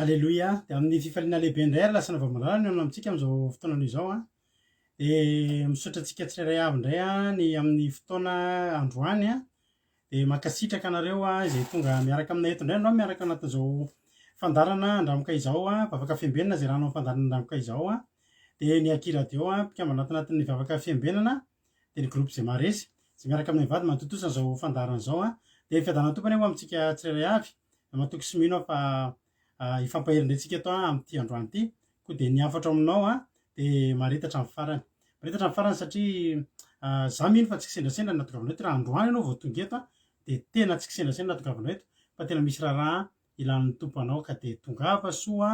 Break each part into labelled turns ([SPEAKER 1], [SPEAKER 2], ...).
[SPEAKER 1] Aleloia! Dia amin'ny fifaliana lehibe indray ary lasa navamalala ny olona amintsika amin'izao fotoana izao an. Dia misaotra antsika tsirairay avy indray an ny amin'ny fotoana androany an. Dia mankasitraka anareo an izay tonga miaraka aminay eto indray androany miaraka anatin'izao fandaharana Andramoka izao an, vavaka fiambenana izay rano amin'ny fandaharana Andramoka izao an. Dia ny Aky Radio an, mpikambana anatin'ny vavaka fiambenana, dia ny groupe izay maharesy, izay miaraka aminay mivady manatontosa an'izao fandaharana izao an. Dia ny fiadanan'ny Tompo anie ho amintsika tsirairay avy. Matoky sy mino aho fa hifampahery indray tsika eto amin'ity androany ity. Koa dia ny hafatro aminao dia mahareta hatramin'ny farany. Mahareta hatramin'ny farany satria za mino fa tsy kisendrasendra ny nahatongavanao eto. Raha androany ianao vao tonga eto dia tena tsy kisendrasendra ny nahatongavanao eto fa tena misy raharaha ilan'ny Tompo anao ka dia tongava soa,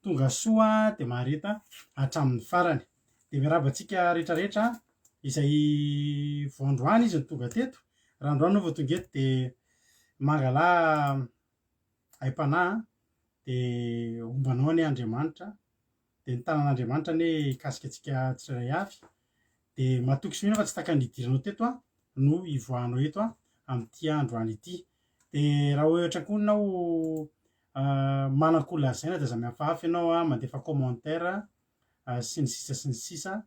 [SPEAKER 1] tonga soa dia mahareta hatramin'ny farany. Dia miarahaba antsika rehetrarehetra izay vao androany izy no tonga teto. Raha androany ianao vao tonga eto dia mangalà aim-panahy dia homba anao anie Andriamanitra. Dia ny tanan'Andriamanitra anie hikasika antsika tsirairay avy. Dia matoky sy mino aho fa tsy tahaka ny nidiranao teto no hivoahanao eto amin'ity androany ity. Dia raha ohatra koa ianao manan-ko lazaina dia aza mihafahafa ianao mandefa commentaire sy ny sisa sy ny sisa.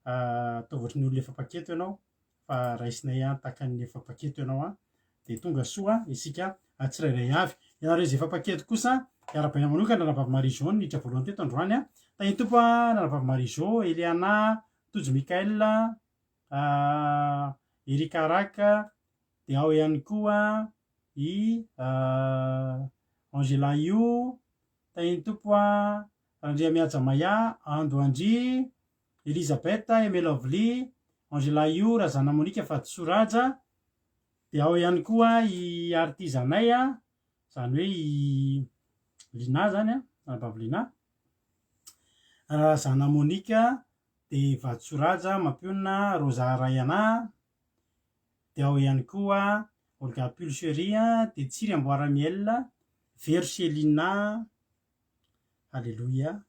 [SPEAKER 1] Ataovy ohatry ny olona efa mpaketo ianao fa raisinay tahaka ny efa mpaketo ianao an. Dia tonga soa isika tsirairay avy. Ianareo izay efa mpaketo kosa, iarahabaina manokana Ranabavy Marie Jo niditra voalohany teto androany an. Tahin'ny Tompo an, Ranabavy Marie Jo, Eliana, Tojo Michael, Eric Arak, dia ao ihany koa i Angela Io, Tahin'ny Tompo an, Randriamihaja Maya, Ando Andry, Elizabeth, Aimé Lovely, Angela Io, Razana Monica, Vatosoa Raja, dia ao ihany koa i Artizanay, izany hoe i Lina izany an, anabavy Lina, Razana Monica, dia Vatosoa Raja, Mampionona, Rosa Rayana, dia ao ihany koa Olga Pulcherie, dia Tsiry Amboara Miel, Vero Selina, Aleloia.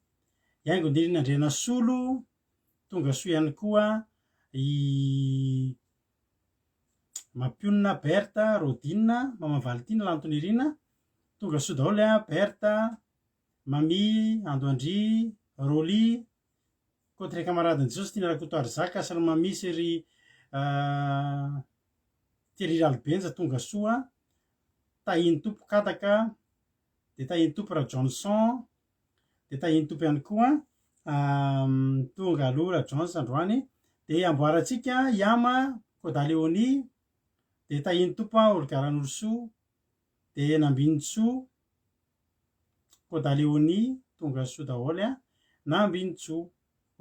[SPEAKER 1] Haingonirina Andrianasolo, tonga soa ihany koa i Mampionona Berthe, Rodine, Maman Valentine, Lantonirina, tonga soa daholo a, Berthe, Mamy, Andoandry, Rolly, Côte Camaradin'i Jesosy, Tiana Rakotoarizaka sy ry Mamy sy ry Thierry Ralibenja, tonga soa, Tahin'ny Tompo Kadaka, dia tahin'ny Tompo Rajohnson, dia tahin'ny Tompo ihany koa tonga aloha Rajohns androany, dia amboarantsika Yama Koda Léonie, dia tahin'ny Tompo Olga Ranorosoa, dia Nambinintsoa Koda Léonie, tonga soa daholo an, Nambinintsoa.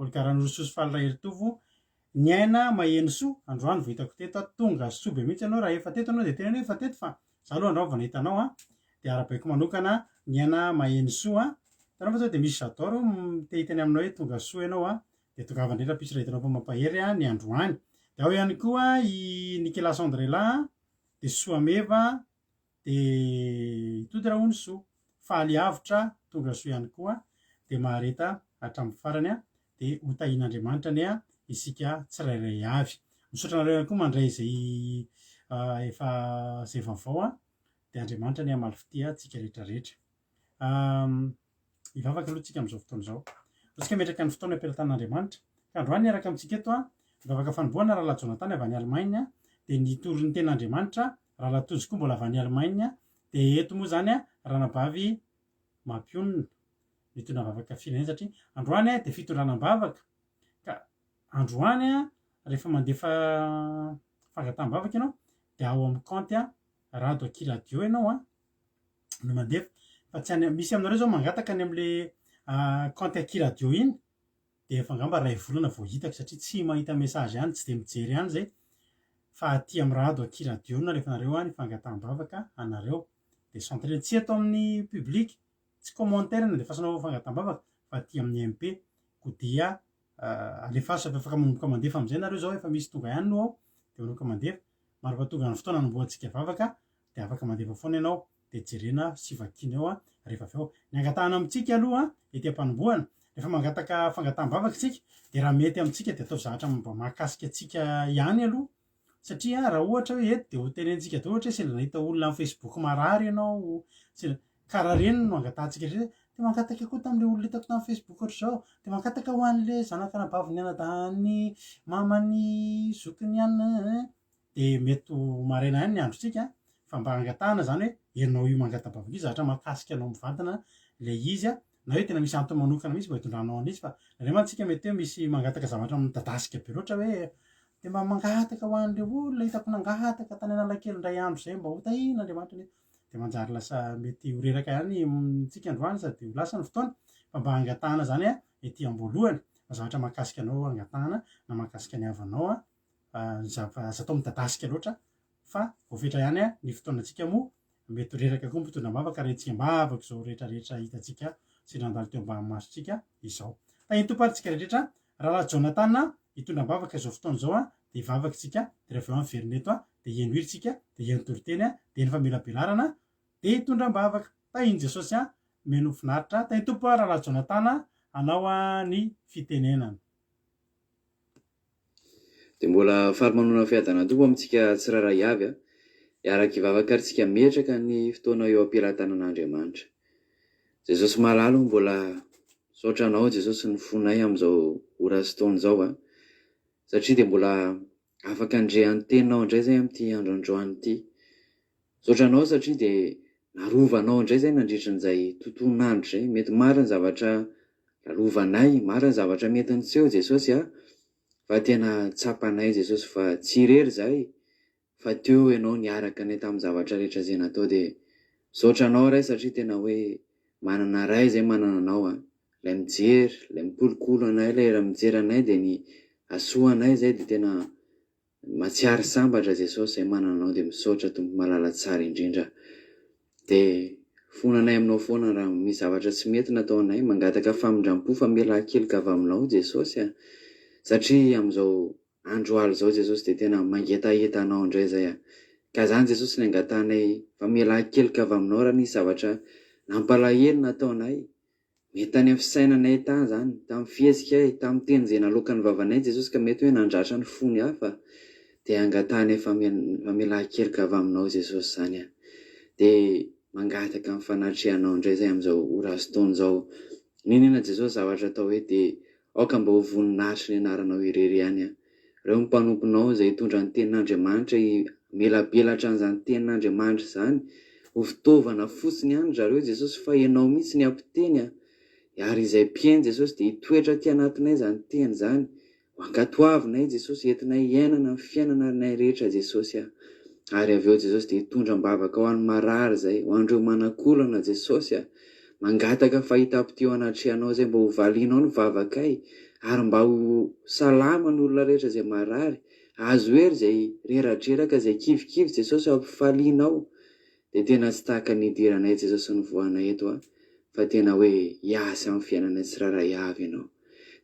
[SPEAKER 1] Olga Ranorosoa sy Faly Raheritovo, Niaina Mahenosoa, androany vao hitako teto aho, tonga soa be mihitsy ianao, raha efa teto ianao dia teneno hoe efa teto fa za aloha androany vao nahita anao an, dia arahabaiko manokana Niaina Mahenosoa an, hitanao fa sao dia misy j'adore te hiteny aminao hoe tonga soa ianao an, dia tongava indray rahampitso raha hitanao fa mampahery ny androany. Dia ao ihany koa i Nicolas Andrela, dia Soameva, Dia hitody raha hono soa. Faly avotra tonga soa ihany koa dia mahareta hatramin'ny farany dia ho tahian'Andriamanitra anie isika tsirairay avy. Misaotra anareo ihany koa mandray izay efa izay vaovao dia Andriamanitra anie hamaly fitia antsika rehetra rehetra. Hivavaka aloha tsika amin'izao fotoana izao. Antsika metraka ny fotoana am-pelatanan'Andriamanitra. Ka androany hiaraka amintsika eto hivavaka fanombohana Rahalahy Jonathan avy any Allemagne, dia nitory ny tenin'Andriamanitra, Rahalahy Tojo koa mbola avy any Allemagne, dia eto moa izany Ranabavy Mampionona mitondra vavaka firenena satria androany dia fitondrana am-bavaka ka androany rehefa mandefa fangataham-bavaka ianao dia ao amin'ny kaonty Rado Aky Radio ianao an. no mandefa fa tsy any misy aminareo zao mangataka any amle compte aky radio iny de efa angamba ray volana vao hitako satria tsy mahita message any tsy de mijery any zay fa aty am rado aky radio no alefanareo any fangataham-bavaka anareo de centre tsy eto amin'ny public tsy commentaire no andefasanao fangataham-bavaka fa aty amin'ny MP ko dia alefaso efa afaka manomboka mandefa amizay nareo zao efa misy tonga ihany no ao de manomboka mandefa Mandra-pahatonga ny fotoana hanombohantsika vavaka dia afaka mandefa foana ianao dia jerena sy vakiana eo rehefa avy eo. Ny angatahana amintsika aloha ety am-panombohana, rehefa mangataka fangataham-bavaka isika dia raha mety amintsika dia ataovy zavatra mba mahakasika antsika ihany aloha satria raha ohatra hoe eto dia ho tenenintsika daholo ohatra hoe sendra nahita olona amin'ny facebook marary ianao, sendra, karaha ireny no angatahantsika indrindra hoe. Dia mangataka koa tamin'ilay olona hitako tamin'ny Facebook ohatr'izao. Dia mangataka ho an'ilay zanak'anabavin'ny anadahin'ny maman'ny zokiny ihany. Dia mety ho maraina ihany ny androntsika fa mba angatahana izany hoe ianao io mangata-bavaka io zavatra mahakasika anao mivantana ilay izy na hoe tena misy antony manokana mihitsy mba hitondranao an'izy fa indraindray mantsy tsika mety hoe misy mangataka zavatra midadasika be loatra hoe dia mba mangataka ho an'ilay olona hitako nangataka tany Analakely indray andro izay mba ho tahian'Andriamanitra anie. Dia manjary lasa mety ho reraka ihany tsika androany sady ho lasa ny fotoana fa mba angatahana izany ety am-boalohany fa zavatra mahakasika anao angatahana na mahakasika ny havanao aza atao midadasika loatra fa voafetra ihany ny fotoanantsika moa mety ho reraka koa mpitondra am-bavaka raha hetsika am-bavaka izao rehetra rehetra hitantsika sy nandalo teo ambany masontsika izao. Tahin'ny Tompo ary tsika rehetra Rahalahy Jonathan hitondra am-bavaka izao fotoana izao dia hivavaka isika dia raha avy eo miverina eto dia hihaino hira isika dia hihaino toriteny dia hihaino famelabelarana dia hitondra am-bavaka. Tahin'i Jesosy mino finaritra. Tahin'ny Tompo Rahalahy Jonathan anao ny fitenenana.
[SPEAKER 2] Dia mbola faly manona fiadanana Tompo amintsika tsirairay avy a. Hiaraka hivavaka ary tsika metraka ny fotoana eo am-pelatanan'Andriamanitra. Jesosy malala o mbola misaotra anao Jesosy ny fonay amin'izao ora sy taona izao a. Satria dia mbola afaka handre ny teninao indray izay amin'ity andro androany ity. Misaotra anao satria dia narovanao indray izay nandritra an'izay tontolon'andro izay. Mety maro ny zavatra lalovanay, maro ny zavatra mety niseho Jesosy a, fa tena tsapanay Jesosy fa tsy irery izahay fa teo Ianao niaraka anay tamin'ny zavatra rehetra izay natao dia misaotra anao Ray satria tena hoe manana Ray izay manana anao a, ilay mijery, ilay mikolokolo anay, ilay mijery anay dia ny hasoa anay izay dia tena Matsiary sambatra Jesosy zay manana anao dia misaotra Tompo malala tsara indrindra dia fonanay aminao foana raha misy zavatra tsy mety nataonay mangataka famindrampo famelan-keloka avy aminao Jesosy a satria amin'izao andro aly izao Jesosy dia tena mangetaheta anao indray zay a ka zany Jesosy ny angatahanay famelan-keloka avy aminao raha nisy zavatra nampalahelo nataonay Mety tany amin'ny fisainanay tany izany, tamin'ny fihetsikay, tamin'ny teny izay naloakan'ny vavanay Jesosy ka mety hoe nandratra ny fony hafa, dia angatahanay famelan-keloka avy aminao Jesosy izany an. Dia mangataka ny fanatrehanao indray izay amin'izao ora sy taona izao. N'inona Jesosy zavatra atao hoe dia aoka mba ho voninahitry ny anaranao irery ihany an. Ireo mpanomponao izay hitondra ny tenin'Andriamanitra himelabelatra an'izany tenin'Andriamanitra izany ho fitaovana fotsiny ihany ry zareo Jesosy fa Ianao mihitsy ny hampiteny a! ary izay mpihaino Jesosy dia hitoetra aty anatinay izany teny izany ho ankatoavinay Jesosy entinay hiainana ny fiainana anay rehetra Jesosy a! ary avy eo Jesosy dia hitondra am-bavaka ho an'ny marary izay ho an'ireo manan-kolana Jesosy a! Mangataka fahitam-pitia eo anatrehanao izay mba ho valianao ny vavakay ary mba ho salama ny olona rehetra izay marary, azo hery izay reradreraka izay kivikivy Jesosy ao ampifalianao dia tena tsy tahaka ny nidiranay Jesosy nivoahanay eto a fa tena hoe hiasa amin'ny fiainanay tsirairay avy ianao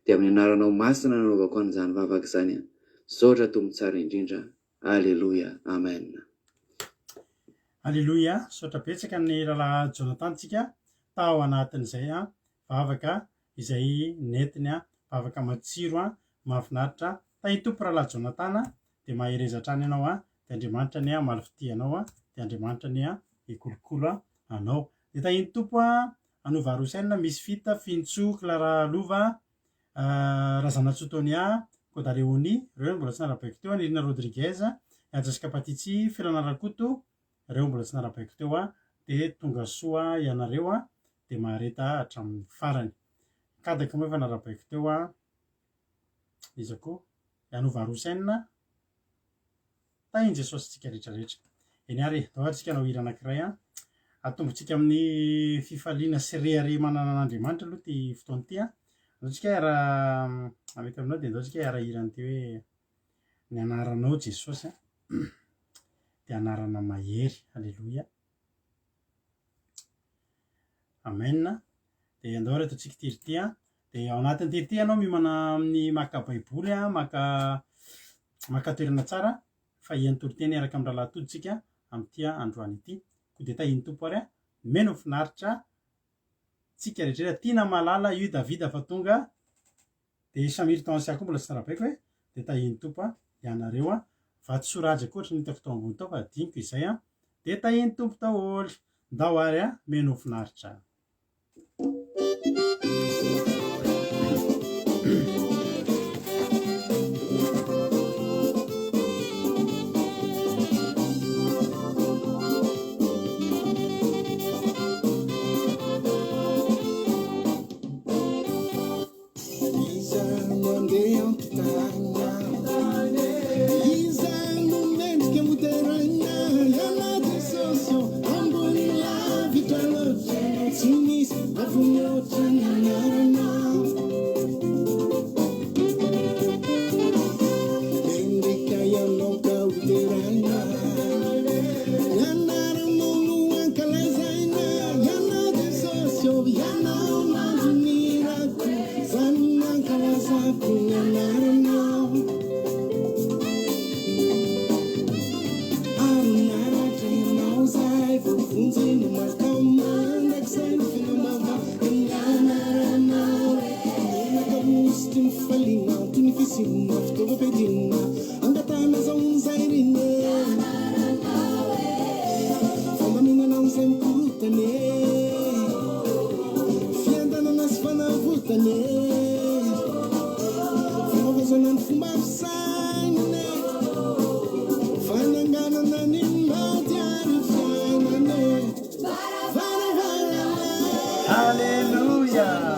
[SPEAKER 2] dia amin'ny anaranao masina nanaovako an'izany vavaka izany a misaotra Tompo tsara indrindra Aleloia Amen.
[SPEAKER 1] Aleloia, misaotra betsaka ny rahalahy Jonathan tsika tao anatin'izay vavaka izay nentiny vavaka matsiro mahafinaritra tahin'ny Tompo rahalahy Jonathan dia mahereza hatrany ianao dia Andriamanitra anie hamaly fitia anao dia Andriamanitra anie hikolokolo anao dia tahin'ny Tompo Anova Rosen Misfit Fintsoa Clara Lova Razanatsoa Tonia, Koda Léonie, ireo mbola tsy narabaiko teo, Nirina Rodriguez, Jessica Patitsy, Felana Rakoto, ireo mbola tsy narabaiko teo, dia tonga soa ianareo dia mahareta hatramin'ny farany. Kadaka moa efa narabaiko teo, iza koa? Ianova Rosen, Tahin'i Jesosy antsika rehetra rehetra. Eny ary e, ndao ary tsika hanao hira anankiray an. Atombontsika amin'ny fifaliana sy rehareha manana an'Andriamanitra aloha ity fotoana ity an. Ndao tsika hiara mety aminao dia ndao tsika hiara hira an'ity hoe ny anaranao Jesosy an. Dia anarana mahery. Aleloia. Amen. Dia andao ary ataontsika ity ry ity an. Dia ao anatin'ity ity ianao miomana amin'ny maka baiboly an, maka maka toerana tsara fa hihaino toriteny hiaraka amin'ny rahalahy Tody tsika amin'ity androany ity. Koa dia tahian'ny Tompo ary an. Mino finaritra tsika rehetra rehetra. Tiana malala io Davida fa tonga. Dia Samir Tancia koa mbola tsy narabaiko e. Dia tahian'ny Tompo an ianareo an. Vatosoa Raja koa ohatran'ny hitako tao ambony tao fa adinoko izay an. Dia tahian'ny Tompo daholo. Ndao ary an, mino finaritra. Aleloia!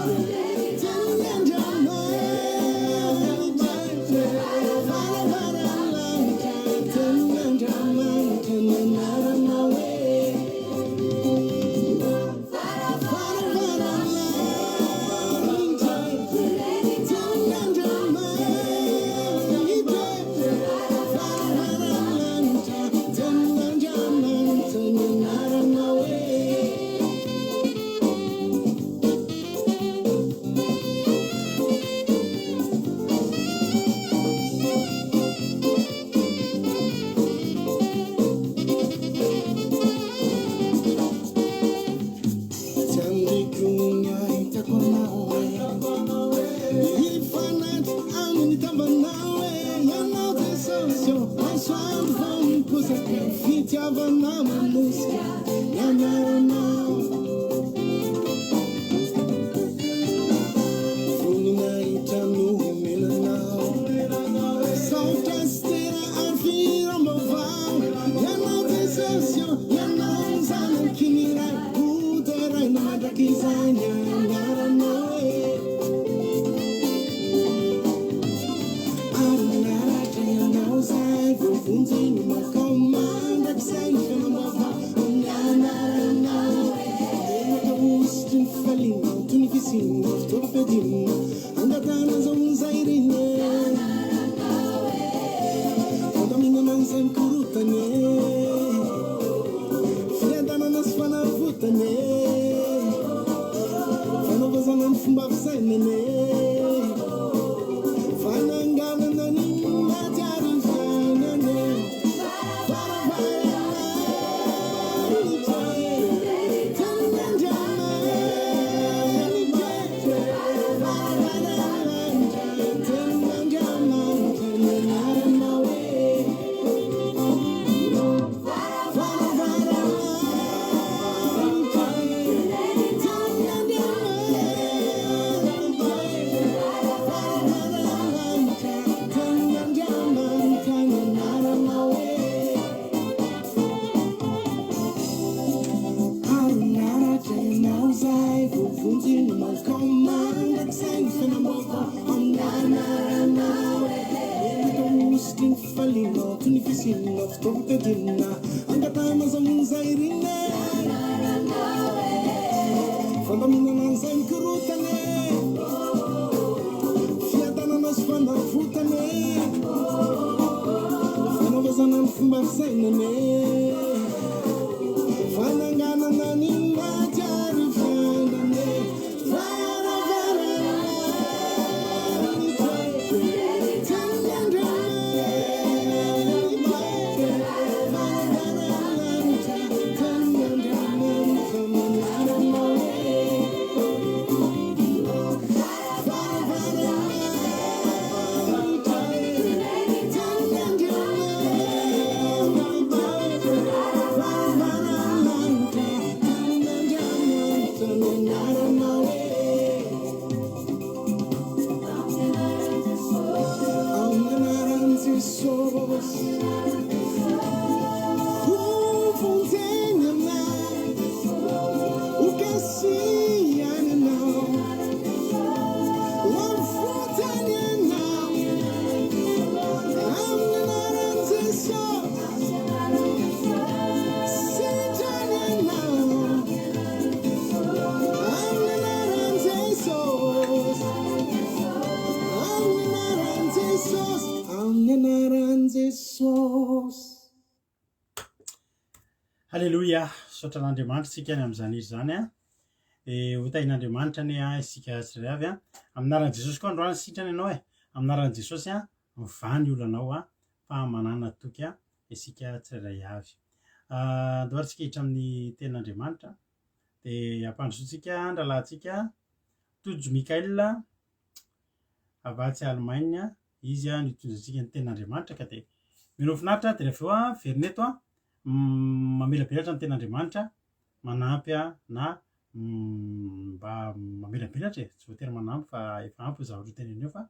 [SPEAKER 1] Haleloia! Misaotra an'Andriamanitra isika ny amin'izany hira izany an. Dia ho tahin'Andriamanitra anie an isika tsirairay avy an. Amin'ny anaran'i Jesosy koa androany sitrana ianao e. Amin'ny anaran'i Jesosy an, mivaha ny olanao an, fa manàna toky an isika tsirairay avy. Ah, Andao ary isika hiditra amin'ny tenin'Andriamanitra. Dia ampandrosoantsika ny rahalahintsika Tojo Michael avy atsy Allemagne. Izy no hitondra antsika ny tenin'Andriamanitra ka dia mino finaritra dia rehefa avy eo averina eto mamelabelatra ny tenin'Andriamanitra manampy na mba mamelabelatra e, tsy voatery manampy fa efa ampy ny zavatra ho tenenina eo fa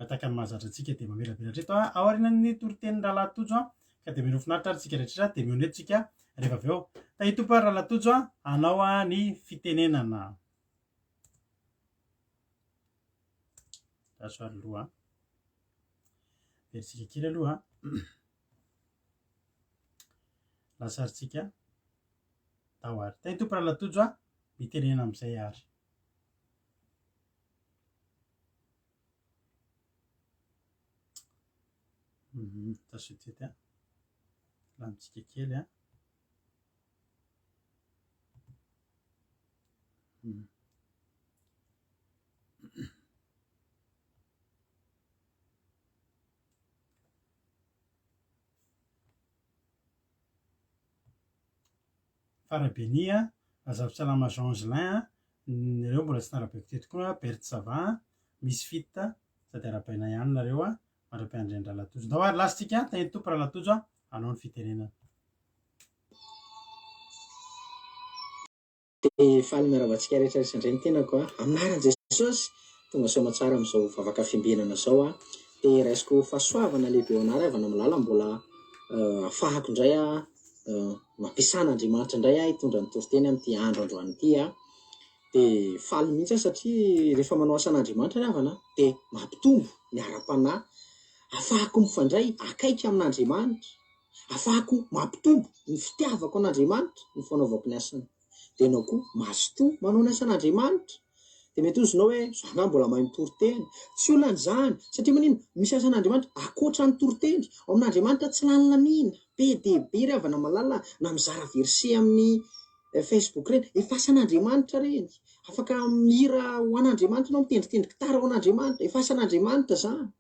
[SPEAKER 1] tahaka ny mahazatra antsika dia mamelabelatra eto aorianan'ny toritenin'ny rahalahy Tojo ka dia mino finaritra ary tsika rehetra dia mionona eto tsika. Rehefa avy eo. Tahia Tompo ary Rahalahy Tojo a, anao ny fitenenana. Andraso ary aloha. Verintsika kely aloha. Lasa ary tsika. Tao ary. Tahia Tompo Rahalahy Tojo a, mitenena amin'izay ary. Tasotety a. Lamintsika kely a. Farabenia a, Razafintsalama Jean Angelin a, ireo mbola tsy narabaiko teto koa, Berthe Sava a, Misfit, sady arahabaina ihany nareo a, mandra-piandry an-dRalatojo. Ndao ary lasa tsika, tahin'ny Tompo Ralatojo a, hanao ny fitenenana.
[SPEAKER 3] Dia faly miarahaba antsika rehetra rehetra indray ny tenako a! Amin'ny anaran'i Jesosy! Tonga soa aman-tsara amin'izao vavaka fiambenana izao aho. Dia raisiko fahasoavana lehibe ho anah ry havana malala mbola ahafahako indray aho nampiasan'Andriamanitra indray aho hitondra ny toriteny amin'ity andro androany ity aho. Dia faly mihitsy aho satria rehefa manao asan'Andriamanitra ry havana dia mampitombo ny ara-panahy, ahafahako mifandray akaiky amin'Andriamanitra. Afahako mampitombo ny fitiavako an'Andriamanitra ny fanaovako ny asany. Dia ianao koa mazotoa manao ny asan'Andriamanitra. Dia mety hozy ianao hoe, za angaha mbola mahay mitory teny. Tsy olana izany, satria maninona? Misy asan'Andriamanitra ankoatra ny toriteny. Ao amin'Andriamanitra tsy lany laniana. Be dia be ry havana malala na mizara verset amin'ny Facebook ireny. Efa asan'Andriamanitra ireny. Afaka mihira ho an'Andriamanitra ianao, mitendritendry gitara ho an'Andriamanitra. Efa asan'Andriamanitra izany.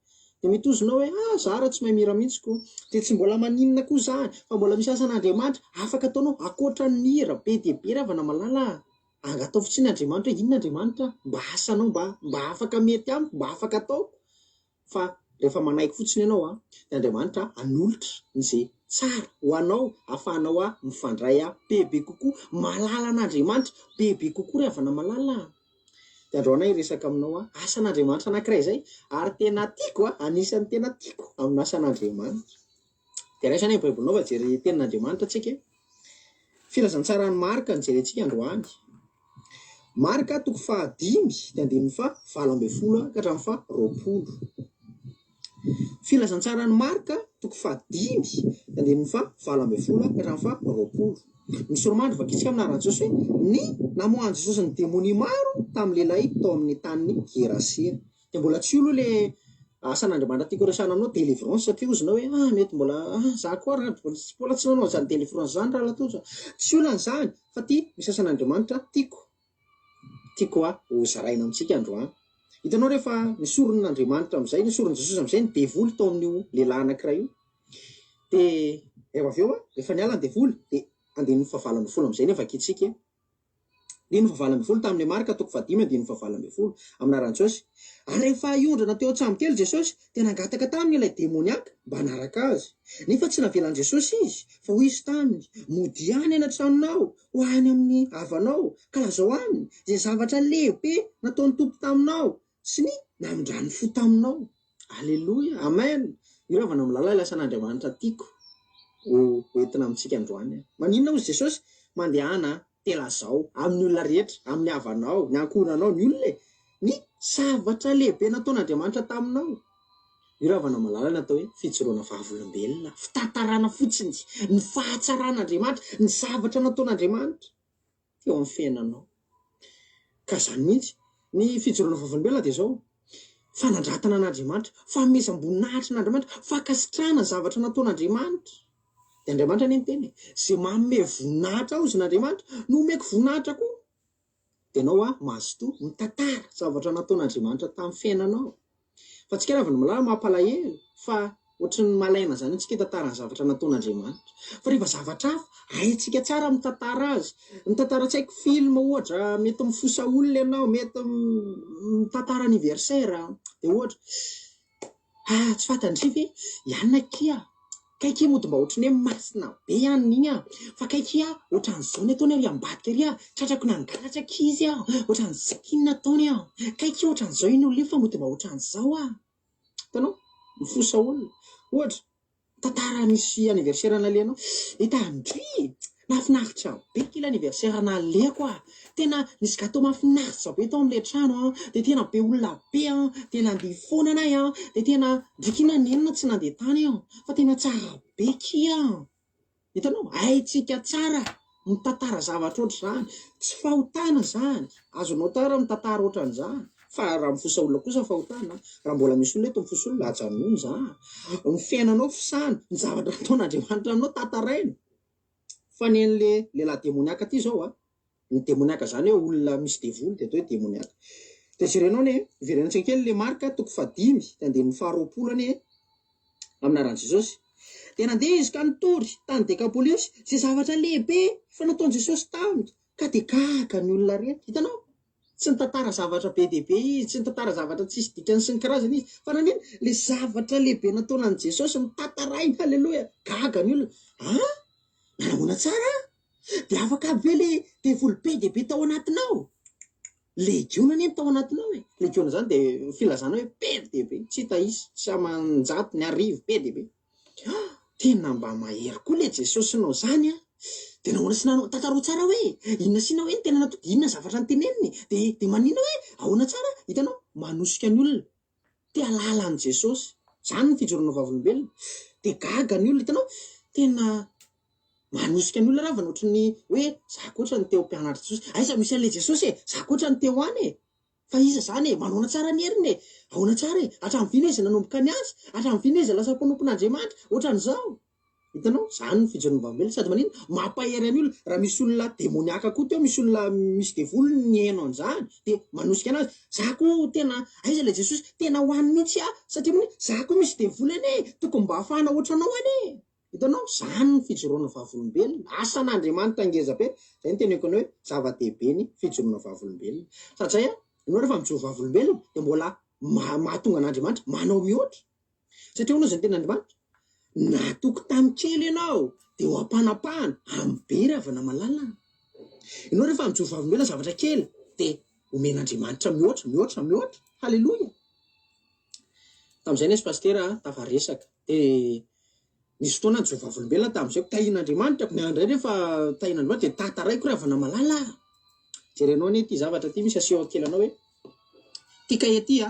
[SPEAKER 3] Dia mety hozy ianao hoe, ah, za raha tsy mahay mihira mihitsy ko. Dia tsy mbola maninona koa izany, fa mbola misy asan'Andriamanitra afaka ataonao ankoatra ny mihira. Be dia be ry havana malala a! Angataho fotsiny Andriamanitra hoe, inona Andriamanitra mba asanao, mba, mba afaka mety amiko, mba afaka ataoko. Fa rehefa manaiky fotsiny ianao an, dia Andriamanitra hanolotra izay tsara ho anao, ahafahanao mifandray bebe kokoa, mahalala an'Andriamanitra bebe kokoa ry havana malala a! Dia androany aho hiresaka aminao an, asan'Andriamanitra anankiray izay, ary tena tiako an, anisan'ny tena tiako amin'ny asan'Andriamanitra. Dia raiso anie ny Baibolinao fa jery tenin'Andriamanitra tsika e. Filazantsaran'i Marka no jerentsika androany. Marka toko fahadimy dia andininy faha 18 ka hatramin'ny faha 20. Filazantsaran'i Marka toko fahadimy andininy faha 18 ka hatramin'ny faha 20. Misy romandry vakintsika amin'ny anaran'i Jesosy hoe ny namoahan'i Jesosy ny demonia maro tamin'ny lehilahy tao amin'ny tanin'i Gerasena. Dia mbola tsy io aloha le asan'Andriamanitra tiako resahana aminao délivrance satria hozy ianao hoe ah mety mbola ah za koa raha mbola tsy nanao an'izany délivrance izany rahalahy Tojo a. Tsy olana izany fa ty misy asan'Andriamanitra tiako tiako ho zaraina amintsika androany. Hitanao rehefa nesorin'Andriamanitra amin'izay, nesorin'i Jesosy amin'izay ny devoly tao amin'io lehilahy anankiray io. Dia rehefa avy eo, rehefa niala ny devoly, dia andininy fahavalo ambin'ny folo amin'izay ny vakintsika. Andininy fahavalo ambin'ny folo tamin'ny Marka toko fahadimy andininy fahavalo ambin'ny folo, amin'ny anaran'i Jesosy. Ary rehefa hiondrana teo an-tsambokely Jesosy, dia nangataka taminy ilay demoniaka mba hanaraka azy. Nefa tsy navelan'i Jesosy izy, fa hoy izy taminy, Modia any an-tranonao, ho any amin'ny havanao, ka lazao aminy izay zavatra lehibe nataon'ny Tompo taminao sy ny namindrany fo taminao. Aleloia! Amen! Io ravana milala ilay asan'Andriamanitra tiako ho entina amintsika androany. Maninona hozy Jesosy? Mandehana dia lazao amin'ny olona rehetra, amin'ny havanao, ny ankohonanao, ny olona e, ny zavatra lehibe nataon'Andriamanitra taminao. Io ravana malala ny atao hoe fijoroana vavolombelona, fitantarana fotsiny ny fahatsaran'Andriamanitra, ny zavatra nataon'Andriamanitra teo amin'ny fiainanao. Ka izany mihitsy, ny fijoroana vavolombelona dia izao, fanandratana an'Andriamanitra, fanomezam-boninahitra an'Andriamanitra, fankasitrahana ny zavatra nataon'Andriamanitra. Dia Andriamanitra anie niteny e, izay manome voninahitra ahy hozy n'Andriamanitra no omeko voninahitra koa. Dia ianao hoa mazotoa mitantara zavatra nataon'Andriamanitra tamin'ny fiainanao. Fa tsika ravina milala mampalahelo fa ohatry ny malaina zany antsika hitantara ny zavatra nataon'Andriamanitra. Fa rehefa zavatra hafa, haintsika tsara mitantara azy. Mitantara tsy haiko film ohatra, mety mifosa olona ianao, mety mitantara anniversaire, dia ohatra, Ah, tsy fantan-dry ve? I anona akia! Kay kia mody mba ohatran'ny hoe masina be anona iny ah! Fa kay kia ohatran'izao ny ataony ary ambadika ary ah! Tratrako nangalatra akia izy ah! Ohatran'izao akia ny nataony ah! Kay kia ohatran'izao iny olona iny fa mody mba ohatran'izao ah! Hitanao? Mifosa olona. Ohatra, tantara nisy anniversaire nalehanao, hita ndry! Nahafinaritra be kely anniversaire nalehako ah! Tena nisy gateau mahafinaritra be tao amin'ilay trano an! Dia tena be olona be an! Dia nandihy foana anay an! Dia tena ndriky nanenina tsy nandeha tany aho fa tena tsara be kia an! Hitanao? Haintsika tsara mitantara zavatra ohatr'izany. Tsy fahotana izany. Azonao atao raha mitantara ohatran'izany. Fa raha mifosa olona kosa fahotana. Raha mbola misy olona eto mifosa olona, ajanony izany. Ny fiainanao fosana. Ny zavatra nataon'Andriamanitra aminao tantaraina. Fa ny an'le lehilahy demoniaka ty zao a, ny demoniaka zany hoe olona misy devoly de atao hoe demoniaka. De jerenao anie, iverenantsika kely le Marka toko fahadimy de andininy faharoapolo anie amin'ny anaran'i Jesosy. Dia nandeha izy ka nitory tany Dekapolisy izay zavatra lehibe efa nataon'i Jesosy taminy, ka dia gaga ny olona rehetra. Hitanao? Tsy nitantara zavatra be dia be izy, tsy nitantara zavatra tsisy dikany sy ny karazany izy, fa nanino? Le zavatra lehibe nataonan'i Jesosy no tantarainy, haleloia! Gaga ny olona, an! Nanahoana tsara an! Dia afaka aby ve le devoly be dia be tao anatinao? Legiona anie ny tao anatinao e! Legiona zany dia filazana hoe be dia be, tsy hita isa, tsy aman-jatony, arivo, be dia be. Tena mba mahery koa le Jesosy nao zany an! De nahoana sy nanao, tantarao tsara hoe inona sy inona hoe ny tena natao, de inona zavatra noteneniny, de de maninona hoe ahoana tsara, hitanao manosika ny olona te hahalala an'i Jesosy, zany ny fijoroana vavolombelona, de gaga ny olona, hitanao tena manosika ny olona ravana ohatry ny hoe za koa ohatran'ny te ho mpianatr'i Jesosy, aiza misy an'le Jesosy e, za koa ohatran'ny te ho any e! Fa iza izany e? Manaona tsara ny heriny e? Ahoana tsara e? Hatramin'ny vina izy nanomboka niasa? Hatramin'ny vina izy lasa mpanompon'Andriamanitra? Ohatran'izao. Hitanao? Izany ny fijoroan'ny vavolombelona. Sady maninona? Mampahery an'ny olona. Raha misy olona demoniaka koa teo, misy olona misy devoly nihaino an'izany, dia manosika anazy. Za koa tena, aiza ilay Jesosy? Tena ho any mihitsy aho. Satria maninona? Za koa misy devoly anie e! Tokony mba hafahana ohatranao anie e! Hitanao? Izany ny fijoroana vavolombelona. Asan'Andriamanitra ngeza be. Izay no teneniko anao hoe zava-dehibe ny fijoroana vavolombelona. Satria ianao rehefa mijoro vavolombelona dia mbola mahatonga an'Andriamanitra manao mihoatra. Satria hono izy ny tenin'Andriamanitra, natoky tamin'ny kely ianao dia ho ampanapahana amin'ny be ry havana malala. Ianao rehefa mijoro vavolombelona zavatra kely dia omen'Andriamanitra mihoatra, mihoatra, mihoatra. Haleloia! Tamin'izay nesy pasitera tafaresaka dia nisy fotoana nijoro vavolombelona tamin'izay ko tahian'Andriamanitra ko ny ahy indray rehefa tahian'Andriamanitra dia tantaraiko ry havana malala a! Jerenao anie ity zavatra ity misy aseho kely anao hoe ity kahie ity a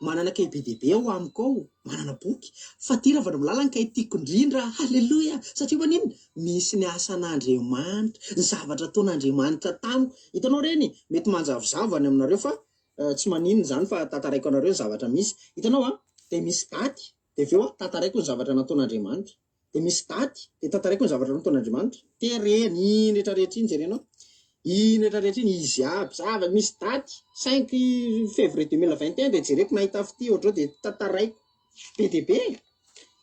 [SPEAKER 3] manana kahie be dia be ao amiko ao manana boky fa ity ry havana malala ny kahie tiako indrindra haleloia satria maninona misy ny asan'Andriamanitra ny zavatra ataon'Andriamanitra tamiko hitanao ireny mety manjavozavo any aminareo fa Tsy maninona izany fa tantaraiko anareo ny zavatra misy. Hitanao an, dia misy daty, dia avy eo an, tantaraiko ny zavatra nataon'Andriamanitra. Dia misy daty, dia tantaraiko ny zavatra nataon'Andriamanitra. Terena, iny rehetra rehetra iny jerenao. Iny rehetra rehetra iny, izy aby, zava, misy daty, cinq février 2021 dia jereko nahita fitia ohatr'izao dia tantaraiko. Be dia be e!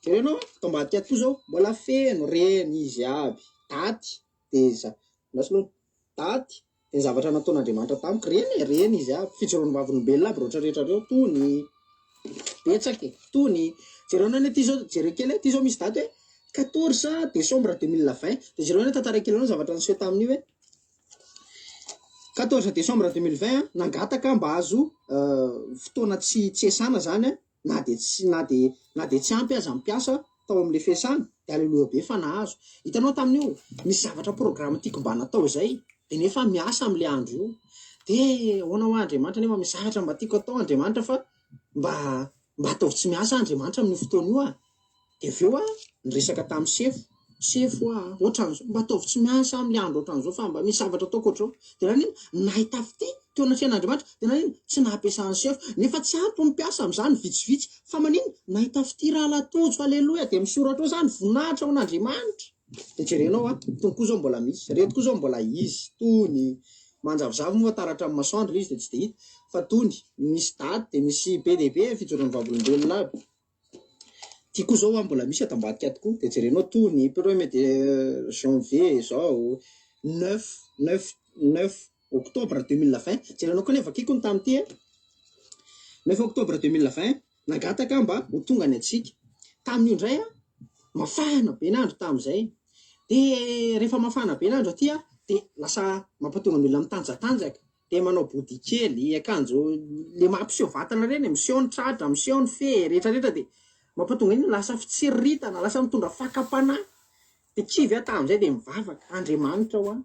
[SPEAKER 3] Jerenao an, ato ambadika ato koa izao, mbola feno, reny, izy aby, daty, dia za, andraso aloha, daty, Dia ny zavatra nataon'Andriamanitra tamiko, reny e, reny izy aby, fijoroan'ny vavolombelona aby rehetra rehetra reo, tony, betsaka e, tony, jereo anie ty zao, jereo kely e, ty zao misy daty hoe 14 décembre 2020, dia jereo anie tantaraiko kely anao ny zavatra niseho tamin'io hoe 14 décembre 2020 nangataka mba azo fotoana tsy tsy iasana zany an, na dia tsy na dia na dia tsy ampy aza ny mpiasa tao amin'ilay fiasana dia aleloia be fa nahazo. Hitanao tamin'io misy zavatra programme tiako mba natao izay dia nefa miasa amin'ilay andro io. Dia ahoana hoa Andriamanitra nefa misy zavatra mba tiako atao Andriamanitra fa mba mba ataovy tsy miasa Andriamanitra amin'io fotoana io ah. Dia avy eo aho niresaka tamin'ny sefo, sefo ah, ohatran'izao, mba ataovy tsy miasa aho amin'ilay andro ohatran'izao fa mba misy zavatra ataoko ohatr'izao. Dia naninona? Nahita fitia teo anatrehan'Andriamanitra. Dia naninona? Tsy nampiasan'ny sefo. Nefa tsy ampy ny mpiasa amin'izany, vitsivitsy. Fa maninona? Nahita fitia rahalahy Tojo, aleloia, dia misoratra ao izany, voninahitra ho an'Andriamanitra. Dia jerenao an, itony koa izao mbola misy, ireto koa izao mbola izy, itony, manjavozavo moa fa taratra amin'ny masoandro ilay izy dia tsy dia hita, fa itony, misy daty dia misy be dia be fijoroan'ny vavolombelona aby. Ty koa zao an mbola misy ato ambadika ato koa de jerenao toa ny premier de janvier zao neuf neuf neuf octobre 2020 jerenao koa anie vakiko ny tamin'ity e neuf octobre 2020 nangataka mba ho tonga ny antsika tamin'io indray an mafana be ny andro tamin'izay de rehefa mafana be ny andro aty an de lasa mampatonga ny olona mitanjatanjaka Dia manao body kely, akanjo le mampiseho vatana ireny e, miseho ny tratra, miseho ny fe, rehetra rehetra dia mampatonga inona? Lasa fitsiriritana, lasa mitondra fakam-panahy. Dia kivy aho tamin'izay dia mivavaka, Andriamanitra ô a,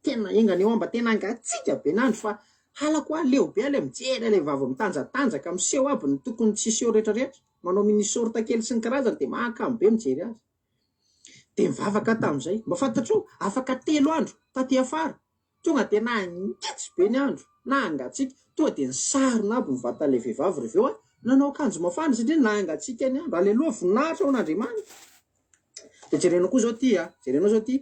[SPEAKER 3] tena enga anie hoa mba tena hangatsiaka be ny andro fa halako hoa, leo be aho ilay mijery ilay vavy mitanjatanjaka, miseho aby ny tokony tsy hiseho rehetrarehetra, manao mini short kely sy ny karazany dia mahakamo be mijery azy. Dia nivavaka aho tamin'izay. Mba fantatrao, afaka telo andro taty afara, Tonga dia nangitsy be ny andro, nangatsiaka, tonga dia nisarona aby ny vatan'ilay vehivavy ry veo a, nanao akanjo mafana satria nangatsiaka ny andro, aleloia, voninahitra ho an'Andriamanitra. Dia jerenao koa izao ity a, jerenao izao ity,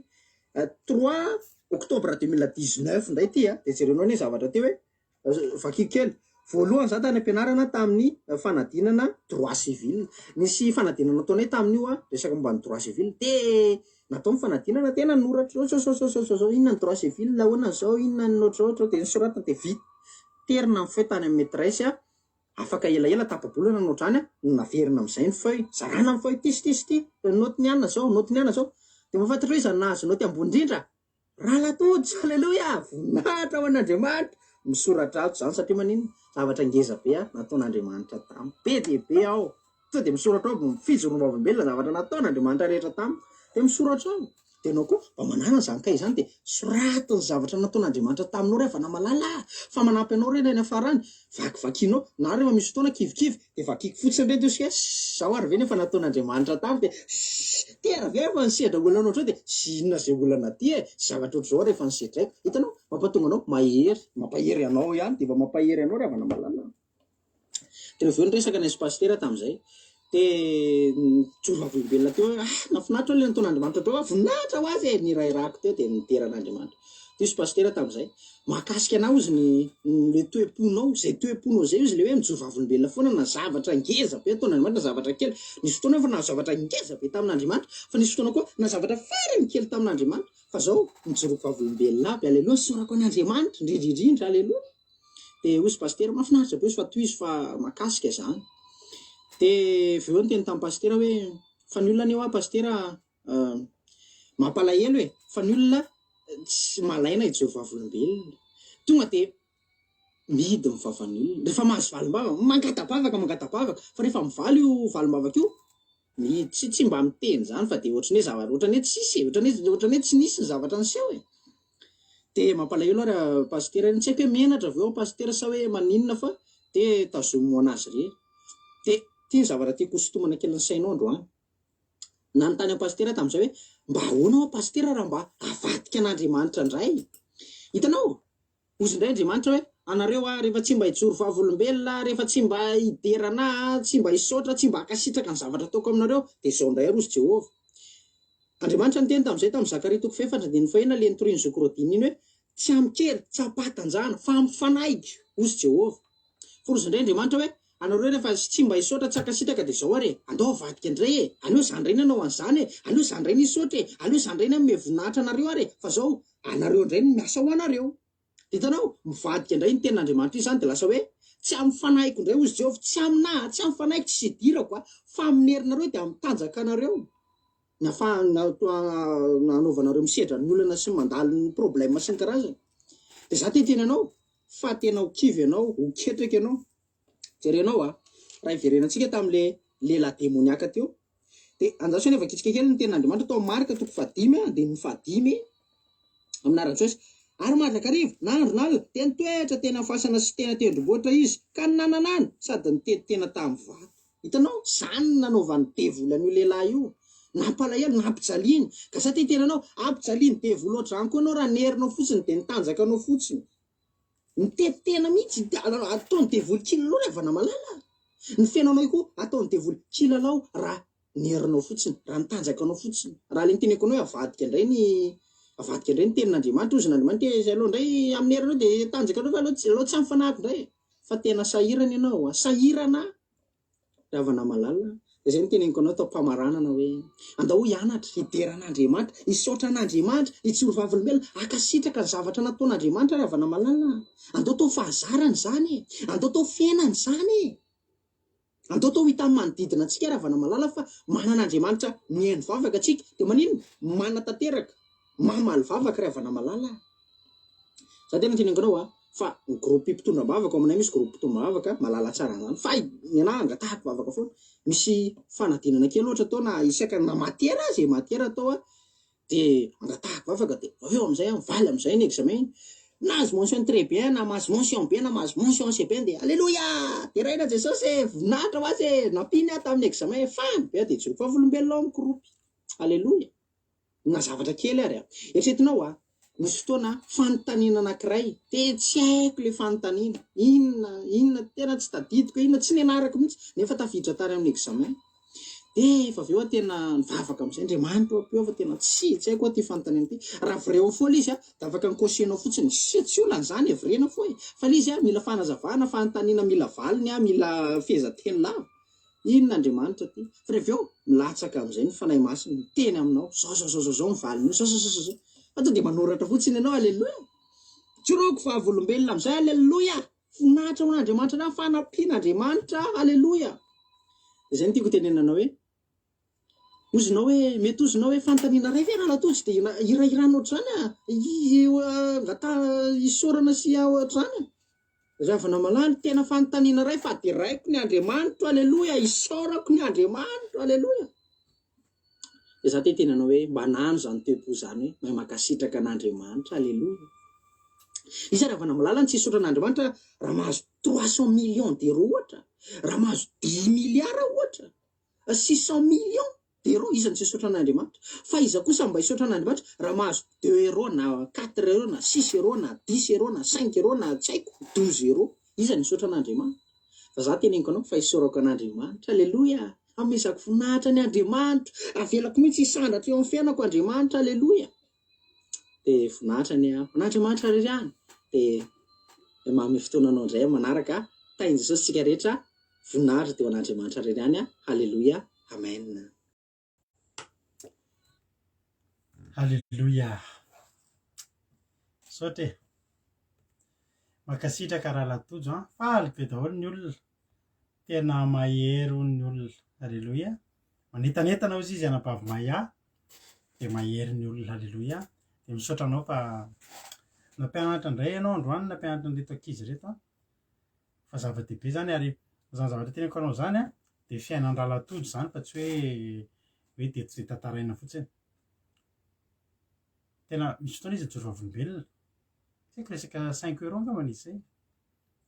[SPEAKER 3] trois octobre 2019 indray ity a, dia jerenao anie zavatra teo hoe, Vakiko kely. Voalohany za tany am-pianarana tamin'ny fanadinana droit civil. Nisy fanadinana nataonay tamin'io an, resaka momba ny droit civil. Dia natao ny fanadinana, dia nanoratra zao zao zao zao zao zao, inona ny droit civil, ahoana izao, inona ny ohatrohatro, dia nosoratana dia vita. Terina ny feuille tany amin'ny maitresse an, afaka elaela, tapa-bolana na ohatr'izany an, no naverina amin'izay ny feuille. Zarana ny feuille, ity sy ity sy ity, naoty ny anona izao, naoty ny anona izao. Dia mahafantatra hoe iza no nahazo naoty ambony indrindra? Ralatody, Aleloia! Voninahitra ho an'Andriamanitra! Misoratra ato izany satria maninona? Zavatra ngeza be nataon'Andriamanitra tamiko. Be dia be ao. Tonga dia misoratra ao ny fijoroam-bavolombelona, zavatra nataon'Andriamanitra rehetra tamiko. Dia misoratra ao. Dia ianao koa mba manana izany kahie izany dia soraty ny zavatra nataon'Andriamanitra taminao ry havana malala a! Fa manampy anao ireny any afara any. Vakivakianao. Na rehefa misy fotoana kivikivy dia vakiako fotsiny ireny dia hoe zao ary ve no efa nataon'Andriamanitra tamiko dia ty ary ve efa nisedra olana ohatr'izao dia inona izay olana ty e, zavatra ohatr'izao ary efa nisedraiko. Hitanao? Mampatonga anao mahery, mampahery anao ihany dia efa mampahery anao ry havana malala. Dia avy eo niresaka ny pasitera tamin'izay dia nijoro vavolombelona teo hoe ah nahafinaritra aloha ilay nataon'Andriamanitra teo ah, voninahitra ho azy e, nirairako teo dia nidera an'Andriamanitra. Hoy izy pasitera tamin'izay, mahakasika anah hozy ny le toe-ponao, izay toe-ponao izay hozy le hoe mijoro vavolombelona foana na zavatra ngeza be ataon'Andriamanitra na zavatra kely. Nisy fotoana aho efa nahazo zavatra ngeza be tamin'Andriamanitra, fa nisy fotoana koa na zavatra farany kely tamin'Andriamanitra, fa zao mijoro vavolombelona aby, aleloia, isaorako an'Andriamanitra, indrindra indrindra, aleloia. Dia hozy pasitera, mahafinaritra be hozy fa tohizo fa mahakasika izany. Dia avy eo niteny tamin'i pasitera hoe, fa ny olona anie hoa pasitera mampalahelo e, fa ny olona tsy malaina hijoro vavolombelona. Tonga dia mihidy ny vavan'ny olona. Rehefa mahazo valim-bavaka, mangata-bavaka, mangata-bavaka, fa rehefa mivaly io valim-bavaka io, mihidy, tsy tsy mba miteny izany fa dia ohatran'ny hoe zavatra, ohatran'ny hoe tsisy e, ohatran'ny hoe ohatran'ny hoe tsy nisy ny zavatra niseho e. Dia mampalahelo ary pasitera, tsy haiko hoe menatra ve ao pasitera sa hoe maninona fa dia tazomy ho an'azy irery. Dia ity ny zavatra tiako hosintomana kely ny sainao androany. Nanontany an'i Pasitera tamin'izay hoe, mba ahoana ho'a Pasitera raha mba avadika an'Andriamanitra indray? Hitanao? Hozy indray Andriamanitra hoe, anareo aho rehefa tsy mba hijoro vavolombelona, rehefa tsy mba hidera an'ahy, tsy mba hisaotra, tsy mba hankasitraka ny zavatra ataoko aminareo, dia izao indray ary hozy Jehovah. Andriamanitra niteny tamin'izay tamin'i Zakaria toko fahefatra andininy fahenina ilay nitorian'i Zoky Rodin iny hoe, Tsy amin-kery, tsy am-pahatanjahana, fa amin'ny fanahiko, hozy Jehovah. Fa hozy indray Andriamanitra hoe, Anareo rehefa tsy mba hisaotra tsy hankasitraka dia izao ary e! Andao avadika indray e! Aleo za indray ny hanao an'izany e! Aleo za indray ny hisaotra e! Aleo za indray ny hanome voninahitra anareo ary e! Fa izao, anareo indray no miasa ho anareo. Dia hitanao, mivadika indray iny tenin'Andriamanitra iny izany dia lasa hoe, Tsy amin'ny fanahiko indray hozy Jehovah, tsy aminà, tsy amin'ny fanahiko, tsy idirako a, fa amin'ny herinareo dia amin'ny tanjakanareo. Ny ahafahana anaovanareo misedra ny olana sy mandalo ny problème sy ny karazany. Dia za te hiteny anao fa tena ho kivy ianao, ho ketraka ianao. Jerenao a, raha hiverenantsika tamin'le lehilahy demoniaka teo, dia andraso anie vakitsika kely ny tenin'Andriamanitra tao amin'ny Marka toko fahadimy andininy fahadimy amin'ny anaran'i Jesosy. Ary mandrakariva, na andro na alina, dia nitoetra teny amin'ny fasana sy teny an-tendrombohitra izy, ka ninananana sady nitety tena tamin'ny vato. Hitanao? Izany no nanaovan'ny devoly an'io lehilahy io. Nampalahelo, nampijaliany. Ka za te hiteny anao, ampijalian'ny devoly ohatr'izany koa ianao raha nerinao fotsiny dia nitanjaka anao fotsiny. Mitety tena mihitsy, ataon'ny devoly kilalao ry havana malala a! Ny fiainanao io koa ataon'ny devoly kilalao raha nerinao fotsiny, raha nitanjaka anao fotsiny. Raha ilay niteneniko anao hoe avadika indray ny avadika indray ny tenin'Andriamanitra, hozy n'Andriamanitra hoe izay aloha indray amin'ny herinao dia tanjaka anao fa aleo tsy aleo tsy amin'ny fanahiko indray e! Fa tena sahirana ianao a! Sahirana! Ry havana malala, dia izay no teneniko anao tao am-pamaranana hoe, andao hianatra, hidera an'Andriamanitra, hisaotra an'Andriamanitra, hijoro vavolombelona, hankasitraka ny zavatra nataon'Andriamanitra ry havana malala a! Andao atao fahazarana izany e! Andao atao fiainana izany e! Andao atao hitan'ny manodidina antsika ry havana malala fa manana Andriamanitra mihaino vavaka antsika, dia maninona? Manatanteraka. Mamaly vavaka ry havana malala a! Za tena teneniko anao a, fa ny groupe mpitondra am-bavaka ao aminay misy groupe mpitondra am-bavaka mahalala tsara an'izany fa ny anah angatahako vavaka foana, misy fanadinana kely ohatra atao na isaka na matière aza e, matière atao a, Dia angatahako vavaka dia avy eo amin'izay aho mivaly amin'izay ny examen iny. Nahazo mention très bien na mahazo mention bien na mahazo mention assez bien dia Alléluia! Deraina Jesosy e! Voninahitra ho Azy e! Nampiany aho tamin'ny examen, faly be aho dia hijoro vavolombelona ao amin'ny groupe. Alléluia! Na zavatra kely ary a! Eritreretinao a! Nisy fotoana fanontaniana anankiray dia tsy haiko ilay fanontaniana, inona, inona, tena tsy tadidiko hoe inona, tsy nianarako mihitsy nefa tafiditra tany amin'ny examen. Dia efa avy eo aho tena nivavaka amin'izay, Andriamanitra ô ampio aho fa tena tsy tsy haiko aho ity fanontaniana ity. Raha vrai-o foana ilay izy a, dia afaka ni-cocher-nao fotsiny, tsy tsy olana izany e, vrai-na foa e. Fa ilay izy a, mila fanazavana, fanontaniana mila valiny a, mila fehezanteny lava. Inona Andriamanitra ty? Fa rehefa avy eo, milatsaka amin'izay ny Fanahy Masina, miteny aminao, zao zao zao zao zao ny valin'io, zao zao zao zao zao. Fa tonga dia manoratra fotsiny ianao, Aleloia! Tsoroko vavolombelona amin'izay, Aleloia! Voninahitra ho an'Andriamanitra na fanampian'Andriamanitra, Aleloia! Dia izay no tiako hotenenana anao hoe, Ozinao hoe, mety ozinao hoe fanontaniana iray ve Ralatoa tsy dia hirahirana ohatr'izany a? Angataha isaorana sy ohatr'izany a? Ry havana malala, tena fanontaniana iray fa deraiko ny Andriamanitro, aleloia, isaorako ny Andriamanitro, aleloia. Dia za te hiteny anao hoe mba nano izany toe-po izany hoe mahay mankasitraka an'Andriamanitra, aleloia. Iza ry havana malala no tsy hisaotra an'Andriamanitra raha mahazo 300 millions d'euros ohatra, raha mahazo dix milliards ohatra? 600 millions d'euros, iza no tsy hisaotra an'Andriamanitra? Fa iza kosa mba hisaotra an'Andriamanitra raha mahazo deux euros na quatre euros na six euros na dix euros na cinq euros na tsy haiko douze euros, iza no hisaotra an'Andriamanitra? Fa za teneniko anao fa isaorako an'Andriamanitra, aleloia! Amezako voninahitra ny Andriamanitro, avelako mihitsy hisandratra eo amin'ny fiainako Andriamanitra, aleloia! Dia voninahitra anie ho an'Andriamanitra irery ihany, dia manome fotoana anao indray amin'ny manaraka, tahin'i Jesosy isika rehetra. Voninahitra dia ho an'Andriamanitra irery ihany a! Haleloia! Amen!
[SPEAKER 1] Haleloia! Misaotra e! Mankasitraka Rahalahy Tojo an! Faly be daholo ny olona. Tena mahery hono ny olona. Haleloia! Manentanentana hozy izy anabavy Maya dia mahery ny olona. Haleloia! Dia misaotra anao fa nampianatra indray ianao androany nampianatra an'ireto ankizy ireto an! Fa zava-dehibe izany ary izany zavatra teneniko anao izany an, dia fiainan-drahalahy Tojo izany fa tsy hoe hoe dia tsy tantaraina fotsiny. Tena misy fotoana izy nijoro vavolombelona. Tsy haiko resaka cinq euros angambany izy izay.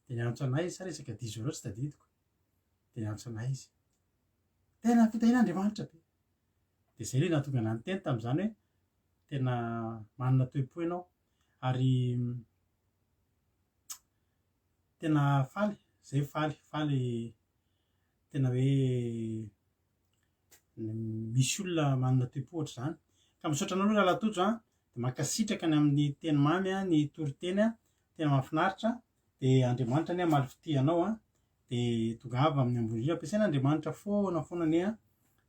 [SPEAKER 1] Dia niantso anay izy sa resaka dix euros tsy tadidiko. Dia niantso anay izy. Tena fitahian'Andriamanitra be. Dia izay ilay nahatonga anah niteny tamin'izany hoe tena manana toe-po ianao ary Tena faly, zay faly, faly tena hoe misy olona manana toe-po ohatr'izany. Ka misaotra anao aloha Rahalahy Tojo an, dia mankasitraka ny amin'ny teny mamy an, ny toriteny an, tena mahafinaritra, dia Andriamanitra anie hamaly fitia anao an, dia tongava amin'ny ambony indrindra, ampiasain'Andriamanitra foana foana anie an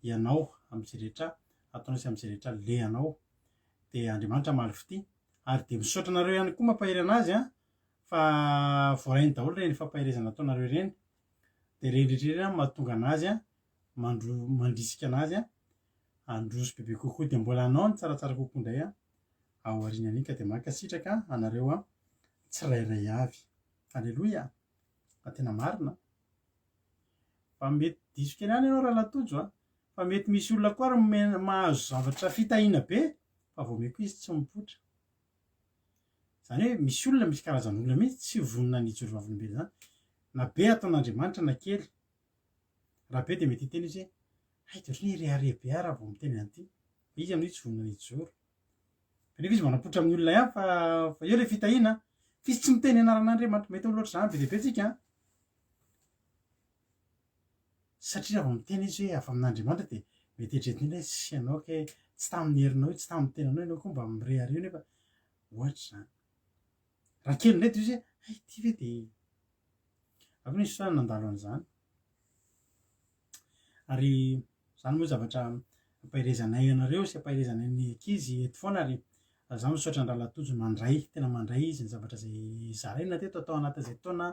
[SPEAKER 1] ianao amin'izay rehetra ataonao sy amin'izay rehetra alehanao, dia Andriamanitra hamaly fitia, ary dia misaotra anareo ihany koa mampahery an'azy an, fa voarainy daholo ireny fampaherezana ataonareo ireny, dia ireny rehetra ireny no mahatonga anazy mandro mandrisika anazy handroso bebe kokoa, dia mbola hanao ny tsaratsara kokoa indray ao aorianan'iny ka dia mankasitraka anareo tsirairay avy. Aleloia! Fa tena marina fa mety diso kely ihany ianao Rahalahy Tojo a, fa mety misy olona koa ary mahazo zavatra fitahiana be fa vao omeko izy tsy mipoitra. Izany hoe misy olona, misy karazan'olona mihitsy tsy vonona ny hijoro vavolombelona izany, na be ataon'Andriamanitra na kely. Raha be dia mety hiteny izy hoe, hay dia ohatran'ny hoe hirehareha be aho raha vao miteny an'ity. Fa izy amin'io tsy vonona ny hijoro. Kanefa izy manapoitra amin'ny olona ihany fa fa eo ilay fitahiana, fa izy tsy miteny anaran'Andriamanitra. Mety olona ohatr'izany be dia be tsika an. Satria raha vao miteny izy hoe avy amin'Andriamanitra dia mety eritreretin'ny olona hoe tsy ianao kay, tsy tamin'ny herinao io, tsy tamin'ny tenanao ianao koa mba mirehareha nefa ohatr'izany. Raha kely indray dia izy hoe hay ity ve dia avy eo nisy fotoana nandalo an'izany. Ary izany moa zavatra ampaherezanay anareo sy ampaherezanay ny ankizy eto foana ary za misaotra an-dRahalahy Tojo mandray, tena mandray izy ny zavatra izay zaraina teto atao anatin'izay taona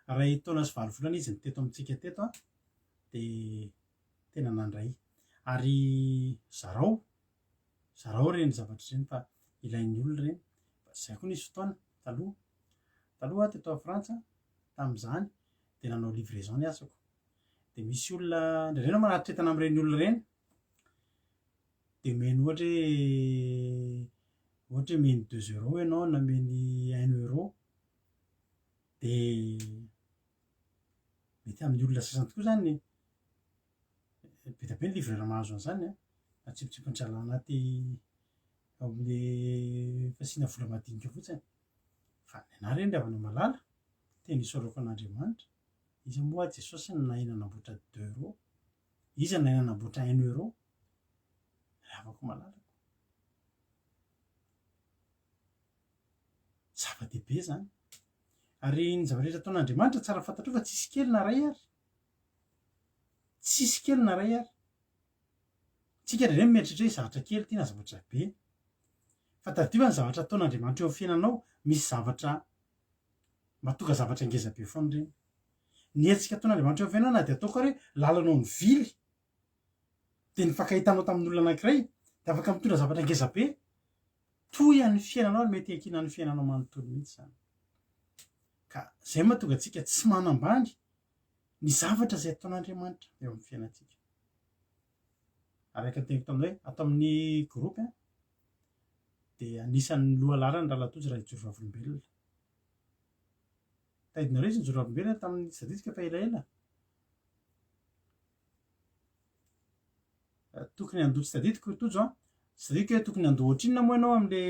[SPEAKER 1] iray taona sy valo volana izy no teto amintsika teto an, dia tena nandray. Ary zarao, zarao ireny zavatra ireny fa ilain'ny olona ireny. Fa zay koa nisy fotoana taloha, taloha aho teto Frantsa tamin'izany dia nanao livraison ny asako. Dia misy olona, indraindray ianao manatitra entana amin'ireny olona ireny. Dia omeny ohatra hoe ohatra hoe omeny deux euros ianao na omeny un euro dia mety amin'ny olona sasany tokoa izany be dia be ny livreur mahazo an'izany an, atsipitsipin-drala anaty ao amin'le fasiana vola madinika fotsiny. Fa ny anah re ry havana malala, tena isaorako an'Andriamanitra, iza moa Jesosy no nahay nanamboatra deux euros? Iza no nahay nanamboatra un euro? Ry havako malalako. Zava-dehibe izany. Ary ny zava-drehetra ataon'Andriamanitra tsara fantatrao fa tsisy kely na iray ary. Tsisy kely na iray ary. Tsika indraindray mieritreritra hoe zavatra kely ity na zavatra be. Fa tadidio fa ny zavatra ataon'Andriamanitra eo amin'ny fiainanao, misy zavatra mahatonga zavatra ngeza be foana ireny. Ny hetsika ataon'Andriamanitra eo amin'ny fiainanao na dia ataoko ary hoe lalanao nivily dia nifankahitanao tamin'olona anankiray dia afaka mitondra zavatra ngeza be toy an'ny fiainanao ary mety hiankinan'ny fiainanao manontolo mihitsy izany. Ka izay mahatonga antsika tsy manambany ny zavatra izay ataon'Andriamanitra eo amin'ny fiainantsika. Araka ny teniko taminao hoe ato amin'ny groupe dia anisan'ny lohalaharana Rahalatojo raha hijoro vavolombelona. Tadidinareo izy nijoro vavolombelona tamin'ny tsy tadidiko efa elaela. Tokony handoa tsy tadidiko Tojo an. Tsy tadidiko hoe tokony handoa ohatrinona moa ianao amin'le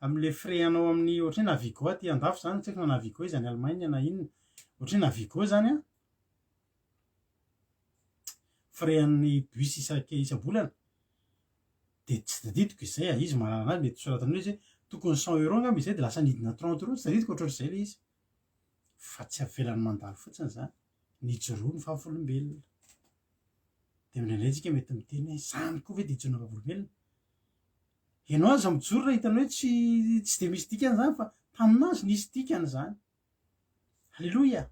[SPEAKER 1] amin'le frais anao amin'ny ohatry ny hoe Navigo aty andafy zany, tsy haiko na Navigo izy any Allemagne na inona. Ohatry ny hoe Navigo zany an, frais an'ny bus isak- isam-bolana. Dia tsy tadidiko izay a, izy mahalala anazy mety soratany eo izy hoe tokony cent euros angamba izay dia lasa nidina trente euros, tsy tadidiko ohatrohatr'izay ilay izy. Fa tsy avelany mandalo fotsiny izany, nijoroa ny vavolombelona. Dia indraindray isika mety miteny hoe izany koa ve dia hijoroana vavolombelona? Ianao aza mijoro raha hitanao hoe tsy tsy dia misy dikany izany fa taminazy nisy dikany izany. Aleloia!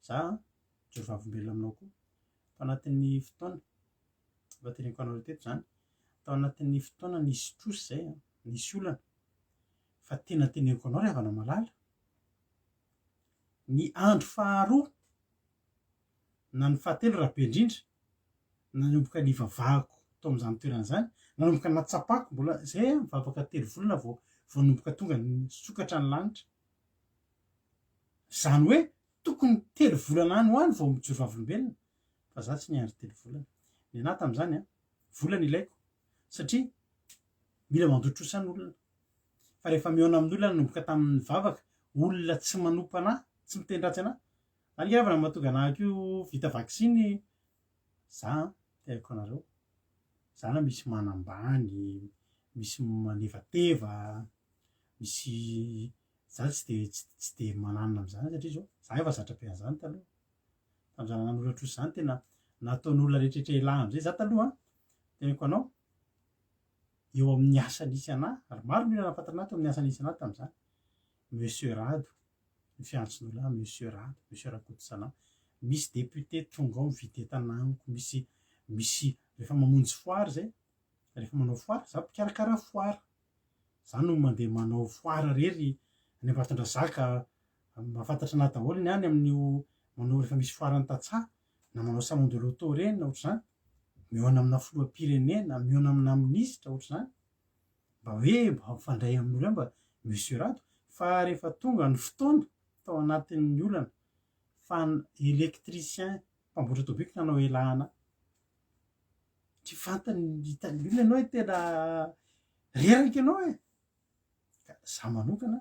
[SPEAKER 1] Za mijoro vavolombelona aminao koa. Tao anatin'ny fotoana, efa teneniko anareo teto izany, tao anatin'ny fotoana nisy trosa izay, nisy olana. Fa tena teneniko anao ry havana malala, ny andro faharoa na ny fahatelo raha be indrindra, nanomboka nivavahako tao amin'izany toerana izany, nanomboka natsapako, mbola izay aho nivavaka telo volana vao vao nanomboka tonga nisokatra ny lanitra. Izany hoe tokony telo volana any ho any vao mijoro vavolombelona, fa za tsy niandry telo volana. Ny anah tamin'izany an, vola no ilaiko satria mila mandoa trosa ny olona. Fa rehefa mihaona amin'olona nanomboka tamin'ny vavaka, olona tsy manompa anah, tsy miteny ratsy anah, Zany nge havana mahatonga anah ko vita vaksiny za an, teneniko anareo, za na misy manambany, misy manevateva, misy za tsy de tsy de mananona amzany satria zao za efa zatra be anzany taloha, tamza nanoratra ozy zany tena nataon'olona retraretra elah amzay za taloha an, teneniko anao eo amin'ny asa nisy anah ary maro ny olona nahafantatra anah teo amin'ny asa nisy anah tamzany, monsieur Rado, ny fiantson'olona ahy Monsieur Rado, Monsieur Rakotosalama, misy député tonga ao mividy entana amiko, misy misy rehefa mamonjy foire zay, rehefa manao foire, za mpikarakara foire, za no mandeha manao foire rery any Ambatondrazaka, mahafantatra anah daholo ny any amin'io manao rehefa misy foire ny tantsaha na manao salon de l'auto reny na ohatr'izany, mihaona amina filoham-pirenena, mihaona amina minisitra ohatr'izany. mba hoe mba mifandray amin'olona mba Monsieur Rado fa rehefa tonga ny fotoana tao anatin'ny olana fa électricien mpamboatra tobiko nanao elana tsy fantany hitan'ny olona ianao hoe tena reraka ianao e ka za manokana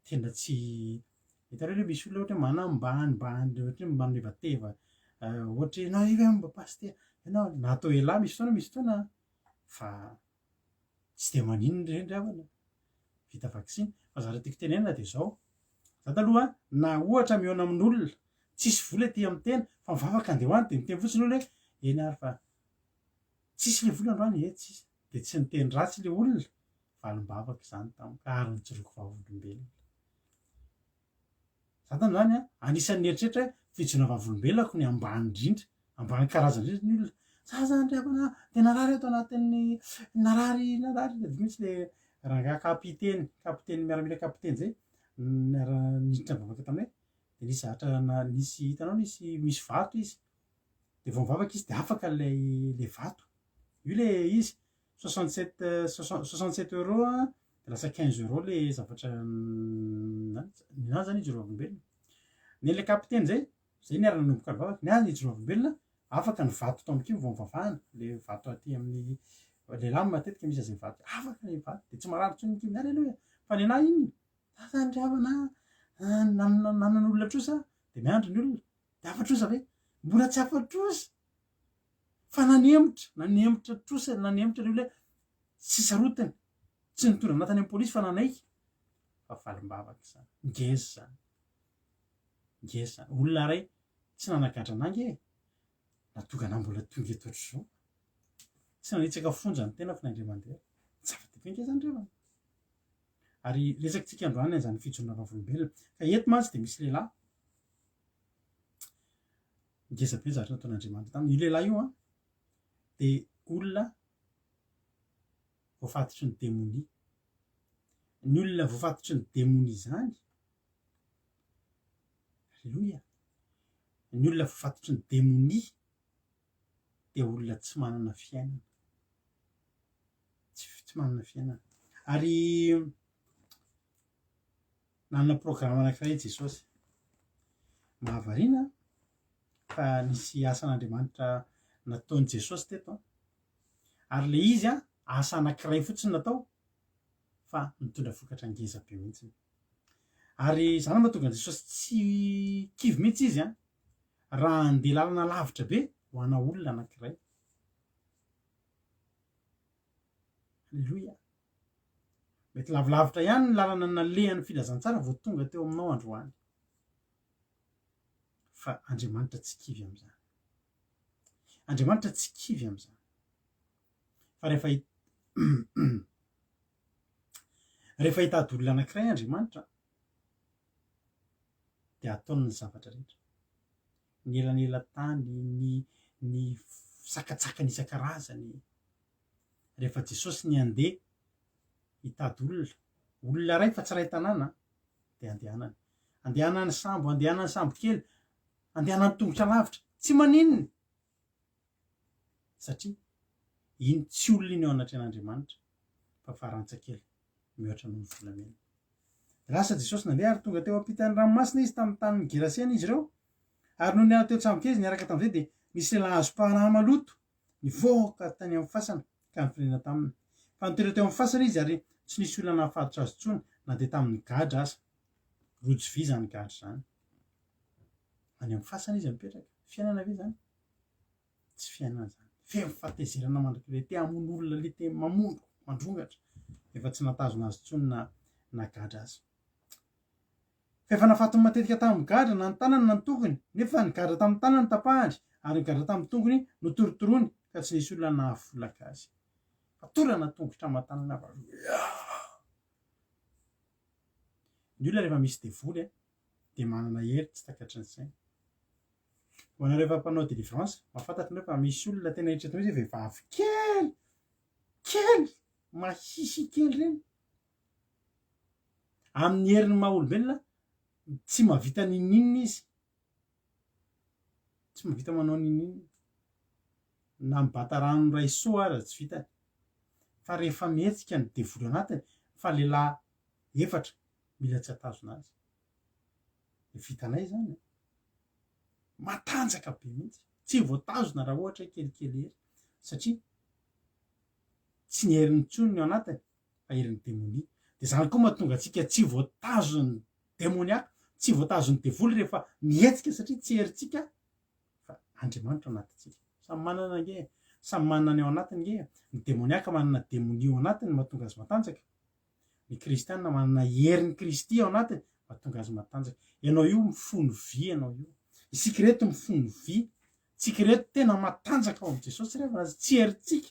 [SPEAKER 1] tena tsy hitanareo le misy olona ohatra hoe manambanimbany ohatra hoe manevateva ohatra hoe ianao ve mba pasitera ianao na atao elah misy fotoana misy fotoana fa tsy de maninona ireny ry havana vita vaksiny fa zavatra tiako tenenina de zao za taloha na ohatra mihaona amin'olona tsisy vola aty amin'ny tena fa mivavaka andeha ho any de miteny fotsiny olona hoe eny ary fa tsisy le vola androany e tsisy de tsy niteny ratsy le olona valim-bavaka izany tamiko ary nijoroako vavolombelona. Za tamin'izany an, anisan'ny nieritreritra hoe fijoroana vavolombelonako ny ambany indrindra, ambany karazana indrindra ny olona. Za zany ry havana dia narary ato anatin'ny, narary, narary, tadidiko mihitsy le rangahy kapiteny, kapiteny miaramila kapiteny zay, niara niditra nivavaka taminay, dia nisy zavatra na- nisy hitanao nisy misy vato izy. Dia vao mivavaka izy dia afaka ilay ilay vato. Io ilay izy, 67 67 euros an, dia lasa 15 euros ilay zavatra ny azy zany ijoro vavolombelona. Ny an'ilay kapiteny izay, izay niara-nanomboka nivavaka, ny azy nijoro vavolombelona, afaka ny vato tao amin'ny kibo vao nivavahana, ilay vato aty amin'ny lehilahy matetika misy an'izay vato, afaka ilay vato dia tsy marary intsony ny kibony, aleloia! Fa ny anah inona? Za zany ry havana a, nanana nanana olona trosa dia miandry ny olona, dia afa-trosa ve? Mbola tsy afa-trosa! Fa nanemotra, nanemotra trosa, nanemotra ilay olona hoe tsy sarotiny, tsy nitondra anah tany amin'ny polisy fa nanaiky fa valim-bavaka izany, ngeza izany, ngeza izany, olona iray tsy nanagadra anah ange e, nahatonga anah mbola tonga eto ohatr'izao, tsy nanitsaka fonja ny tenako na indray mandeha, zava-dehibe ange izany ry havana. Ary resakitsika androany an'izany fijoroana vavolombelona. Ka eto mantsy dia misy lehilahy ngeza be ny zavatra nataon'Andriamanitra taminy. Io lehilahy io an, dia olona voafatotry ny demonia. Ny olona voafatotry ny demonia izany, aleloia, ny olona voafatotry ny demonia dia olona tsy manana fiainana. Tsy tsy manana fiainana. Ary nanana programa anankiray i Jesosy. Mahavariana fa nisy asan'Andriamanitra nataon'i Jesosy teto an. Ary ilay izy an, asa anankiray fotsiny natao fa nitondra vokatra ngeza be mihitsy. Ary izany no mahatonga an'i Jesosy tsy kivy mihitsy izy an, raha handeha lalana lavitra be ho ana olona anankiray. Aleloia. Mety lavilavitra ihany ny lalana nalehan'ny filazantsara vao tonga teo aminao androany. Fa Andriamanitra tsy kivy amin'izany. Andriamanitra tsy kivy amin'izany. Fa rehefa rehefa hitady olona anankiray Andriamanitra dia ataony ny zavatra rehetra. Ny elanelan-tany, ny ny sakatsakany isan-karazany. Rehefa Jesosy ny handeha hitady olona, olona iray fa tsy iray tanàna, dia andehanany. Andehanany sambo, andehanany sambo kely, andehanany tongotra lavitra, tsy maninona. Satria iny tsy olona iny eo anatrehan'Andriamanitra fa farantsa kely mihoatra noho ny volamena. Dia lasa Jesosy nandeha ary tonga teo ampitan'ny ranomasina izy tamin'ny tanin'ny Gerasena izy ireo. Ary nony niala teo an-tsambokely izy niaraka tamin'izay dia nisy lehilahy azom-panahy maloto nivoaka tany amin'ny fasana ka nifanena taminy. Fa nitoetra teo amin'ny fasana izy ary tsy nisy olona nahafatotra azy intsony na dia tamin'ny gadra aza. Rojo vy izany gadra izany. Any amin'ny fasana izy mipetraka. Fiainana ve izany? Tsy fiainana izany. Feno fahatezerana mandrakariva. Ilay te hamono olona, ilay te mamono, mandrongatra. Efa tsy nahatazona azy intsony na na gadra aza. Fa efa nafatony matetika tamin'ny gadra na ny tanany na ny tongony, nefa ny gadra tamin'ny tanany tapahany ary ny gadra tamin'ny tongony notorotoroany ka tsy nisy olona nahafolaka azy. Fatorana tongotra aman-tanana avy. Ny olona rehefa misy devoly dia manana hery tsy takatry ny saina. Ho anareo efa mpanao délivrance, mahafantatra nareo fa misy olona tena eritreretina mihitsy hoe vehivavy kely, kely, mahihy kely ireny. Amin'ny herin'ny maha olombelona, tsy mahavita n'inon'inona izy. Tsy mahavita manao n'inon'inona. Na mibata rano iray seau aza tsy vitany. Fa rehefa mihetsika ny devoly anatiny, fa lehilahy efatra mila tsy hatazona azy. Vitanay izany e. Matanjaka be mihitsy. Tsy voatazona raha ohatra hoe kelikely hery. Satria tsy ny heriny intsony ny ao anatiny fa herin'ny demonia. Dia izany koa mahatonga antsika tsy voatazon'ny demoniaka, tsy voatazon'ny devoly rehefa mihetsika satria tsy herintsika fa Andriamanitra ao anatintsika. Samy manana ange e. Samy manana ny ao anatiny ange e. Ny demoniaka manana demonia ao anatiny mahatonga azy matanjaka. Ny kristiana manana herin'i Kristy ao anatiny mahatonga azy matanjaka. Ianao io mifono vy ianao io. Isika ireto mifono vy. Tsika ireto tena matanjaka ao amin'i Jesosy ry havana, tsy herintsika.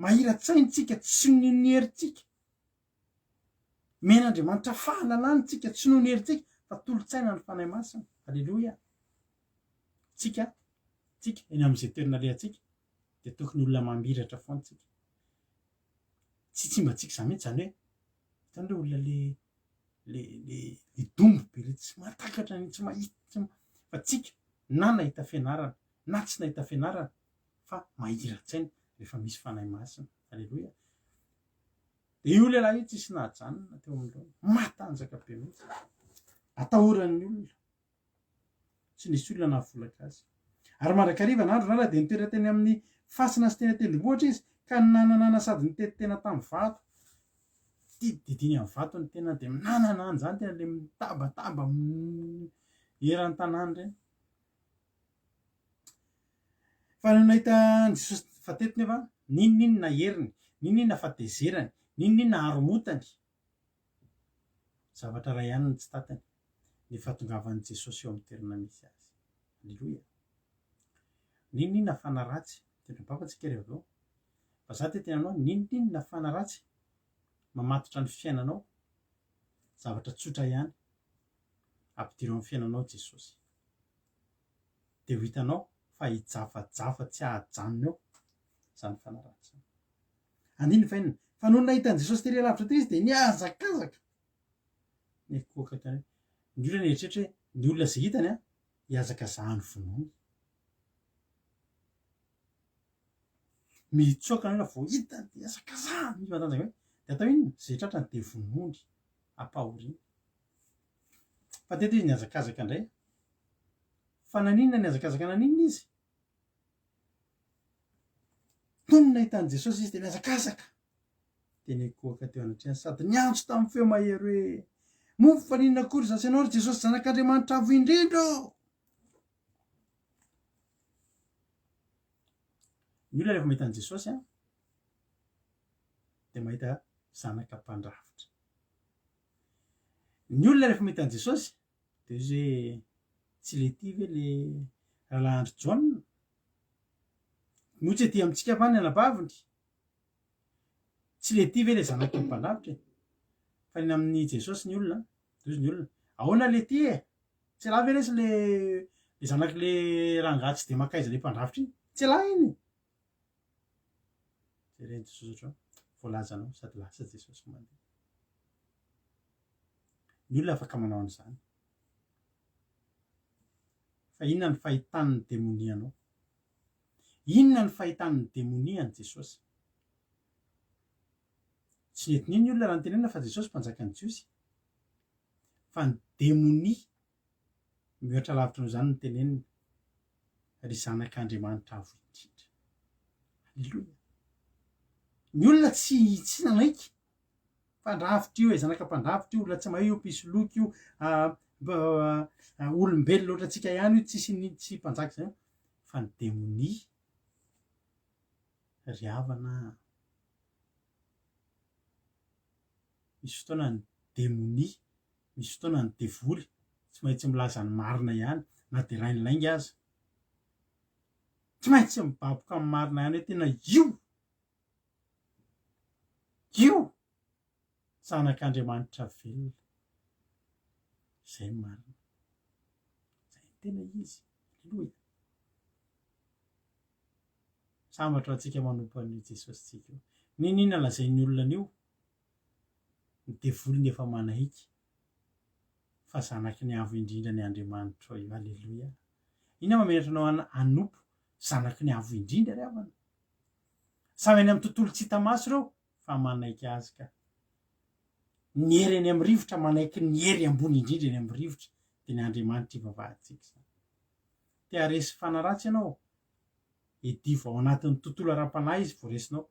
[SPEAKER 1] Mahira-tsaina tsika, tsy noho ny herintsika. Omen'Andriamanitra fahalalana tsika, tsy noho ny herintsika, fa tolo-tsaina ny Fanahy Masina. Aleloia. Tsika, tsika, eny amin'izay toerana alehantsika, dia tokony olona mamiratra foana tsika. Tsy tsy mba tsika izany mihitsy izany hoe, hitanao ilay olona le le le le dombo be le tsy mahatakatra ny tsy mahita, tsy fa tsika. Na nahita fianarana na tsy nahita fianarana fa mahira-tsaina rehefa misy Fanahy Masina. Aleloia. Dia io lehilahy io tsisy nahajanona teo anoloany. Matanjaka be mihitsy. Atahoran'ny olona. Tsy nisy olona nahafolaka azy. Ary mandrakariva na andro na alina dia nitoetra teny amin'ny fasana sy teny an-tendrombohitra izy, ka nananana sady nitety tena tamin'ny vato. Didididiny amin'ny vato ny tenany dia minananana izany tena ilay mitabataba eran'ny tanàna ireny. Fa nony nahita an'i Jesosy fa teto nefa, n'inon'inona heriny, n'inon'inona fahatezerany, n'inon'inona haromotany, zavatra iray ihany no tsy tantiny, ny fahatongavan'i Jesosy eo amin'ny toerana misy azy. Aleloia! N'inon'inona fanahy ratsy, tendrom-bava tsika ry avy eo, fa za te hiteny aminao, n'inon'inona fanahy ratsy mamatotra ny fiainanao, zavatra tsotra ihany, ampidiro amin'ny fiainanao Jesosy. Dia ho hitanao fa hijafajafa tsy hahajanona eo izany fanahy ratsy izany. Andininy fahenina, Fa nony nahita an'i Jesosy tery alavitra tery izy dia nihazakazaka nikohaka tany. Ny olona nieritreritra hoe ny olona izay hitany an, hihazakazahany vonoiny. Mitsoaka ny olona vao hitany dia hihazakazahany, misy matanjaka be. Dia atao inona? Izay tratrany dia vonoiny, ampahoriany. Fa teto izy nihazakazaka indray. Fa naninona nihazakazaka naninona izy? Nony nahita an'i Jesosy izy dia nihazakazaka, dia nikohaka teo anatrehany sady niantso tamin'ny feo mahery hoe, Moa faninona akory izaho sy ianao, ry Jesosy Zanak'Andriamanitra Avo Indrindra ô? Ny olona rehefa mahita an'i Jesosy an, dia mahita zanaka mpandrafitra. Ny olona rehefa mahita an'i Jesosy dia izy hoe tsy le ty ve le rahalahy Andry Jaona? Moa tsy aty amintsika va ny anabaviny? Tsy le ty ve le zanaky ny mpandrafitra e? Fa ny amin'i Jesosy ny olona, dia hozy ny olona, ahoana le ty e? Tsy elah ve lesy le le zanaky le rangahy tsy dia mankaiza le mpandrafitra iny? Tsy elah iny e! Jeren'i Jesosy ohatr'izao, voalazanao sady lasa Jesosy mandeha. Ny olona afaka manao an'izany. Fa inona ny fahitan'ny demonia anao? Inona ny fahitan'ny demonia an'i Jesosy? Tsy nety nino ny olona raha nitenenina fa Jesosy mpanjakan'ny Jiosy. Fa ny demonia mihoatra lavitra noho izany no tenenina, ry zanak'Andriamanitra avo indrindra. Aleloia. Ny olona tsy tsy nanaiky Mpandrafitra io e, zanaka mpandrafitra io, olona tsy mahay io, mpisoloky io, olombelona ohatrantsika ihany io, tsisy ny tsy mpanjaka izany fa ny demonia ry havana a. Misy fotoana ny demonia, misy fotoana ny devoly tsy maintsy milaza ny marina ihany na dia rain'ny lainga aza. Tsy maintsy mibaboka amin'ny marina ihany hoe tena io Io Zanak'Andriamanitra velona. Izay ny marina. Izay ny tena izy. Aleloia. Sambatra ho antsika manompo an'io Jesosintsika io. N'inon'inona lazain'ny olona an'io, ny devoliny efa manaiky fa zanaky ny Avo Indrindra ny Andriamanitrao io. Aleloia. Inona mahamenatra anao hanompo zanaky ny Avo Indrindra ry havana? Samy any amin'ny tontolo tsy hita maso ireo fa manaiky azy ka. Ny hery eny amin'ny rivotra manaiky ny hery ambony indrindra eny amin'ny rivotra dia ny Andriamanitra ivavahantsika izany. Te haharesy fanahy ratsy ianao? Edivo ao anatin'ny tontolo ara-panahy izy vao resinao.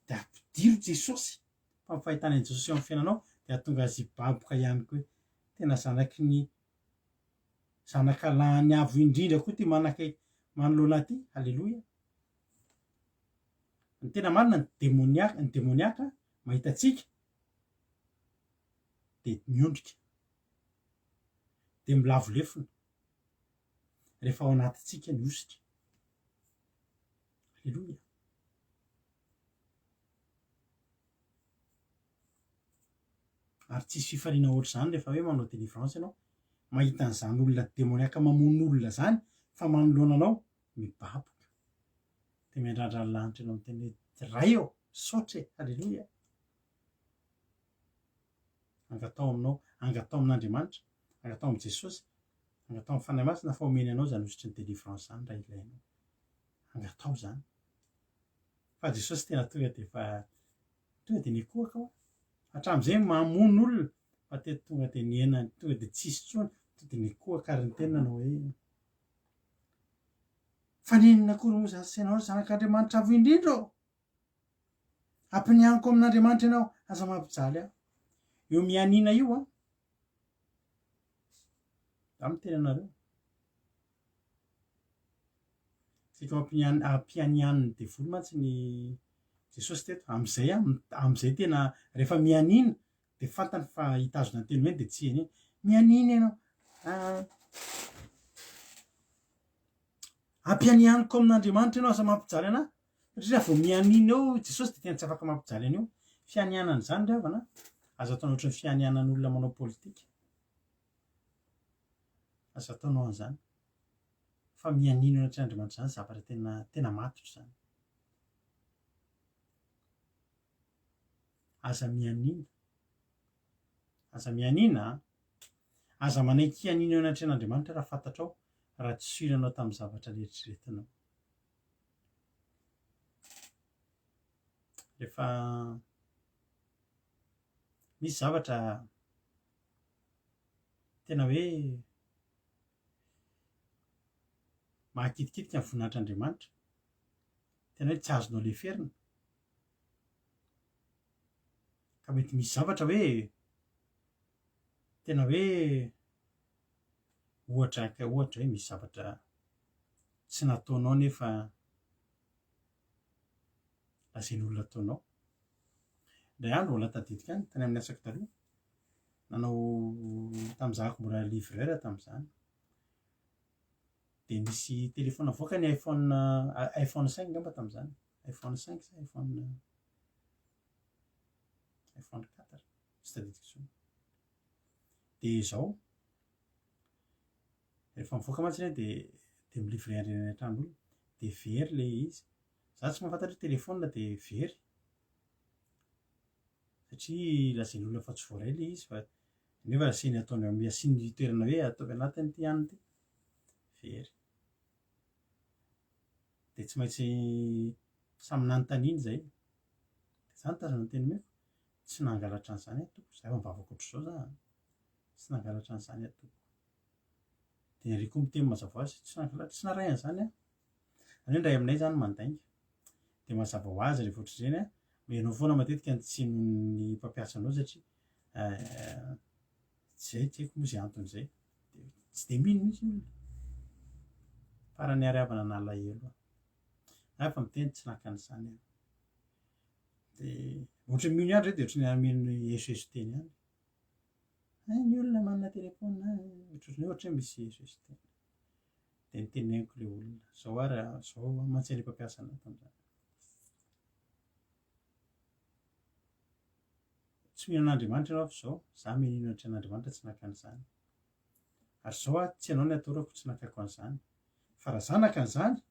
[SPEAKER 1] Dia ampidiro Jesosy fa ny fahitana an'i Jesosy eo amin'ny fiainanao dia hahatonga azy hibaboka ihany koa hoe tena zanaky ny Zanaka lahin'ny Avo Indrindra koa ity manakaiky manoloana ity. Aleloia. Ny tena marina, ny demoniaka, ny demoniaka mahita antsika dia miondrika, dia milavo lefona rehefa ao anatintsika ny hosotra. Aleloia. Ary tsisy fifaliana ohatr'izany rehefa hoe manao délivrance ianao, mahita an'izany olona demoniaka mamono olona zany fa manoloana anao mibaboka. Dia miandrandra ny lanitra ianao miteny hoe Ray ô, misaotra e, haleloia. Angatao aminao, angatao amin'Andriamanitra, angatao amin'i Jesosy. Angatao amin'ny Fanahy Masina fa omeny anao izany hosotry ny délivrance izany raha ilainao. Angatao izany. Fa Jesosy tena tonga dia efa tonga dia nikohaka hoa. Hatramin'izay mamono olona fa teto tonga dia nihena, tonga dia tsisy intsony, tonga dia nikohaka ary niteny nanao hoe Fa n'inona akory moa izany sy ianao ry zanak'Andriamanitra avo indrindra ô? Ampinianiko amin'Andriamanitra ianao, aza mampijaly ahy. Io mianiana io an, za miteny anareo. Saika ampianianin'ny devoly mantsy ny Jesosy teto. Amin'izay an, amin'izay tena rehefa mianiana dia fantany fa hitazona ny teny omeny dia tsy hianiana. Mianiana ianao. Ah. Ampianianiko amin'Andriamanitra ianao, aza mampijaly anah. Satria raha vao mianiana eo Jesosy dia tena tsy afaka mampijaly an'io. Fianianana izany ry havana, aza ataonao ohatran'ny fianianan'olona manao politika. Aza ataonao an'izany. Fa mianiana eo anatrehan'Andriamanitra izany zavatra tena tena matotra izany. Aza mianiana. Aza mianiana an. Aza manaiky hianiana eo anatrehan'Andriamanitra raha fantatrao raha tsy sûr anao tamin'ny zavatra neritreretinao. Rehefa misy zavatra tena hoe mahakitikitika ny voninahitr'Andriamanitra, tena hoe tsy azonao leferina, ka mety misy zavatra hoe tena hoe ohatra ohatra hoe misy zavatra tsy nataonao nefa lazain'olona ataonao. Indray andro mbola tadidiko ihany tany amin'ny asako taloha, nanao tamin'izaho mbola livreur tamin'izany, dia nisy telefaonina nivoaka ny iPhone iPhone cinq angamba tamin'izany, iPhone cinq sa iPhone iPhone quatre, tsy tadidiko intsony. Dia izao, Rehefa mivoaka mantsy anie dia dia mi-livrer an'ireny any an-tranon'olona dia very ilay izy. Za tsy mahafantatra hoe telephone dia very satria lazain'olona fa tsy voaray ilay izy fa nefa asiany ataony amin'ny asiany toerana hoe ataovy anatin'ity anona ity, very. Dia tsy maintsy samy nanontaniana izay. Dia za nitazona ny teny omeko, tsy nangalatra an'izany aho tompoko, za efa mivavaka ohatr'izao za an. Tsy nangalatra an'izany aho tompoko. Dia ery koa miteny mazava ho azy, tsy nangalatra, tsy naray an'izany aho. Izany hoe ny ray aminay izany mandainga. Dia mazava ho azy rehefa ohatr'ireny an, ianao foana matetika no tsy henon'ny mpampiasa anao satria tsy hay, tsy haiko moa izay antony izay. Dia tsy dia mino mihitsy ny olona. Farany ary havana nalahelo aho. Za efa miteny tsy naka an'izany aho. Dia ohatran'ny mino ihany re dia ohatran'ny mino esoeso teny ihany. Hay ny olona manana téléphone a, ohatrohatran'ny hoe ohatra hoe misy esoeso teny. Dia niteneniko ilay olona, zao ary a, zao mantsy ilay mpampiasa anah tamin'izany. Tsy mino an'Andriamanitra ianao fa zao, za mino an'Andriamanitra tsy naka an'izany. Ary zao aho, tsy ianao ny atahorako tsy nakako an'izany. Fa raha za naka an'izany,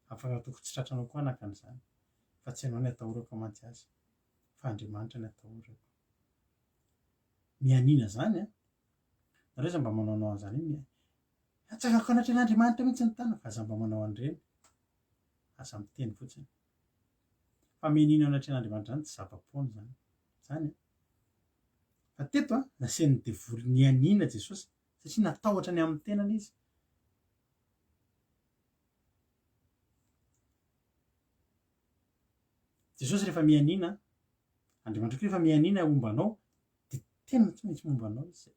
[SPEAKER 1] afaka ataoko tsy tratranao koa naka an'izany. Fa tsy ianao ny atahorako mantsy azy, fa Andriamanitra ny atahorako. Mianiana zany an! Nareo aza mba manaonao an'izany hoe atsangako anatrehan'Andriamanitra mihitsy ny tanako, aza mba manao an'ireny, aza miteny fotsiny. Fa mianiana eo anatrehan'Andriamanitra zany tsy zava-poana zany, zany an! Fa teto an, nasian'ny devoly nianiana Jesosy satria natahotra ny amin'ny tenany izy. Jesosy rehefa mianiana, Andriamanitra koa rehefa mianiana homba anao dia tena tsy maintsy momba anao izy zay.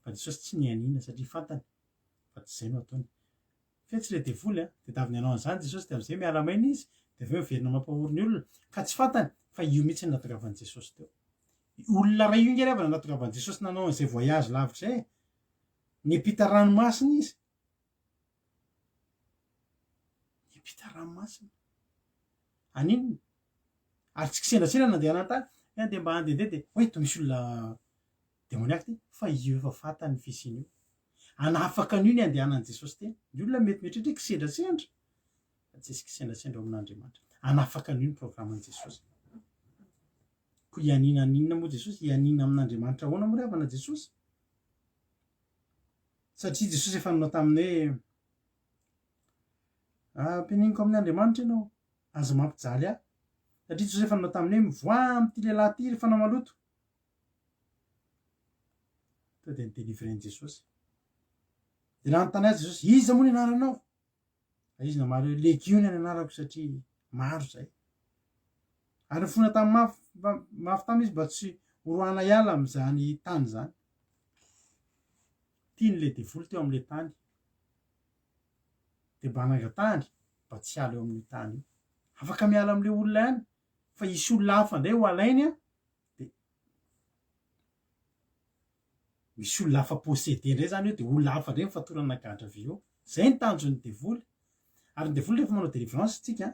[SPEAKER 1] Fa Jesosy tsy nianiana satria fantany fa tsy izay no ataony. Fetsy ilay devoly a, tadiaviny hanao an'izany Jesosy dia amin'izay miala maina izy dia avy eo miverina mampahory ny olona ka tsy fantany fa io mihitsy no nahatongavan'i Jesosy teo. Olona iray io nge ry havana nahatongavan'i Jesosy nanao an'izay voyage lavitra izay e. Niampita ranomasina izy. Niampita ranomasina. Haninona? Ary tsy kisendrasendra nandehanany tany, hoe andeha mba handehandeha dia hoe toa misy olona demoniaque ty, fa io efa fantany ny fisian'io. Hanafaka an'io ny andehanan'i Jesosy teny. Ny olona mety mieritreritra hoe kisendrasendra, fa tsisy kisendrasendra ao amin'Andriamanitra. Hanafaka an'io ny programan'i Jesosy. Koa hianiana an'inona moa Jesosy? Hianiana amin'Andriamanitra ahoana moa ry havana Jesosy? Satria Jesosy efa nanao taminy hoe, Ampianino amin'ny Andriamanitra ianao, aza mampijaly ahy. Satria Jesosy efa nanao taminy hoe, Mivoaha amin'ity lehilahy ity ry fanahy maloto. Tonga dia ni-délivrer-n'i Jesosy. Dia nanontany azy Jesosy, Iza moa ny anaranao? Fa izy namaly hoe, Legiona ny anarako satria maro izay. Ary nifona tamin'ny mafy, mafy taminy izy mba tsy horoahana hiala amin'izany tany izany. Tian'ilay devoly teo amin'ilay tany. Dia mba nangatahany mba tsy hiala eo amin'io tany io. Afaka miala amin'ilay olona ihany, fa hisy olona hafa indray ho alainy an, dia Misy olona hafa possédé indray zany eo de olona hafa indray mifatorana gadra avy eo. Zay ny tanjon'ny devoly. Ary ny devoly rehefa manao délivrance tsika,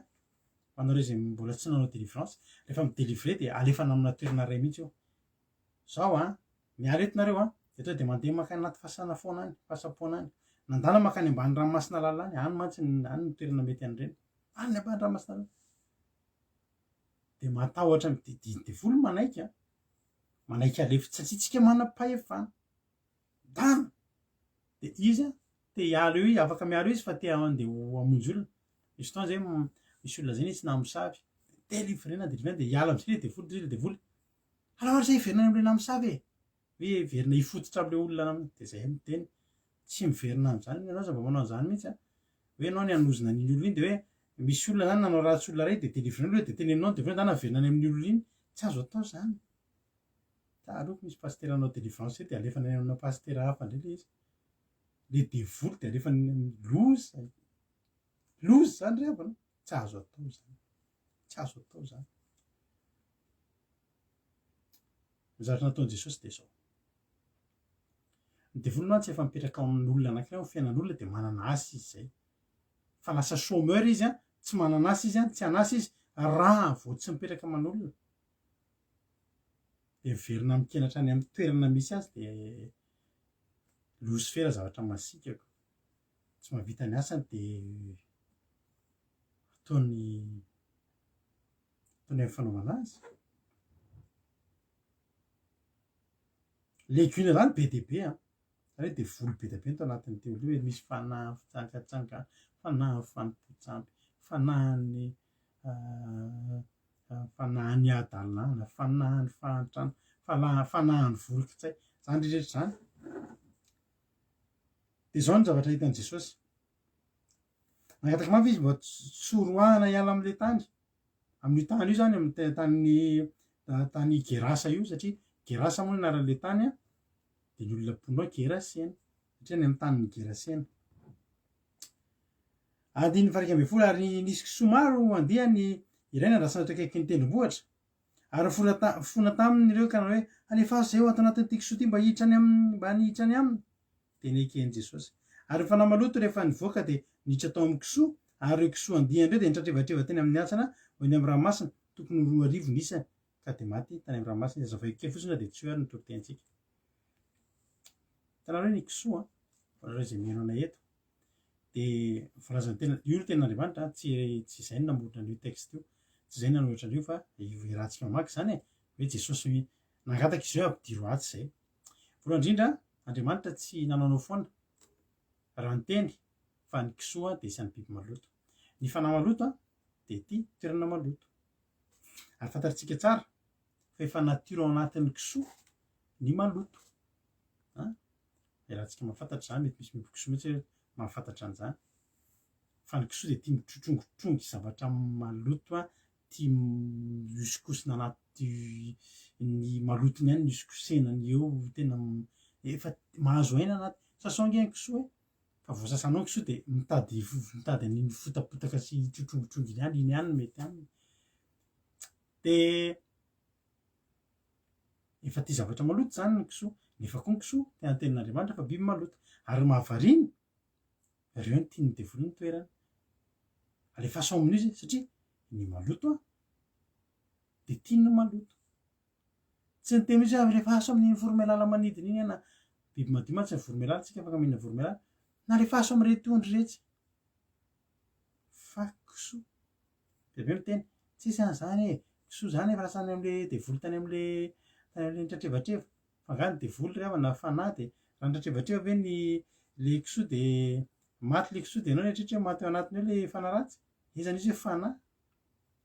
[SPEAKER 1] ho anareo izay mbola tsy nanao délivrance, rehefa mi-délivrer de alefana amina toerana iray mihitsy eo. Zao an, miala eto nareo an, de tonga de mandeha mankany anaty fasana foana any, fasam-poana any. Nandala mankany ambany ranomasina lalina any, any mantsy ny any ny toerana mety an'ireny. Any ambany ranomasina lalina. De matahotra ny devoly manaiky an. Manaiky alefa satria tsika manam-pahefana. Dana! De izy an, te hiala eo izy, afaka miala eo izy fa te handeha ho hamonjy olona. Misy fotoana zay misy olona zay nisy namosavy, delivrena delivrena de hiala am'zay le devoly, de le devoly, alao ary zay hiverina any am'le namosavy e! Hoe hiverina hifototra am'le olona nam-, de zay miteny, tsy miverina am'zany, ianao aza mba manao an'zany mihitsy an! Hoe ianao ny hanozona an'iny olona iny de hoe misy olona zany nanao ratsy olona ray de delivrena aloha de teneninao ny devoly ndana averina any amin'iny olona iny, tsy azo atao zany. Tsaroako misy pasitera hanao délivrance de alefany any amina pasitera hafa indray le izy. Le devoly de alefany any amin'ny loza. Loza zany ry havana. Tsy azo atao zany. Tsy azo atao zany. Ny zavatra nataon'i Jesosy dia izao. Ny devoly mantsy efa mipetraka ao amin'olona anankiray ao amin'ny fiainan'olona dia manana asa izy izay. Fa lasa chômeur izy an, tsy manana asa izy an, tsy an'asa izy raha vao tsy mipetraka aman'olona. Dia miverina mikenatra any amin'ny toerana misy azy dia losifera zavatra masiaka ko. Tsy mahavita ny asany dia ataony ataony amin'ny fanaovana azy. Legiona zany be dia be an. Zany hoe devoly be dia be no tao anatin'ity olona io hoe misy fanahy fitsangatsangana, fanahy fanompoan-tsampy, fanahin'ny fanahin'ny hadalana, fanahin'ny fahantrana, fanahy fanahin'ny volon-kitsay, izany rehetra izany. Dia izao ny zavatra hitan'i Jesosy. Nangataka mafy izy mba tsy ho roahana hiala amin'ilay tany. Amin'io tany io izany, amin'ny tany tany Gerasa io, satria Gerasa moa ny anaran'ilay tany, dia ny olona mponina ao Gerasena, satria any amin'ny tanin'ny Gerasena. Andininy faha-11, Ary nisy kisoa maro andiany iray nandrasana teo akaikin'ny tendrombohitra. Ary nifona ta, nifona taminy ireo ka nanao hoe, Alefaso izahay ho ato anatin'ity kisoa ity mba hiditra any aminy, mba hiditra any aminy. Dia neken'i Jesosy. Ary ny fanahy maloto rehefa nivoaka dia niditra tao amin'ny kisoa, ary ireo kisoa andiany ireo dia nitratrevatreva teny amin'ny hantsana ho eny amin'ny ranomasina, tokony ho 2000 ny isany, ka dia maty tany amin'ny ranomasina izy. Hazavaiko kely fotsiny fa dia tsy eo ary ny toritenintsika. Hitanareo ny kisoa an, ho anareo izay mihaino anay eto, dia voalazan'ny tena, io no tenin'Andriamanitra an, tsy tsy izay no namorona an'io texte io, tsy izay no nanoratra an'io fa io iarahantsika mamaky izany e, hoe Jesosy nangataka izy hoe ampidiro atsy izay. Voalohany indrindra, Andriamanitra tsy nanaonao foana raha niteny fa ny kisoa dia isan'ny biby maloto. Ny fanahy maloto dia tia toerana maloto. Ary fantatritsika tsara fa efa natiora ao anatin'ny kisoa ny maloto. An? Iarahantsika mahafantatra izany, mety misy miompy kisoa mihitsy hoe mahafantatra an'izany. Fa ny kisoa dia tia mitrotrongotrongotrongy zavatra maloto an, tia mihosokosona anaty ny malotony ihany ny hosokosenany eo, tena efa mahazo aina anaty. Sasao ange ny kisoa e, fa vao sasanao ny kisoa dia mitady mitady an'iny fotapotaka sy trotrongotrongony ihany, iny ihany no mety aminy. Dia Efa tia zavatra maloto izany ny kisoa, nefa koa ny kisoa tena tenin'Andriamanitra fa biby maloto. Ary mahavariana, ireo no tian'ny devoly ny toerana. Alefaso ao amin'io izy satria ny maloto an, dia tiany ny maloto. Tsy niteny mihitsy hoe alefaso amin'iny voromailala manidina iny na biby madio mantsy ny voromailala, tsika afaka mihinana voromailala, na alefaso amin'ireto ondry iretsy. Fa kisoa Dia avy eo miteny, tsisy an'izany e, kisoa izany efa lasa any amin'ilay devoly tany amin'ilay tany amin'ilay nitratrevatreva. Fa angaha ny devoly ry havana fanahy dia raha nitratrevatreva ve ny Le kisoa de maty le kisoa de ianao nieritreritra hoe maty ao anatiny ao le fanahy ratsy. Iza no izy hoe fanahy?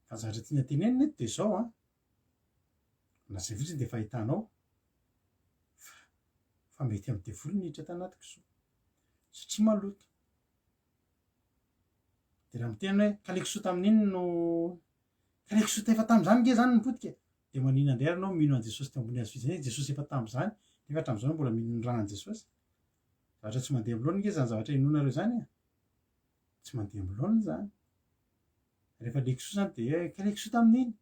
[SPEAKER 1] Fa ny zavatra tiana tenenina eto de zao an, na zay fotsiny de efa ahitanao fa fa mety amin'ny devoly ny niditra tanaty kisoa satria maloto. De raha miteny hoe ka le kisoa tamin'iny no ka le kisoa efa tamin'izany nge zany no potika e! De maninona indray ary ianao mino an'i Jesosy teo ambony hazo fijaliana, Jesosy efa tamin'izany nefa hatramin'izao ianao mbola mino ny ràn'i Jesosy? Zavatra tsy mandeha amin'ny laoniny nge zany zavatra inoanareo zany e! Tsy mandeha amin'ny laoniny zany. Rehefa le kisoa zany de ka le kisoa tamin'iny.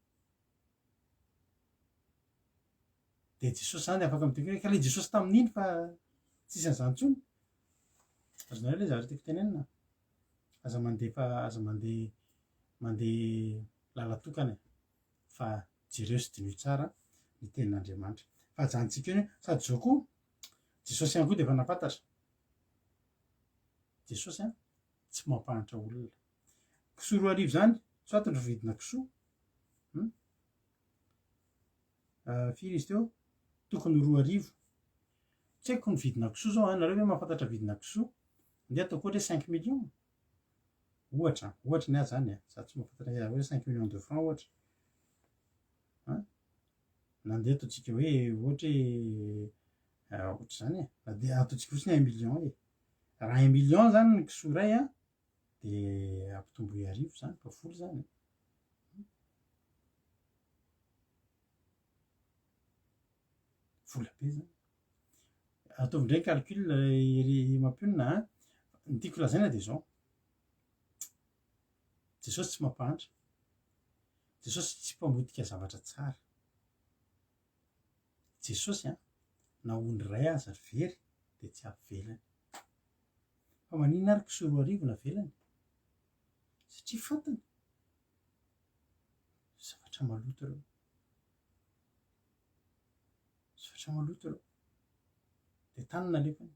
[SPEAKER 1] De Jesosy zany afaka miteny hoe ka le Jesosy tamin'iny fa tsisy an'izany intsony. Azonareo le zavatra tiako tenenina? Aza mandefa aza mandeha mandeha lalan-tokana e. Fa jereo sy diniho tsara ny tenin'Andriamanitra. Fa ajanontsika eo ny sady izao koa Jesosy ihany koa dia efa nahafantatra. Jesosy an tsy mampahantra olona. Kisoa 2000 izany, soit ny vidina kisoa. Hmm? Uh, firy izy teo? Tokony 2000. Tsy haiko ny vidina kisoa zao, nareo ve mahafantatra vidina kisoa? Andeha ataoko ohatra hoe 5 millions. Ohatra, ohatra ny ahy zany e. Za tsy mahafantatra hoe 5 millions de francs ohatra. Hein? Na andeha ataontsika hoe ohatra hoe ohatra izany e. Na dia ataontsika fotsiny 1 million e. Raha 1 million zany ny kisoa iray an, dia ampitomboy arivo zany fa vola zany e. Vola be zany. Ataovy indray calcul ry mampionona a. Ny tiako lazaina dia izao. Jesosy tsy mampahantra. Jesosy tsy mpamotika zavatra tsara. Jesosy an, na ondry iray aza very dia tsy avelany. Fa maninona ary kisoa 2000 navelany? Satria fantany. Zavatra maloto ireo. Zavatra maloto ireo. Dia tany nalefany.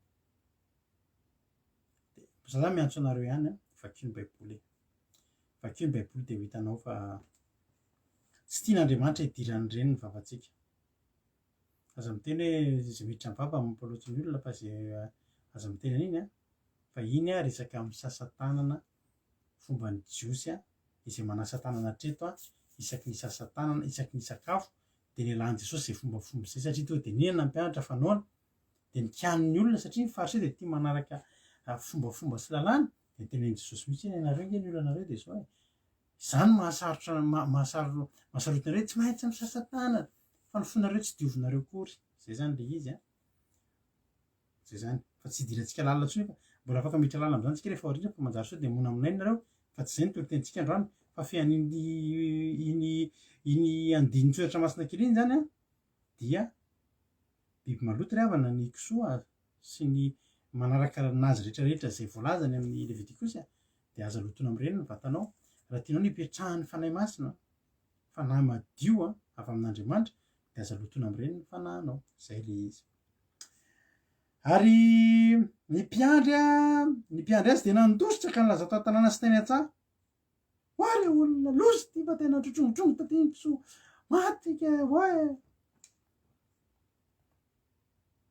[SPEAKER 1] Dia za zany miantso anareo ihany an, vakio ny baiboly e. Vakio ny baiboly dia ho hitanao fa tsy tian'Andriamanitra hidiran'ireny ny vavantsika. Aza miteny hoe izay miditra ny vava mampaloto ny olona fa izay aza miteny an'iny an, fa iny an resaka misasa tanana fomban'ny jiosy an, izay manasa tanana hatreto an, isaky ny hisasa tanana, isaky ny hisakafo dia nialan'i Jesosy izay fombafomba izay satria tonga dia nino nampianatra fa noana dia nikianin'ny olona satria ny fariseo dia tia manaraka fombafomba sy lalàna dia nitenenin'i Jesosy mihitsy hoe ianareo ange ny olanareo dia izao e, izany mahasarotra mahasaro mahasarotina anareo tsy maintsy misasa tanana fa ny fonareo tsy diovinareo akory, izay izany ilay izy an. Zay zany. Fa tsy hidirantsika lalina intsony fa mbola afaka miditra lalina amin'izany tsika rehefa aoriana fa manjary sao dia monamonaina nareo fa tsy izay ny toritentsika androany fa fean'iny iny iny andinin-tsoratra masina kely iny zany an dia biby maloto ry havana ny kisoa sy ny manaraka anazy rehetra rehetra izay voalazany amin'ny Levitikosy dia aza lotoina amin'ireny ny vatanao raha tianao ny hipetrahan'ny Fanahy Masina fanahy madio avy amin'Andriamanitra dia aza lotoina amin'ireny ny fanahinao izay ilay izy Ary ny mpiandry ny mpiandry azy dia nandositra ka nilaza tao an-tanàna sy teny an-tsaha. Hoy re olona, loza ity fa tena trotrongotrongro taty ny kisoa maty ka hoy.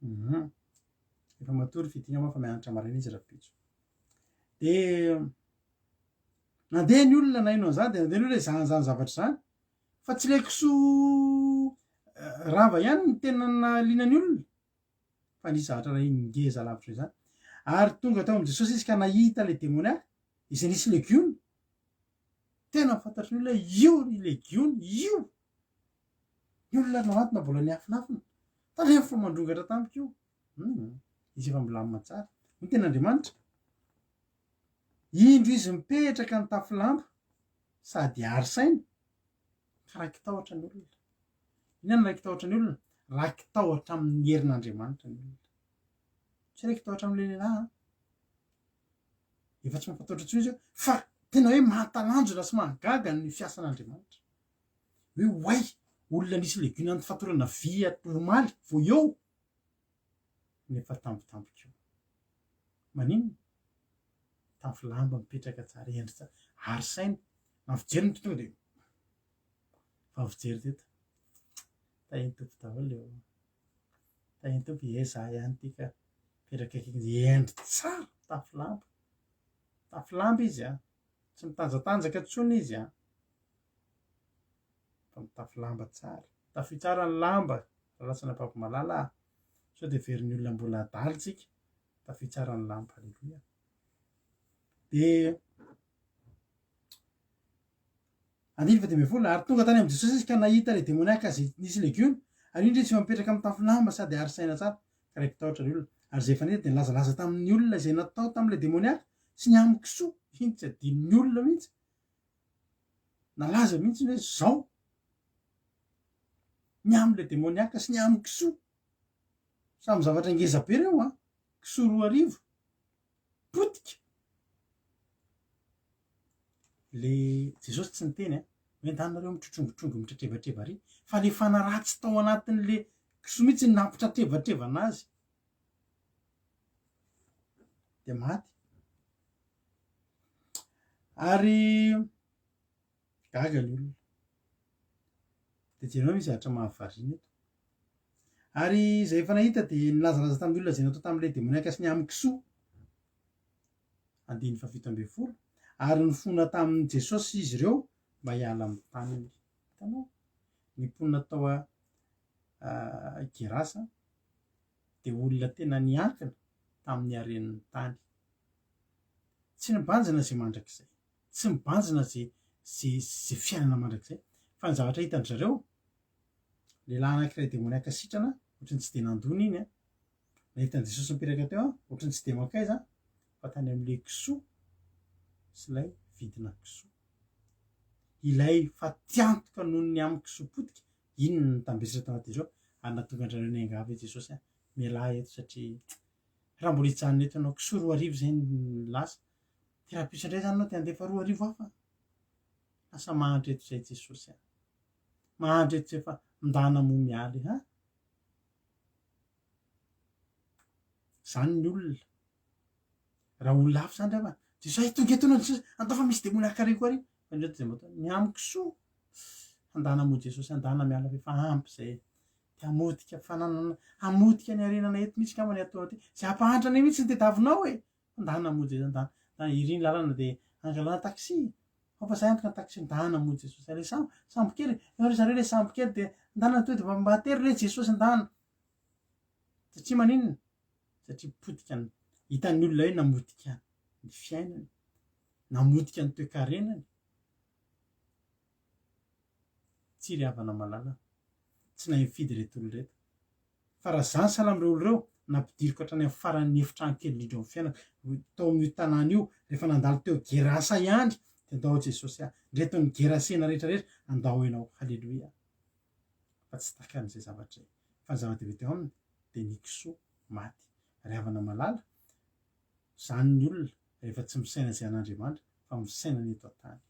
[SPEAKER 1] Mhm. Efa matory fitia moa fa mianatra maraina izy rahampitso. Dia nandeha ny olona naheno an'izany dia nandeha ny olona izany izany zavatra izany. Fa tsy ilay kisoa rava ihany no tena nahaliana ny olona fa nisy zavatra iray ngeza lavitra izany. Ary tonga tao amin'i Jesosy izy ka nahita ilay demoniaka izay nisy legiona. Tena fantatry ny olona hoe io ry legiona, io! Ny olona nanatona mbola niafinafina. Tandremo fa mandrongatra tampoka io. Hum, izy efa milamina tsara. Hoy ny tenin'Andriamanitra. Indro izy mipetraka nitafy lamba sady ary saina ka raiki-tahotra ny olona. Inona no raiki-tahotra ny olona? Raiki-tahotra amin'ny herin'Andriamanitra ny olona. Tsy raiki-tahotra amin'ilay lehilahy an. Efa tsy mampatahotra intsony izy fa tena hoe mahatalanjona sy mahagaga ny fiasan'Andriamanitra. Hoe oay, olona nisy legiona nifatorana vy omaly vao eo nefa tampotampoka eo. Maninona? Mitafy lamba, mipetraka tsara, hendry tsara, ary saina. Na fijery ny tonga dia fa fijery teto. Tahin'ny Tompo daholo eo. Tahin'ny Tompo, ie za ihany ty ka. Mipetraka akaiky hendry tsara, mitafy lamba. Mitafy lamba izy a. Tsy mitanjatanjaka intsony izy a. Fa mitafy lamba tsara. Tafio tsara ny lamba, Ralatsina Babimalala a. Sao dia heverin'ny olona mbola adala tsika. Tafio tsara ny lamba. Aleloia. Dia Andininy faha-15, Ary tonga tany amin'i Jesosy izy ka nahita ilay demoniaka izay nisy legiona, ary indro izy efa mipetraka amin'ny tafo lamba sady ary saina tsara, ka raiki-tahotra ny olona. Ary izay efa nahita dia nilazalaza tamin'ny olona izay natao tamin'ilay demoniaka sy ny amin'ny kisoa. Iny tsy adinon'ny olona mihitsy. Nalaza mihitsy ny hoe izao ny amin'ilay demoniaka sy ny amin'ny kisoa. Samy zavatra ngeza be ireo an! Kisoa 2000. Potika! Le Jesosy tsy niteny an, hoe ndany nareo mitrotrongotrongo mitratrevatreva ary, fa le fanahy ratsy tao anatin'le kisoa mihitsy no nampitratrevatrevana azy. De maty. Ary gaga ny olona. De jereo misy zavatra mahavariana eto. Ary izay efa nahita dia nilazalaza tamin'ny olona izay natao tamin'ilay demoniaka sy ny amin'ny kisoa. Andininy fahafito ambin'ny folo. Ary nifona tamin'i Jesosy izy ireo mba hiala amin'ny taniny. Hitanao? Ny mponina tao Gerasa dia olona tena niankina tamin'ny haren'ny tany. Tsy nibanjina izay mandrakizay. Tsy mibanjina izay izay fiainana mandrakizay. Fa ny zavatra hitan-dry zareo, Lehilahy anankiray demoniaka sitrana, ohatran'ny tsy dia nandona iny an. Nahita an'i Jesosy nipetraka teo an, ohatran'ny tsy dia mankaiza fa tany amin'ilay kisoa sy ilay vidina kisoa. Ilay fatiantoka noho ny amin'ny kisoa potika, iny no nitambesatra tao anatin'izy ireo ary nahatonga an-dry zareo niangavy hoe Jesosy an, mialà eto satria raha mbola hijanona eto ianao, kisoa 2000 izay no lasa, dia rahampitso indray izany ianao dia handefa 2000 hafa. Lasa mahantra eto izay Jesosy an. Mahantra eto zay fa ndana moa mialy ha? Zany ny olona. Raha olona hafa zany angamba, Jesosy ay tonga eto ianao Jesosy, andao fa misy demony hakariko ary. Fa ny eto zay mba atao, ny amiko soa. Andana moa Jesosy, andana miala fa efa ampy zay. Te hamotika fananana, hamotika ny harenana eto mihitsy angamba ny ataonao ty. Zay hampahantra anay mihitsy ny tediavinao e. Ndana moa Jesosy, ndana. Ndana iry ny lalana dia angalana taxi. Ao fa zay antoka ny taxi, ndana moa Jesosy. Ilay sambo, sambo kely, eo ry zareo ilay sambo kely dia ndana tonga dia mba atero re Jesosy ndana. Satria maninona? Satria potika ny, hitan'ny olona hoe namotika ny fiainany, namotika ny toekarenany. Tsia ry havana malala, tsy nahay nifidy ireto olona ireto. Fa raha zany sahala amin'ireo olona ireo, nampidiriko hatrany amin'ny faran'ny efitrano kely indrindra ao amin'ny fiainako, tao amin'io tanàna io, rehefa nandalo teo Gerasa ihany, dia ndao Jesosy aho. Ndreto ny Gerasena rehetra rehetra, andao ianao. Haleloia. Fa tsy takany izay zavatra izay. Fa ny zava-dehibe teo aminy, dia ny kisoa maty. Ry havana malala, izany ny olona, rehefa tsy misaina izay an'Andriamanitra, fa misaina ny eto an-tany.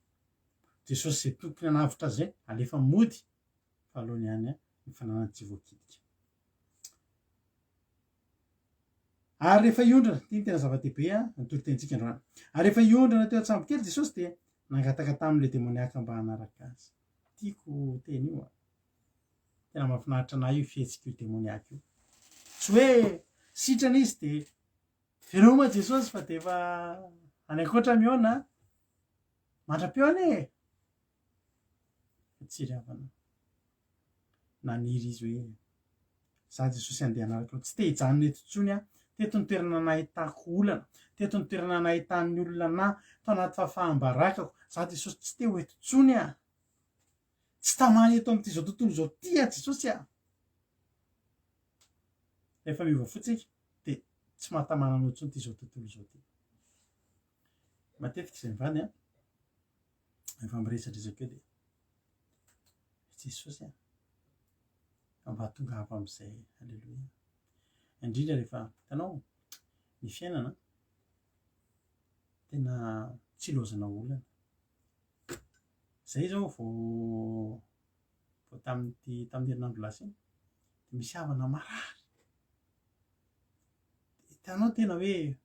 [SPEAKER 1] Jesosy izay tokony hanavotra azy izay, alefa mody, fa aleony ihany ny fananany tsy voakitika. Ary rehefa hiondrana, ity no tena zava-dehibe ny toritenintsika androany. Ary rehefa hiondrana teo an-tsambokely Jesosy dia nangataka tamin'ilay demoniaka mba hanaraka azy. Tiako io teny io an. Tena mahafinaritra an'ahy io fihetsik'io demoniaka io. Tsy hoe sitrana izy dia veloma Jesosy fa dia efa any ankoatra mihaona. Mandra-peo anie e! Tsy ry havana. Naniry izy hoe, Izaho Jesosy handeha hanaraka anao. Tsy te hijanona eto intsony aho. Teto ny toerana nahitako olana. Teto ny toerana nahitan'ny olona anà. Tao anaty fahafaham-barakako. Izaho Jesosy tsy te ho eto intsony aho. Tsy tamana eto amin'ity izao tontolo izao ity aho Jesosy ah. Rehefa miova fo tsika dia tsy mahatamana anao intsony ity izao tontolo izao ity. Matetika izay mivady an, rehefa miresadresaka eo dia Jesosy a, mba tongava amin'izay, aleloia. Indrindra rehefa hitanao ny fiainana tena tsy ilaozana olana. Zay zao vao vao tamin'ity tamin'ny herinandro lasa iny de misy havana marary. Hitanao tena hoe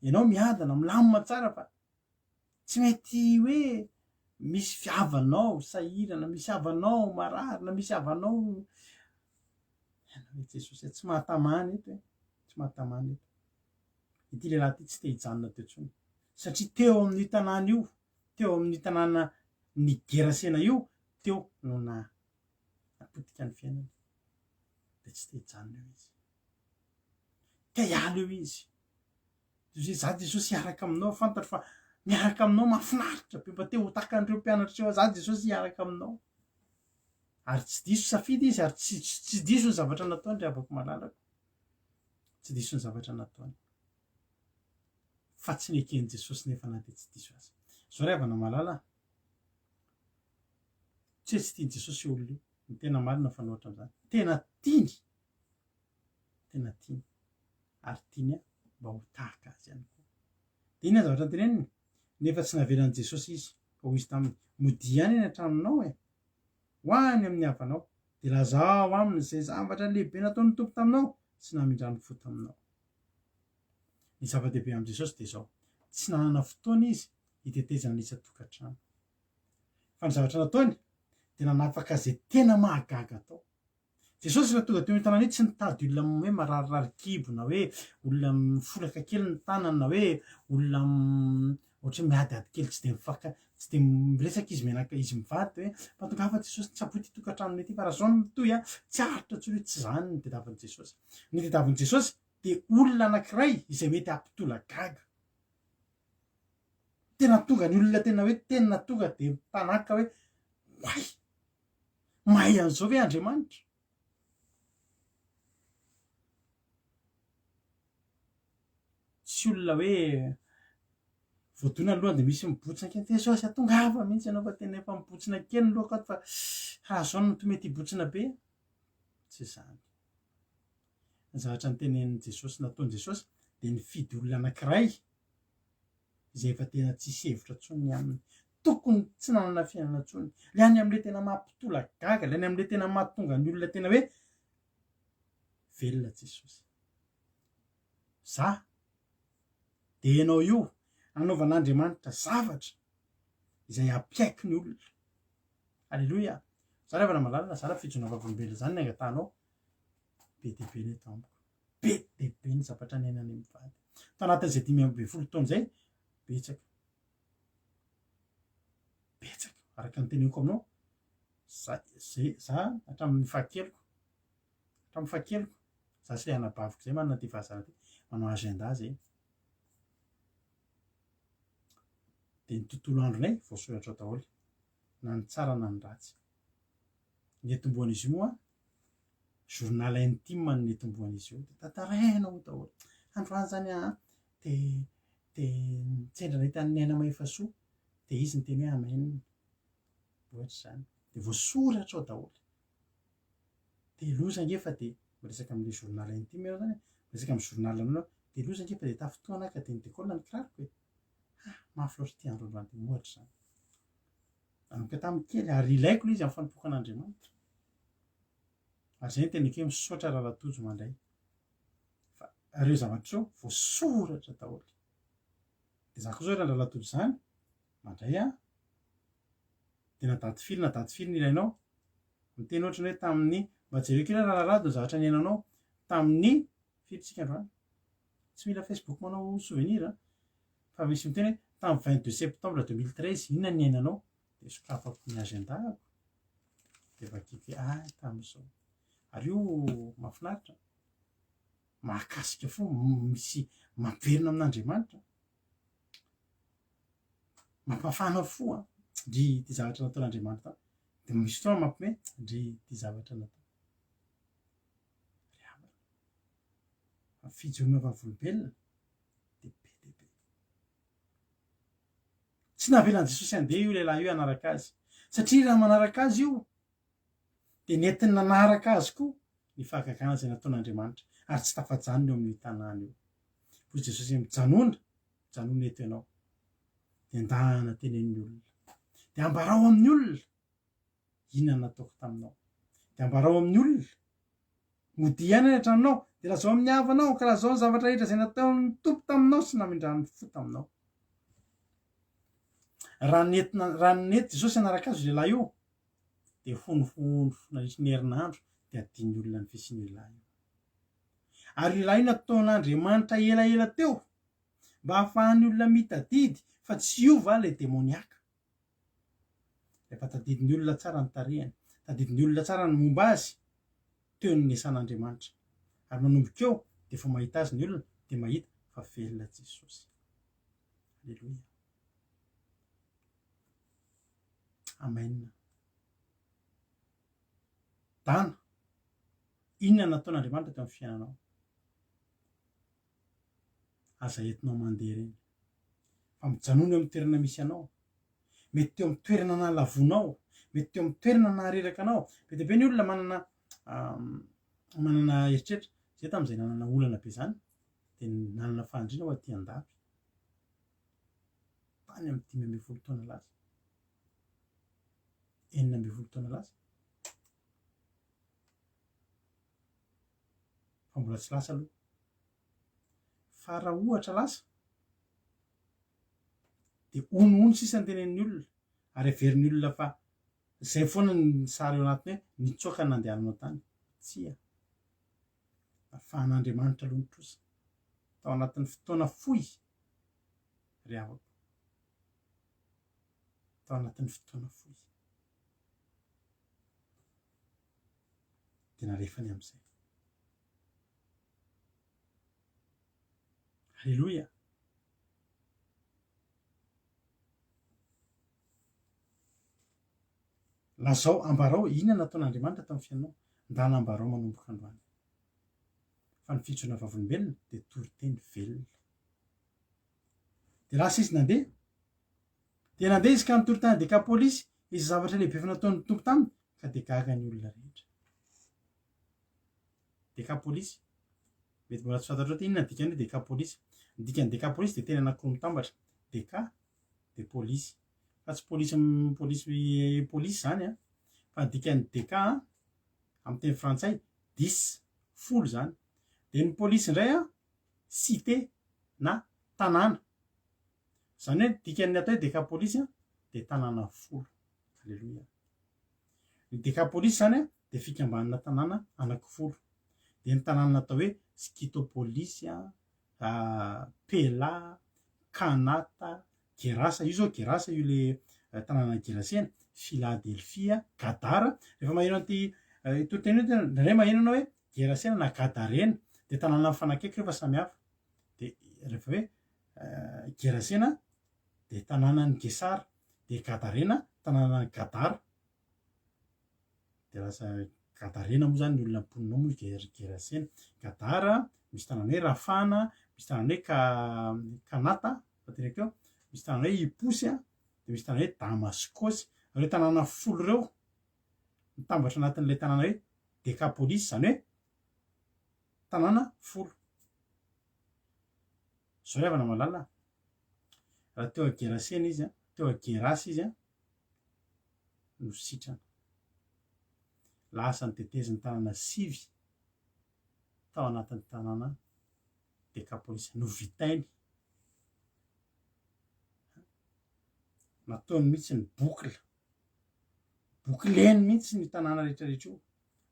[SPEAKER 1] ianao miadana, milamina tsara fa tsy mety hoe misy fihavanao sahirana, misy havanao marary na misy havanao Jesosy tsy mahatamana eto e. Tsy mahatamana eto. Ity lehilahy ity tsy te hijanona teo intsony. Satria teo amin'io tanàna io, teo amin'io tanàna ny Gerasena io, teo no napotika ny fiainany. Dia tsy te hijanona eo izy. Te hiala eo izy. Jesosy, za Jesosy hiaraka aminao, fantatro fa miaraka aminao mahafinaritra be, mba te ho tahaka an'ireo mpianatra ireo, za Jesosy hiaraka aminao. Ary tsy diso safidy izy, ary tsy, tsy diso ny zavatra nataony ry havako malalako. Tsy diso ny zavatra nataony. Fa tsy neken'i Jesosy nefa na dia tsy diso aza. Zao ry havana malala, tsy hoe tsy tian'i Jesosy io olona io, ny tena marina fanohatra amin'izany. Tena tiany tena tiany ary tiany mba ho tahaka azy ihany koa. Dia inona ny zavatra noteneniny? Nefa tsy navelan'i Jesosy izy, fa hoy izy taminy, Modia ihany any an-tranonao e! Ho any amin'ny havanao, dia lazao aminy izay zavatra lehibe nataon'ny Tompo taminao sy namindrany fo taminao. Ny zava-dehibe amin'i Jesosy dia izao, tsy nanana fotoana izy hitetezana ny isan-tokantrano. Fa ny zavatra nataony dia nanapaka izay tena mahagaga atao. Jesosy raha tonga teo io tanàna io tsy nitady olona hoe mararirary kibo na hoe olona mifolaka kely ny tanany na hoe olona ohatra hoe miadiady kely tsy dia mifaka tsy dia miresaka izy mianaka izy mivady hoe mba tongava Jesosy tsaboy ity tokantranonay ity fa raha zao no mitohy a tsy aritra intsony hoe tsy zany ny tediavin'i Jesosy. Ny tediavin'i Jesosy dia olona anankiray izay mety hampitolagaga. Tena tonga ny olona tena hoe tena tonga dia mitanàka hoe oay! Mahay an'izao ve Andriamanitra? Tsy olona hoe voadona ny lohany dia misy mibotsina kely, Jesosy a, tongava mihitsy ianao fa tena efa mibotsina kely ny lohako ato fa raha izao no mety hibotsina be. Tsy izany. Ny zavatra notenenin'i Jesosy nataon'i Jesosy dia nifidy olona anankiray izay efa tena tsisy hevitra intsony ny aminy. Tokony tsy nanana fiainana intsony. Ilay any amin'ilay tena mampitolagaga, ilay any amin'ilay tena mahatonga ny olona tena hoe velona Jesosy. Za dia ianao io anaovan'Andriamanitra zavatra izay hampiaiky ny olona. Aleloia. Za ry havana malala, za raha fijoroana vavolombelona izany ny angatahanao, be dia be ny eto amiko. Be dia be ny zavatra niainanay mivady. Tao anatin'izay 15 taona izay, betsaka. Betsaka. Araka ny teneniko aminao, za, ze, za hatramin'ny fahakeliko, hatramin'ny fahakeliko, za sy ilay anabaviko izay manana ity fahazarana ity, manao agenda zay. Dia ny tontolo andronay voasoratra ao daholo, na ny tsara na ny ratsy. Ny etombohan'izy io moa journal intime no nitomboan'izy io, dia tantaraina ao daholo. Androany zany aho dia dia nitsendra nahita an'i Naina Mahefasoa, dia izy niteny hoe amen, ohatra izany. Dia voasoratra ao daholo. Dia loza ange fa dia miresaka amin'ilay journal intime ianao zany e, miresaka amin'ny journal anao, dia loza ange fa dia tafintohina aho ka dia ni-décolle ny kiraroko e. Ha, mafy loatra ity andro androany ity, ohatra izany. Nanomboka tamin'ny kely ary ilaiko ilay izy amin'ny fanompoako an'Andriamanitra. Ary izay no teniko hoe misaotra Ralatojo mandray. Fa ireo zavatra ireo voasoratra daholo. Dia za koa zao raha Ralatojo izany, mandray aho, dia na daty firy na daty firy ny ilainao, miteny ohatra ny hoe tamin'ny, mba jereo kely Ralalado ny zavatra niainanao tamin'ny, firy tsika androany? Tsy mila Facebook manao souvenir an! Fa misy miteny hoe tamin'ny 22 septembre 2013 inona ny niainanao? Dia sokafako ny agenda-ko, dia vakiko hoe ah tamin'izao. Ary io mahafinaritra, mahakasika fo, misy mampiverina amin'Andriamanitra, mampafana fo an, ndry ity zavatra nataon'Andriamanitra ity, dia misy fotoana mampiomehy, ndry ity zavatra natao. Ry havana, fijoroana vavolombelona dia be dia be. Tsy navelan'i Jesosy handeha io lehilahy io hanaraka azy, satria raha manaraka azy io, dia nentiny nanaraka azy koa ny fahagagana izay nataon'Andriamanitra, ary tsy tafajanona eo amin'io tanàna io. Hoy Jesosy hoe, Mijanòna, mijanòna eto ianao. Dia ndana tenenin'ny olona. Dia ambarao amin'ny olona inona no nataoko taminao. Dia ambarao amin'ny olona Modia ihany any an-tranonao, dia lazao amin'ny havanao, ka lazao ny zavatra rehetra izay nataon'ny Tompo taminao sy namindrany fo taminao. Raha nentina, raha nety Jesosy hanaraka azy io lehilahy io, dia honohono nandritry ny herinandro dia adin'ny olona ny fisian'io lehilahy io. Ary io lehilahy io nataon'Andriamanitra elaela teo mba hahafahan'ny olona mitadidy fa tsy hiova ilay demoniaka. Rehefa tadidin'ny olona tsara ny tarehiny, tadidin'ny olona tsara ny momba azy, teo no niasan'Andriamanitra. Ary manomboka eo dia vao mahita azy ny olona dia mahita fa velona Jesosy. Aleloia. Amen. Dana, inona no nataon'Andriamanitra teo amin'ny fiainanao? Aza entinao mandeha ireny. Fa mijanona eo amin'ny toerana misy anao. Mety teo amin'ny toerana nahalavoanao, mety teo amin'ny toerana nahareraka anao. Be dia be ny olona manana manana eritreritra. Zay tamin'izay nanana olana be zany dia nanana fahandriana ho aty an-dafy. Tany amin'ny 15 taona lasa. 16 taona lasa. Fa mbola tsy lasa aloha. Fa raha ohatra lasa dia honohono sisa ny tenenin'ny olona ary heverin'ny olona fa zay foana ny sary eo anatiny hoe nitsoaka ny nandehananao tany. Tsia. Afahan'Andriamanitra aloha ny trosa tao anatin'ny fotoana fohy ry havako. Tao anatin'ny fotoana fohy. Dia nalefany amin'izay. Aleloia! Lazao, ambarao, inona nataon'Andriamanitra tamin'ny fiainanao? Ndana ambarao manomboka androany. Fa ny fijoroana vavolombelona dia toriteny velona. Dia lasa izy nandeha. Dia nandeha izy ka nitory tany Dekapolisy izay zavatra lehibe efa nataon'ny Tompo taminy, ka dia gaga ny olona rehetra. Dekapolisy. Mety mbola tsy fantatrao ty inona ny dikan'ny hoe dekapolisy. Ny dikan'ny dekapolisy dia teny anankiroa mitambatra. Deka dia polisy. Fa tsy polisy polisy polisy izany an. Fa ny dikan'ny deka an, amin'ny teny frantsay, dix, folo izany. Dia ny polisy indray an, cité na tanàna. Izany hoe ny dikan'ny atao hoe dekapolisy an, dia tanàna folo. Aleloia. Ny Dekapolisy izany dia fikambanana tanàna anankifolo. Dia ny tanàna atao hoe Skitopolisy, Pela, Kanata, Gerasa, io izao Gerasa io ilay tanànan'i Gerasena, Filadelfia, Gadara. Rehefa maheno an'ity toriteny io indraindray maheno ianao hoe Gerasena na Gadarena, dia tanàna mifanakaiky ireo fa samy hafa. Dia rehefa hoe Gerasena dia tanànan'i Gesara, dia Gadarena tanànan'i Gadara. Dia lasa Gadarena moa zany ny olona mponina ao moa ry Gerasena. Gadara, misy tanàna hoe Rafana, misy tanàna hoe Kanata, fa teneniko teo, misy tanàna hoe Iposy, dia misy tanàna hoe Damaskosy. Ireo tanàna folo ireo mitambatra anatin'ilay tanàna hoe Dekapolisy, izany hoe tanàna folo. Izao ry havana malala, raha teo a Gerasena izy, teo a Gerasa izy, no sitrana. Lasa notetezin'ny tanàna sivy tao anatin'ny tanàna Dekapolisy. Novitainy. Nataony mihitsy ny boucle. Boucleny mihitsy ny tanàna rehetrarehetra io.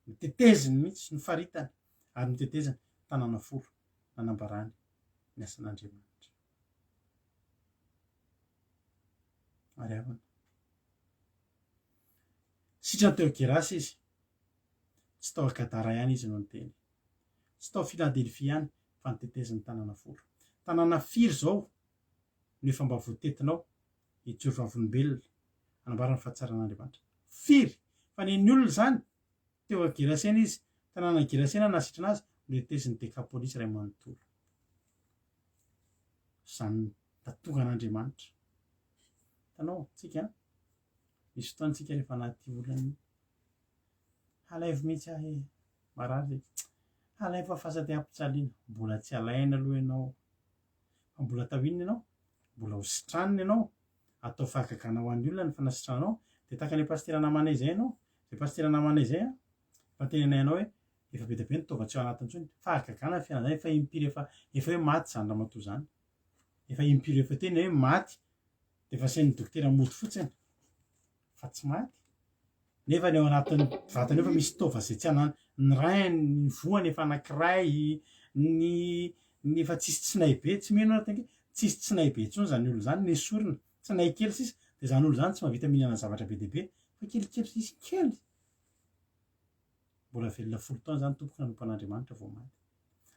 [SPEAKER 1] Noteteziny mihitsy, nofaritany ary noteteziny tanàna folo nanambarany ny asan'Andriamanitra. Ary havana. Sitrany teo Gerasa izy. Tsy tao Gadara ihany izy no niteny. Tsy tao Filadelfia ihany fa noteteziny tanàna folo. Tanàna firy izao no efa mba voatetinao hijoro vavolombelona hanambara ny fahatsaran'Andriamanitra? Firy? Fa nen'ny olona izany teo Gerasena izy. Tanànan'i Gerasena nahasitrana azy, notetezin'ny Dekapolisy iray manontolo. Izany tonga an'Andriamanitra. Hitanao, tsika, misy fotoana tsika rehefa anaty olana, halaivo mihitsy aho e, marary zay, halaivo aho fa sady ampijaliana. Mbola tsy alaina aloha ianao, fa mbola atao inona ianao? Mbola ho sitranina ianao, atao fahagagana ho an'ny olona ny fanasitrananao, dia tahaka an'ilay pasitera namanay izay ianao, izay pasitera namanay izay an, efa tenenay anao hoe efa be dia be ny taova tsy ao anatiny intsony, fahagagana ny fiainana izany, efa impiry efa efa hoe maty izany ramatoa izany, efa impiry efa tena hoe maty, dia efa asain'ny dokotera mody fotsiny fa tsy maty, nefa ny ao anatin'ny vatany eo efa misy taova izay tsy ananany, ny rein, ny voany efa anankiray, ny ny efa tsisy tsinay be, tsy mino aho tena tsisy tsinay be intsony izany olona izany, nesorina, tsinay kely sisa, dia izany olona izany tsy mahavita mihinana zavatra be dia be fa kelikely sisa, kely. Mbola velona folo taona izany tompoko nanompo an'Andriamanitra vao maty.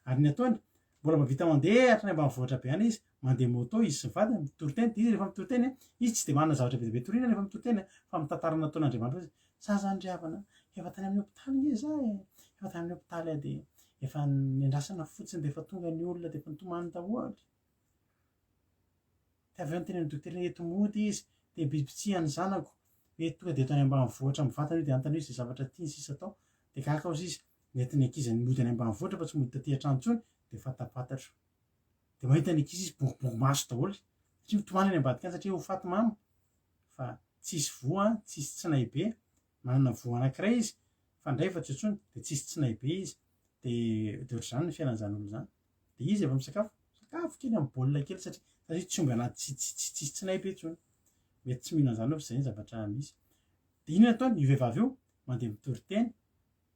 [SPEAKER 1] Ary ny ataony, mbola mahavita mandeha hatrany ambanivohitra be any izy, mandeha moto izy sy ny vadiny, mitory teny, dia izy rehefa mitory teny, izy tsy dia manana zavatra be dia be toriana rehefa mitory teny, fa mitantara ny nataon'Andriamanitra fotsiny. Za zany ry havana, efa tany amin'ny hopitaly nge za e, efa tany amin'ny hopitaly aho dia efa niandrasana fotsiny dia efa tonga ny olona dia efa nitomany daholo. Dia avy eo niteny ny dokotera hoe eto mody izy, dia bibitsihan'ny zanako, hoe tonga dia eto any ambanivohitra mivantana io dia anontanio izay zavatra tiany sisa atao. Dia gaga hozy izy, nentin'ny ankizy mody any ambanivohitra fa tsy mody taty an-trano intsony, dia fantapantatro. Dia mahita ny ankizy izy bongobongo maso daholo, satria mitomany any ambadika any satria ho faty mama, fa tsisy voa, tsisy tsinay be, manana voa anankiray izy, fa indray efa tsy eo intsony, dia tsisy tsinay be izy, dia dia ohatr'izany ny fiainan'izany olona izany. Dia izy efa misakafo, misakafo kely amin'ny baolina kely satria satria tsy omby anaty tsy tsy tsy tsisy tsinay be intsony. Mety tsy mino an'izany aho fa izay ny zavatra misy. Dia inona ataony? Io vehivavy io mandeha mitory teny,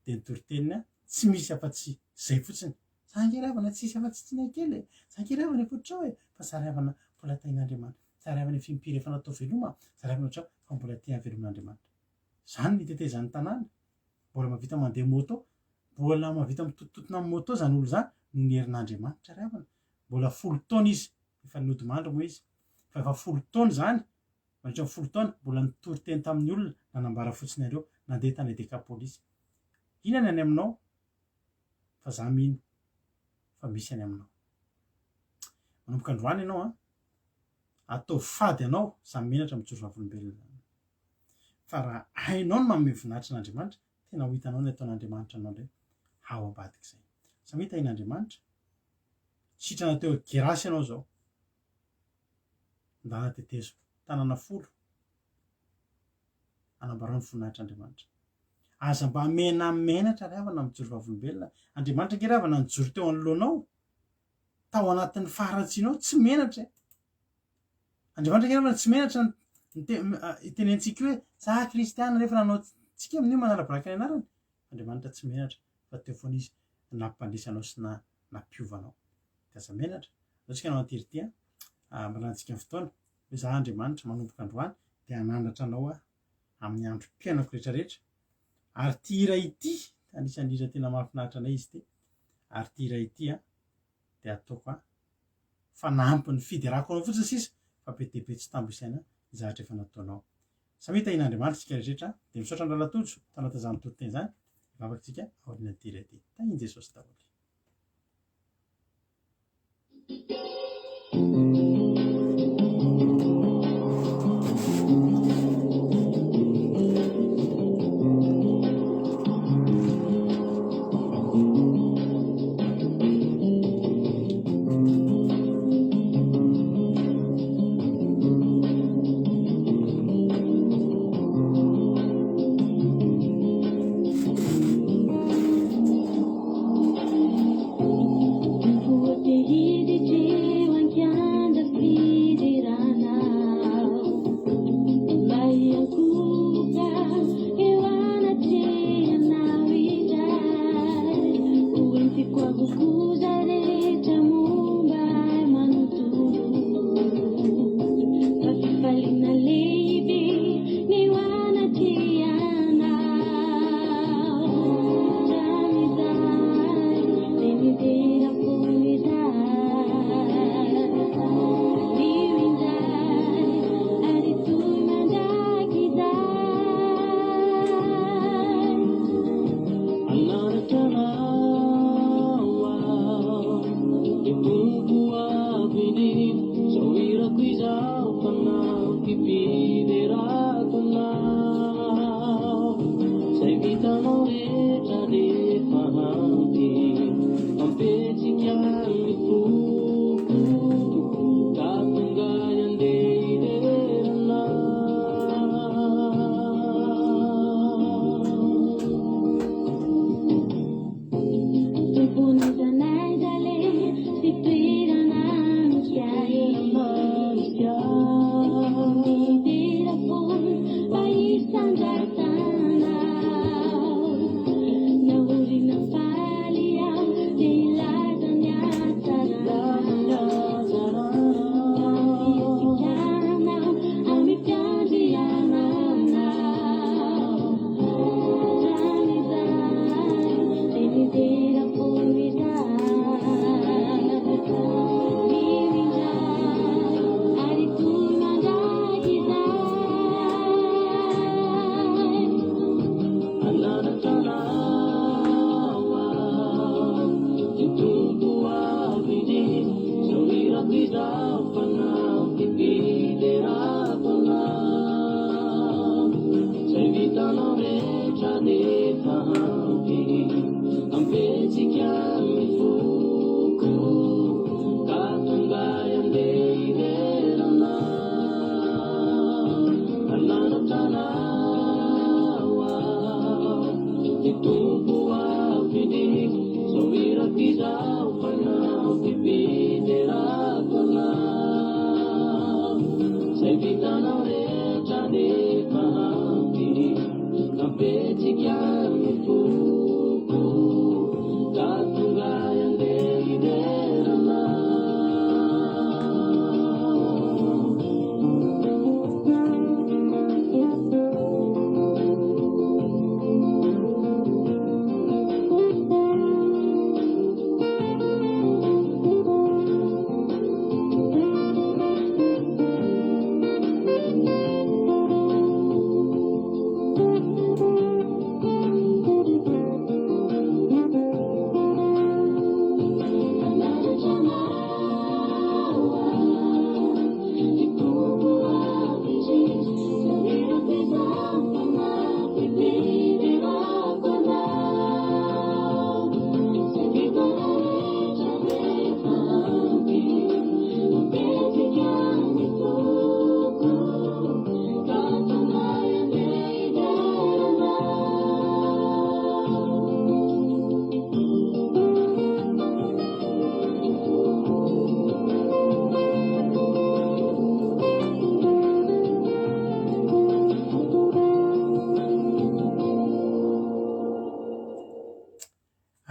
[SPEAKER 1] dia ny toriteniny tsy misy afa-tsy izay fotsiny. Za ange ry havana tsisy afa-tsy tsinay kely e! Za ange ry havana efa ohatr'izao e! Fa za ry havana mbola tahin'Andriamanitra. Za ry havana efa impiry efa natao veloma, za ry havana ohatr'izao fa mbola tia havelomin'Andriamanitra. Izany ny hitetezan'ny tanàna. Mbola mahavita mandeha moto, mbola mahavita mitotontotona amin'ny moto izany olona izany noho ny herin'Andriamanitra ry havana. Mbola folo taona izy, efa nodimandry moa izy, fa efa folo taona izany, mandritra ny folo taona, mbola nitory teny tamin'ny olona, nanambara fotsiny an'ireo, nandeha tany Dekapolisy. Inona ny any aminao? Fa za mino fa misy any aminao. Manomboka androany ianao an, ataovy fady anao izany menatra mijoro vavolombelona izany. Fa raha hainao ny manome voninahitra an'Andriamanitra, tena ho hitanao ny ataon'Andriamanitra anao indray ao ambadik'izay. Samia tahian'Andriamanitra. Sitrana teo Gerasy ianao izao. Ndana tetezo. Tanana folo. Anambarao ny voninahitr'Andriamanitra. Aza mba menamenatra ry havana mijoro vavolombelona. Andriamanitra ange ry havana nijoro teo anoloanao. Tao anatin'ny faharatsianao, tsy menatra e. Andriamanitra ange ry havana tsy menatra itenentsika hoe za kristiana nefa nanao tsika amin'io manala baraka ny anarany. Andriamanitra tsy menatra fa teo foana izy nampandresy anao sy nampiova anao. Dia aza menatra. Andao tsika hanao an'ity ry ity an. Ambarantsika ny fotoana hoe za Andriamanitra manomboka androany dia hananatra anao aho amin'ny androm-piainako rehetra rehetra. Ary ity hira ity, anisan'ny hira tena mahafinaritra anay izy ity. Ary ity hira ity an, dia ataoko an, fanampin'ny fiderako anao fotsiny sisa fa be dia be tsy tambo isaina ny zavatra efa nataonao. Samia tahian'Andriamanitra isika rehetra, dia misaotra an'i Ralatojo tanatin'izany toriteny izany, hivavaka isika aorian'ity hira ity. Tahian'i Jesosy daholo.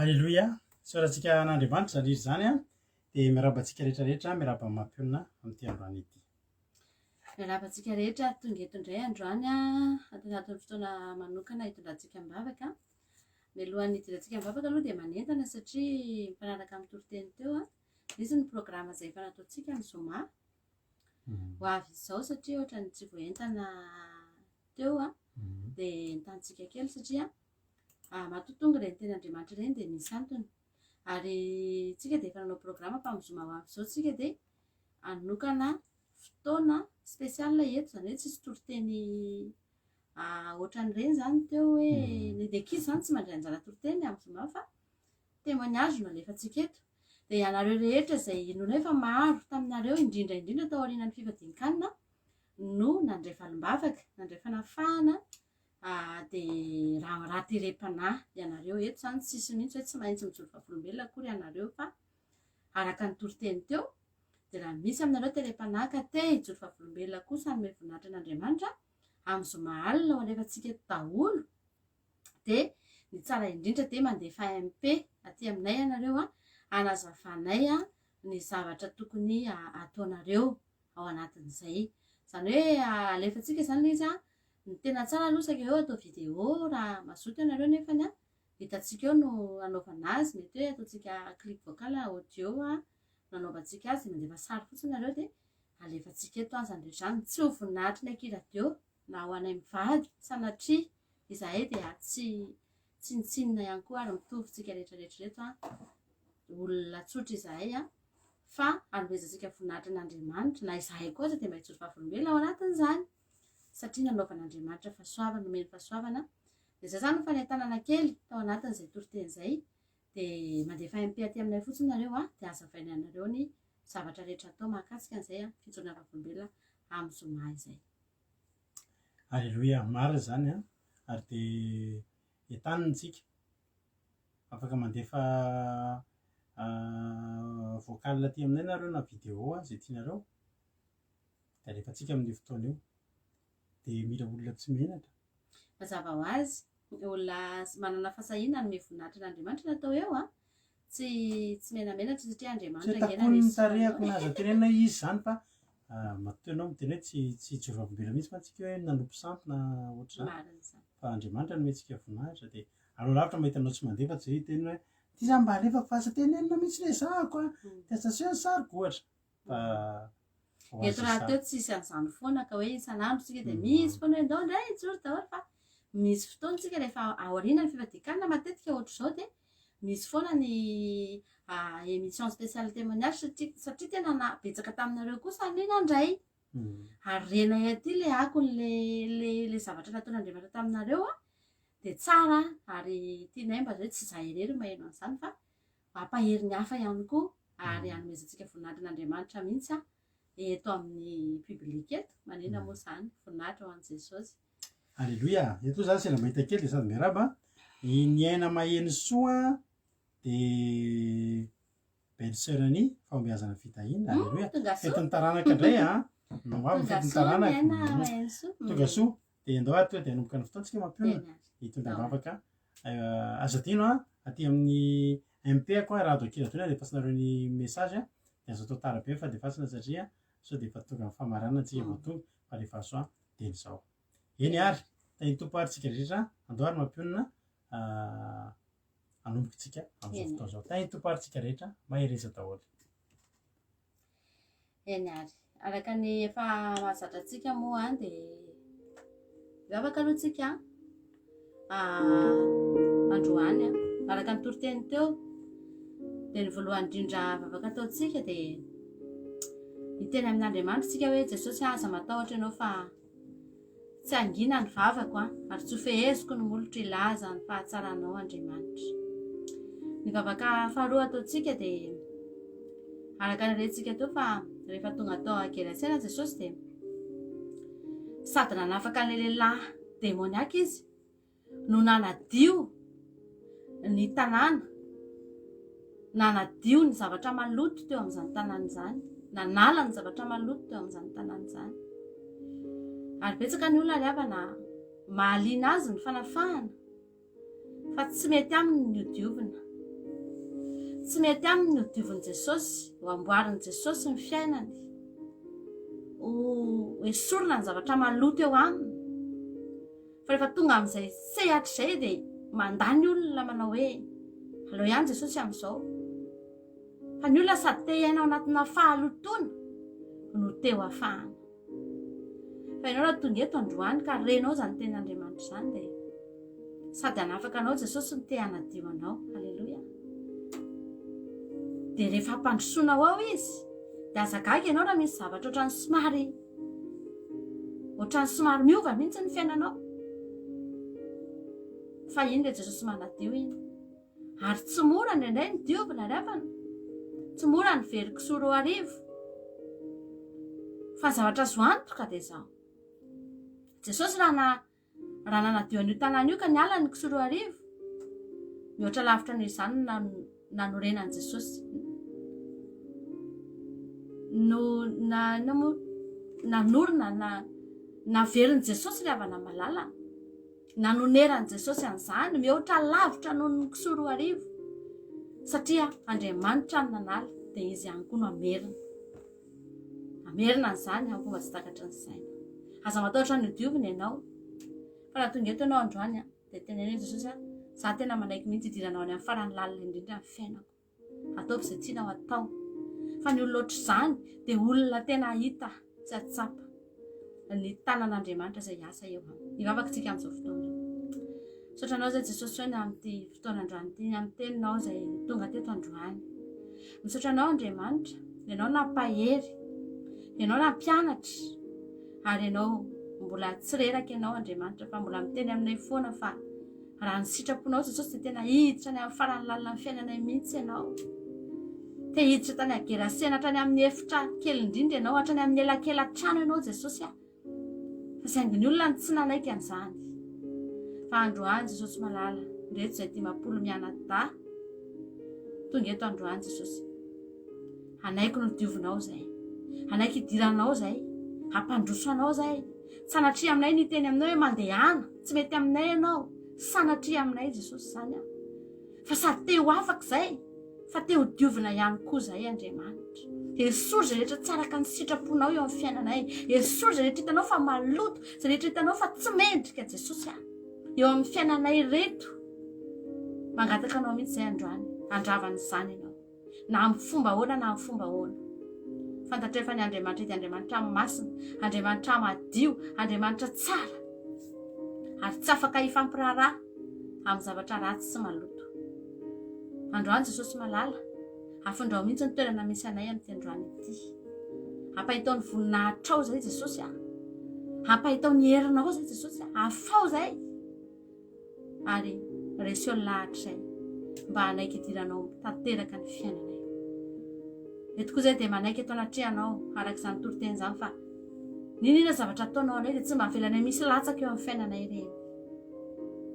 [SPEAKER 1] Aleloia! Isaorantsika an'Andriamanitra izany hira izany an! Dia miarahaba antsika rehetra rehetra, miarahaba ny mampionona amin'ity androany ity.
[SPEAKER 4] Miarahaba antsika rehetra tonga eto indray androany ato anatin'ny fotoana manokana hitondrantsika am-bavaka. Mialohan'ny hidirantsika am-bavaka aloha dia manentana satria mifanaraka amin'ny toriteny teo, nisy ny programa izay efa nataontsika ny zoma ho avy izao satria ohatran'ny tsy voaentana teo dia entantsika kely satria matoa tonga ireny tenin'Andriamanitra ireny dia misy antony. Ary tsika dia efa nanao programa fa amin'ny zoma ho avy izao tsika dia hanokana fotoana spécial eto, izany hoe tsisy toriteny ohatran'ireny izany teo hoe ny ankizy izany tsy mandray anjara toriteny amin'ny zoma fa témoignage no alefantsika eto. Dia ianareo rehetra izay inoanay fa maro taminareo indrindra indrindra tao aorianan'ny fifadian-kanina no nandray valim-bavaka, nandray fanafahana dia raha raha terem-panahy ianareo eto izany tsisy mihitsy hoe tsy maintsy mijoro vavolombelona akory ianareo fa araka ny toriteny teo dia raha misy aminareo terem-panahy ka te hijoro vavolombelona kosa hanome voninahitra an'Andriamanitra amin'ny zoma alina ho alefantsika eto daholo dia ny tsara indrindra dia mandefa MP aty aminay ianareo an hanazavanay ny zavatra tokony ataonareo ao anatin'izay. Izany hoe alefantsika izany ilay izy an, ny tena tsara aloha saika hoe atao vidéo raha mazoto ianareo nefany an, hitantsika eo no hanaovana azy, mety hoe ataontsika clip vocal, audio no hanaovantsika azy, mandefa sary fotsiny nareo dia alefantsika eto an izany rehetra izany. Tsy ho voninahitry ny aky radio na ho anay mivady sanatria izahay dia tsy tsinontsinona ihany koa ary mitovy tsika rehetra rehetra ireto an, olona tsotra izahay an, fa hanomezantsika voninahitra an'Andriamanitra, na izahay koa aza dia mba hijoro vavolombelona ao anatin'izany, satria nanaovan'Andriamanitra fahasoavana, nomeny fahasoavana, dia izay izany no fanentanana kely tao anatin'izay toriteny izay, dia mandefa MP aty aminay fotsiny nareo an, dia hazavainay anareo ny zavatra rehetra atao mahakasika an'izay fijoroana vavolombelona amin'ny zoma izay.
[SPEAKER 1] Aleloia, marina izany an, ary dia entanina isika, afaka mandefa vocal aty aminay nareo na vidéo izay tianareo, dia alefantsika amin'io fotoana io, dia mila olona tsy menatra.
[SPEAKER 4] Mazava ho azy, olona manana fahasahiana hanome voninahitra an'Andriamanitra no atao eo an, Tsy tsy menamenatra satria
[SPEAKER 1] Tsy
[SPEAKER 4] Andriamanitra ange
[SPEAKER 1] takon'ny
[SPEAKER 4] naneso
[SPEAKER 1] tarehiko
[SPEAKER 4] anao
[SPEAKER 1] na
[SPEAKER 4] e.
[SPEAKER 1] aza tenenina izy izany fa matoa ianao miteny hoe tsy tsy hijoro vavolombelona mihitsy mantsy tsika hoe nanompo sampy na ohatr'izany
[SPEAKER 4] Marina izany.
[SPEAKER 1] fa Andriamanitra nomena antsika voninahitra dia aleo lavitra mahita anao tsy mandeha fa tsy zay hiteny hoe ity zany mba alefako fa aza tenenina mihitsy le zahako a dia aza aseho ny sariko ohatra fa ho azy
[SPEAKER 4] Eto rahateo
[SPEAKER 1] sary.
[SPEAKER 4] tsisy an'izany foana ka hoe isan'andro tsika dia misy foana hoe ndao indray hijoro daholo fa misy fotoana tsika rehefa aoriana ny fifadian-kanina matetika ohatr'izao dia. misy foana ny émission spéciale témoignage satria satria tena na betsaka taminareo koa samy nandray. Ary renay aty le akon'le le le zavatra nataon'Andriamanitra taminareo an, dia tsara ary tianay mba hoe tsy izaho irery no maheno an'izany fa hampahery ny hafa ihany koa ary hanomezantsika voninahitra an'Andriamanitra mihitsy an eto amin'ny public eto. Manina moa izany? Voninahitra ho an'i Jesosy.
[SPEAKER 1] Aleloia! Eto zany sendra mahita kely dia sady miarahaba. I Niaina Maheno Soa dia belle sœur ny fahombiazana fitahiana. Aleloia!
[SPEAKER 4] Tonga soa.
[SPEAKER 1] Fetin'ny taranaka indray an! No avy ny
[SPEAKER 4] Tonga
[SPEAKER 1] fetin'ny
[SPEAKER 4] soa
[SPEAKER 1] taranaka.
[SPEAKER 4] Niaina Maheno Soa.
[SPEAKER 1] Tonga soa. Dia andao ary tonga dia hanomboka ny fotoantsika mampionona.
[SPEAKER 4] Teny ary.
[SPEAKER 1] Hitondra am-bavaka. Aza adino an, aty amin'ny MP ako an, Rado Ankiradoina alefasinareo ny message an, dia aza atao tara be fa alefasina satria sao dia efa tonga amin'ny famaranana tsika vao tonga fa alefaso an dieny izao. Eny ary, tahin'ny Tompo ary tsika rehetra, andao ary mampionona hanomboka tsika amin'izao fotoana izao. Tahin'ny Tompo ary tsika rehetra, mahereza daholo.
[SPEAKER 4] Eny ary. Araka ny efa mahazatra antsika moa dia hivavaka aloha tsika androany. Araka ny toriteny teo dia ny voalohany indrindra vavaka ataontsika dia hiteny amin'Andriamanitra tsika hoe Jesosy aza matahotra ianao fa Tsy hangina ny vavako an, ary tsy ho feheziko ny molotro hilaza ny fahatsaranao Andriamanitra. Ny vavaka faharoa ataontsika dia araka ny rentsika teo fa rehefa tonga tao Gerasena Jesosy dia sady nanafaka an'ilay lehilahy demoniaka izy no nanadio ny tanàna, nanadio ny zavatra maloto teo amin'izany tanàna izany, nanala ny zavatra maloto teo amin'izany tanàna izany. Ary betsaka ny olona ry havana mahaliana azy ny fanafahana fa tsy mety aminy ny hodiovina. Tsy mety aminy ny hodiovin'i Jesosy, ho amboarin'i Jesosy ny fiainany, ho esorina ny zavatra maloto eo aminy. Fa rehefa tonga amin'izay sehatra izay dia mandà ny olona manao hoe aleo ihany Jesosy amin'izao. Fa ny olona sady te hiaina ao anatina fahalotoana no te ho afahana. Fa ianao raha tonga eto androany ka renao izany tenin'Andriamanitra izany dia sady hanafaka anao Jesosy no te hanadio anao. Aleloia. Dia rehefa ampandrosoanao ao izy dia aza gaga ianao raha misy zavatra ohatran'ny somary Ohatran'ny somary miova mihitsy ny fiainanao. Fa iny ilay Jesosy manadio iny. Ary tsy mora indraindray ny diovina ry havana. Tsy mora ny very kisoa 2000. Fa ny zavatra azo antoka dia izao. Jesosy raha na Raha nanadio an'io tanàna io ka niala ny kisoa 2000, mihoatra lavitra noho izany no nanorenan'i Jesosy. No na inona moa nanorina na naverin'i Jesosy ry havana malala. Nanoneran'i Jesosy an'izany mihoatra lavitra noho ny kisoa 2000. Satria Andriamanitra no nanala dia izy ihany koa no hamerina. Hamerina an'izany amin'ny fomba tsy takatry ny saina. Aza matahotra ny hodiovina ianao. Fa raha tonga eto ianao androany dia teneno hoe Jesosy a, za tena manaiky mihitsy hidiranao any amin'ny farany lalina indrindra ny fiainako. Ataovy izay tianao atao. Fa ny olona ohatr'izany dia olona tena hahita sy hahatsapa ny tanan'Andriamanitra izay hiasa eo aminy. Hivavaka isika amin'izao fotoana izao. Misaotra anao izay Jesosy hoe ny amin'ity fotoana androany ity, ny amin'ny teninao izay tonga teto androany. Misaotra anao Andriamanitra, ianao nampahery, ianao nampianatra, ary ianao mbola tsy reraka ianao Andriamanitra fa mbola miteny aminay foana fa raha ny sitraponao Jesosy dia tena hiditra any amin'ny faran'ny lalina ny fiainanay mihitsy ianao. Te hiditra tany Gerasena hatrany amin'ny efitra kely indrindra ianao, hatrany amin'ny elakela-trano ianao Jesosy a. Fa saingy ny olona no tsy nanaiky an'izany. Fa androany Jesosy malala, ireto izay 50 mianadahy tonga eto androany Jesosy. Hanaiky no diovinao izay. Hanaiky hidiranao izay. Hampandroso anao izay. Sanatria aminay ny hiteny aminao hoe mandehana, tsy mety aminay ianao. Sanatria aminay Jesosy izany an. Fa sady te ho afaka izay, fa te ho diovina ihany koa izahay Andriamanitra. Esory izay rehetra tsy araka ny sitraponao eo amin'ny fiainanay. Esory izay rehetra hitanao fa maloto, izay rehetra hitanao fa tsy mendrika Jesosy a. Eo amin'ny fiainanay ireto. Mangataka anao mihitsy izay androany, handrava an'izany ianao. Na amin'ny fomba ahoana na amin'ny fomba ahoana. Fantatray fa ny Andriamanitra dia Andriamanitra masina, Andriamanitra madio, Andriamanitra tsara. Ary tsy afaka hifampiraharaha amin'ny zavatra ratsy sy maloto. Androany Jesosy malala, afindrao mihitsy ny toerana misy anay amin'ity androany ity. Ampahitao ny voninahitrao izay Jesosy a. Ampahitao ny herinao izay Jesosy a. Afaho izay. Ary reseo ny lahatra izay mba hanaiky hidiranao tanteraka ny fiainanay. Eto koa izay dia manaiky eto anatrehanao araka izany toriteny izany fa n'inona zavatra ataonao anay dia tsy mba avelanay misy latsaka eo amin'ny fiainanay ireny.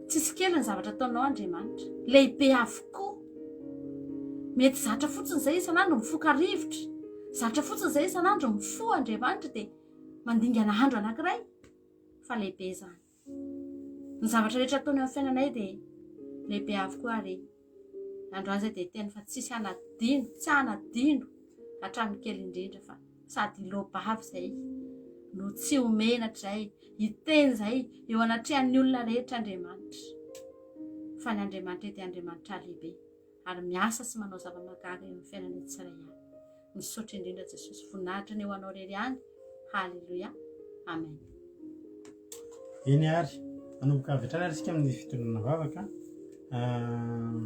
[SPEAKER 4] Tsisy kely ny zavatra ataonao Andriamanitra. Lehibe avokoa. Mety zatra fotsiny izay isan'andro mifoka rivotra. Zatra fotsiny izay isan'andro mifoha Andriamanitra dia mandingana andro anankiray fa lehibe izany. Ny zavatra rehetra ataony amin'ny fiainanay dia lehibe avokoa ary androany izay dia teny fa tsisy hanadino, tsy hanadino hatramin'ny kely indrindra fa sady hiloa-bava izay no tsy ho menatra izay, hiteny izay eo anatrehan'ny olona rehetra Andriamanitra. Fa ny Andriamanitra dia Andriamanitra lehibe ary miasa sy manao zava-mahagaga eo amin'ny fiainanay tsirairay avy. Misaotra indrindra Jesosy. Voninahitra ny ho anao irery ihany. Haleloia. Amen.
[SPEAKER 1] Eny ary, hanomboka avy hatrany ary isika amin'ny fitondrana vavaka. Ah,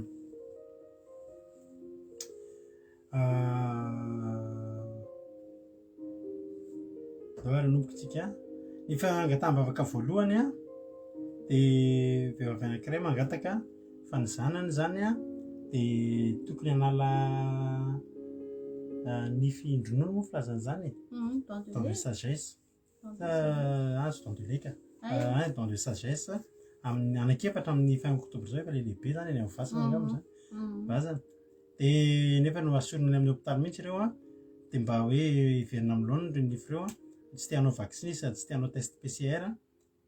[SPEAKER 1] ah, Zao ary hanomboka isika. Ny fangataham-bavaka voalohany an, dia vehivavy anankiray mangataka fa ny zanany izany an, dia tokony hanala nify indronono moa filazana izany e? Dent de sagesse. Azo dent de lait ka. Ay, dent de sagesse. Amin'ny anankiefatra amin'ny fin octobre izao efa le lehibe izany any amin'ny vazana angamba izany. Vazana. Dia nefa noasorina any amin'ny hopitaly mihitsy ireo an, dia mba hoe hiverina amin'ny laoniny ireo nify ireo an, tsy te hanao vaksiny izy sady tsy te hanao test PCR,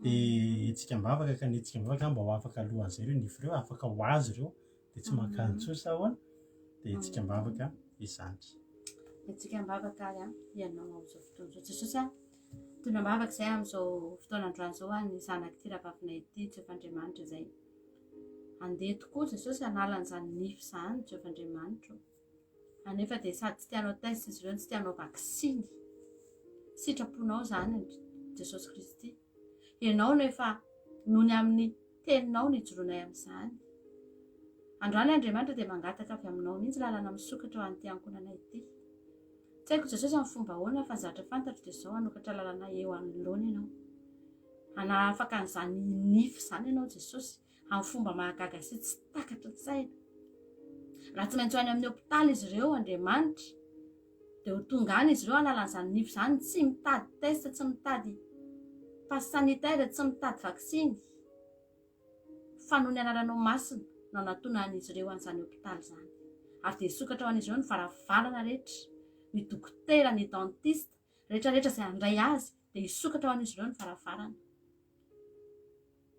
[SPEAKER 1] dia hetsika am-bavaka ka ny hetsika am-bavaka mba ho afaka alohan'izay ireo nify ireo, afaka ho azy ireo, dia tsy mankany intsony sa ahoana? Dia hetsika am-bavaka izany.
[SPEAKER 4] Hetsika am-bavaka ary an, ianao amin'izao fotoana izao. Jesosy a, tondra am-bavaka izay amin'izao fotoana androany izao an, ny zanak'ity rahavavinay ity, Jehovah Andriamanitra izay. Andeha tokoa Jesosy hanala an'izany nify izany, Jehovah Andriamanitra ô. Anefa dia sady tsy te hanao test izy ireo no tsy te hanao vaksiny. Sitraponao izany, Jesosy Kristy. Ianao no efa noho ny amin'ny teninao no ijoroanay amin'izany. Androany Andriamanitra dia mangataka avy aminao mihitsy lalana misokatra ho an'ity ankohonana ity. Tsy haiko Jesosy amin'ny fomba ahoana fa ny zavatra fantatro dia izao hanokatra lalana eo anoloana ianao. Hanahafaka an'izany nify izany ianao Jesosy amin'ny fomba mahagaga sy tsy takatry ny saina. Raha tsy maintsy ho any amin'ny hopitaly izy ireo Andriamanitra dia ho tonga any izy ireo hanala an'izany nify izany tsy mitady test, tsy mitady passe sanitaire, tsy mitady vaksiny. Fa noho ny anaranao masina no anatonan'izy ireo an'izany hopitaly izany. Ary dia hisokatra ho an'izy ireo ny varavarana rehetra, ny dokotera, ny dentiste, rehetra rehetra izay handray azy dia hisokatra ho an'izy ireo ny varavarana.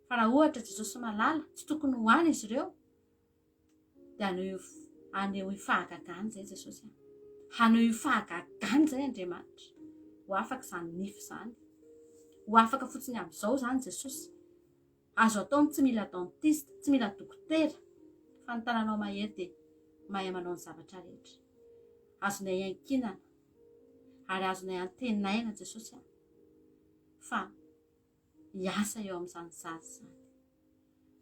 [SPEAKER 4] Fa raha ohatra Jesosy malala, tsy tokony ho any izy ireo, dia haneho haneho io fahagagana izay Jesosy a. Haneho io fahagagana izay Andriamanitra. Ho afaka izany nify izany. Ho afaka fotsiny amin'izao izany Jesosy. Azo atao ny tsy mila dentiste, tsy mila dokotera, fa ny tananao mahery dia mahay manao ny zavatra rehetra. Azonay iankinana ary azonay antenaina Jesosy a, fa hiasa eo amin'izany zaza izany.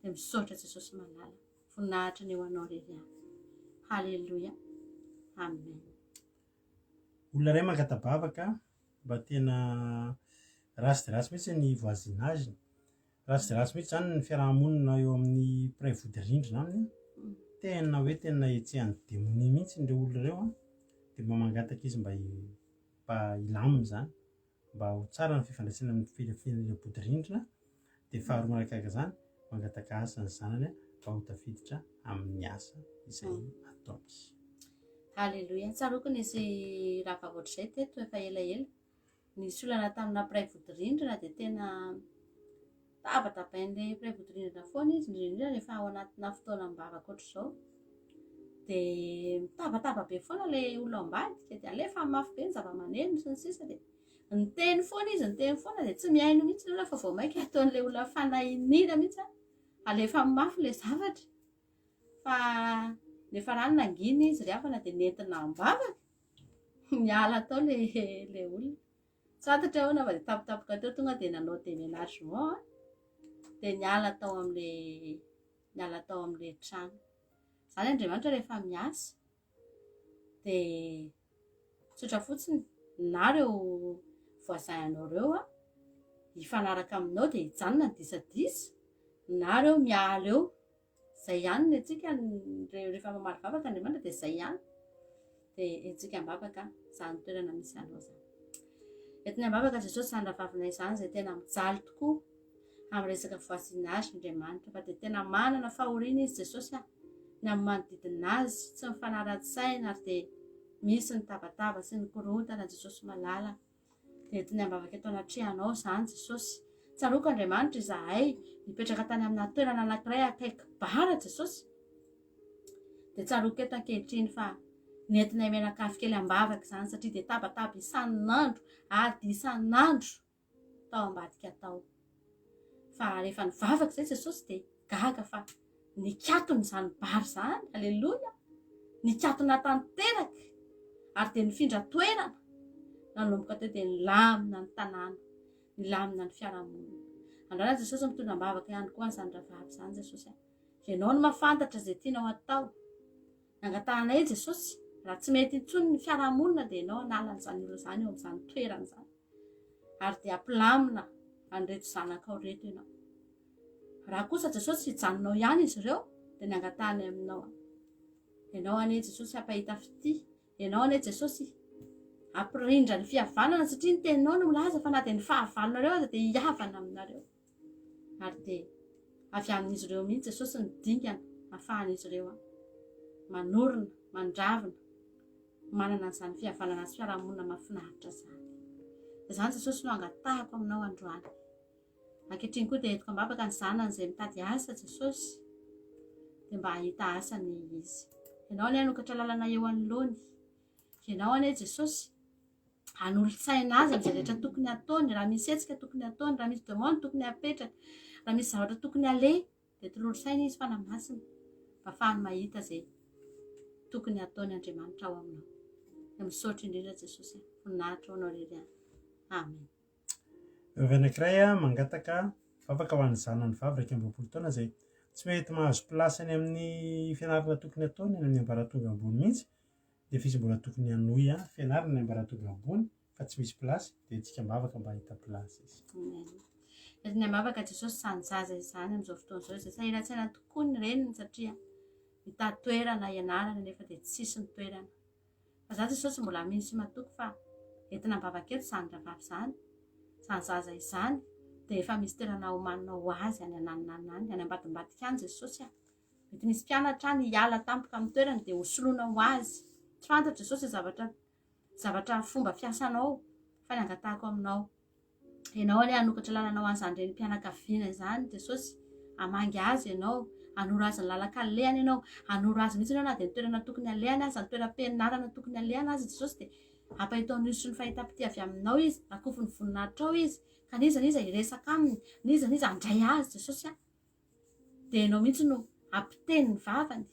[SPEAKER 4] Dia misaotra Jesosy malala, voninahitra ny ho anao irery ihany. Haleloia. Amen.
[SPEAKER 1] Olona iray mangata-bavaka mba tena ratsy dia ratsy mihitsy ny voisinage-ny. Ratsy dia ratsy mihitsy izany ny fiaraha-monina eo amin'ny mpiray vodirindrina aminy. Tena hoe tena hetsehan'ny demonia mihitsy ireo olona ireo an. Dia mba mangataka izy mba mba hilamina izany. Mba ho tsara ny fifandraisana amin'ny firenena vodirindrina. Dia faharoa manaraka izany, mangataka asa ny zanany mba ho tafiditra amin'ny asa izay ataony.
[SPEAKER 4] Haleloia. Tsaroako nisy rahavavy ohatr'izay teto efa elaela. Nisy olana tamina mpiray vodirindrina dia tena tabatabain'ilay mpiray vodirindrina foana izy, indrindra indrindra rehefa ao anatina fotoanam-bavaka ohatr'izao. Dia mitabataba be foana ilay olona ao ambadika dia alefa mafy be ny zava-maneno sy ny sisa dia niteny foana izy, niteny foana dia tsy mihaino mihitsy ilay olona fa vao mainka ataon'ilay olona fanahy iniana mihitsy alefa mafy ilay zavatra. Fa nefa rano nangina izy ry havana dia nentina am-bavaka. Niala tao le le olona. Tsy fantatra ahoana fa dia tampotampoka teo tonga dia nanao déménagement an. Dia niala tao amin'le niala tao amin'le trano. Izany Andriamanitra rehefa miasa dia tsotra fotsiny na ireo voisin anao ireo an, hifanaraka aminao dia hijanona ny disadisa na ireo miala eo. Izay ihany ny antsika rehefa mamaly vavaka Andriamanitra dia izay ihany. Dia entintsika am-bavaka izany toerana misy anao izany. Entiny am-bavaka Jesosy izany rahavavinay izany izay tena mijaly tokoa amin'ny resaka voisinage Andriamanitra fa dia tena manana fahoriana izy Jesosy a. Ny amin'ny manodidina azy tsy mifanara-tsaina ary dia misy ny tabataba sy ny korontana Jesosy malala. Dia entiny am-bavaka eto anatrehanao izany Jesosy. Tsaroako Andriamanitra izahay nipetraka tany amina toerana anankiray akaiky bara Jesosy. Dia tsaroako eto ankehitriny fa nentinay mianakavy kely am-bavaka izany satria dia tabataba isan'andro, ady isan'andro tao ambadika tao. Fa rehefa nivavaka izay Jesosy dia gaga fa nikatona izany bar izany, aleloia, nikatona tanteraka ary dia nifindra toerana, nanomboka teo dia nilamina ny tanàna, nilamina ny fiarahamonina. Androany Jesosy mitondra am-bavaka ihany koa an'izany rahavavy izany Jesosy a. Ianao no mahafantatra izay tianao atao. Nangatahanay Jesosy, raha tsy mety intsony ny fiarahamonina dia ianao hanala an'izany olona izany eo amin'izany toerana izany. Ary dia hampilamina an'ireto zanakao ireto ianao. Raha kosa Jesosy hijanona ao ihany izy ireo dia ny angatahany aminao. Ianao anie Jesosy hampahita fitia. Ianao anie Jesosy hampirindra ny fihavanana satria ny teninao no milaza fa na dia ny fahavalonareo aza dia hihavana aminareo. Ary dia avy amin'izy ireo mihitsy Jesosy ny dingana ahafahan'izy ireo manorina, mandravina, manana an'izany fihavanana sy fiarahamonina mahafinaritra izany. Izany Jesosy no angatahako aminao androany. Ankehitriny koa dia entiko am-bavaka ny zanany izay mitady asa Jesosy dia mba hahita asa anie izy. Ianao anie hanokatra lalana eo anoloany. Ianao anie Jesosy hanolo-tsaina azy amin'izay rehetra tokony hataony, raha misy hetsika tokony hataony, raha misy demande tokony hapetraka, raha misy zavatra tokony haleha dia tolory saina izy Fanahy Masina mba hahafahany mahita izay tokony hataony Andriamanitra ao aminao. Dia misaotra indrindra Jesosy, voninahitra ho anao irery ihany. Amen.
[SPEAKER 1] Vehivavy anankiray mangataka vavaka ho an'ny zanany vavy 21 taona izay tsy mety mahazo place any amin'ny fianarana tokony ataony any amin'ny ambaratonga ambony mihitsy nefa izy mbola tokony hanohy fianarana any ambaratonga ambony fa tsy misy place dia antsika am-bavaka mba hahita place izy.
[SPEAKER 4] Amen. Entina am-bavaka Jesosy izany zaza izany amin'izao fotoana izao izay sahiran-tsaina tokoa ny reniny satria mitady toerana hianarana nefa dia tsisy ny toerana. Fa za Jesosy mbola mino sy matoky fa entina am-bavaka eto izany rahavavy izany, izany zaza izany dia efa misy toerana omaninao ho azy any ananona any, any ambadimbadika any Jesosy a! Mety misy mpianatra any hiala tampoka amin'ny toerany dia hosoloina ho azy. Tsy fantatro Jesosy izay zavatra zavatra fomba fiasanao fa ny angatahako aminao Ianao anie hanokatra lalana ho an'izany renim-pianakaviana izany, Jesosy. Hamangy azy Ianao. Hanoro azy ny lalan-kalehany Ianao. Hanoro azy mihitsy Ianao na dia ny toerana tokony halehany aza, ny toeram-pianarana tokony halehany aza, Jesosy, dia ampahitao ny hosotry ny fahitam-pitia avy aminao izy, rakofy ny voninahitrao izy, ka n'iza n'iza hiresaka aminy, n'iza n'iza handray azy, Jesosy a. Dia Ianao mihitsy no hampiteny ny vavany,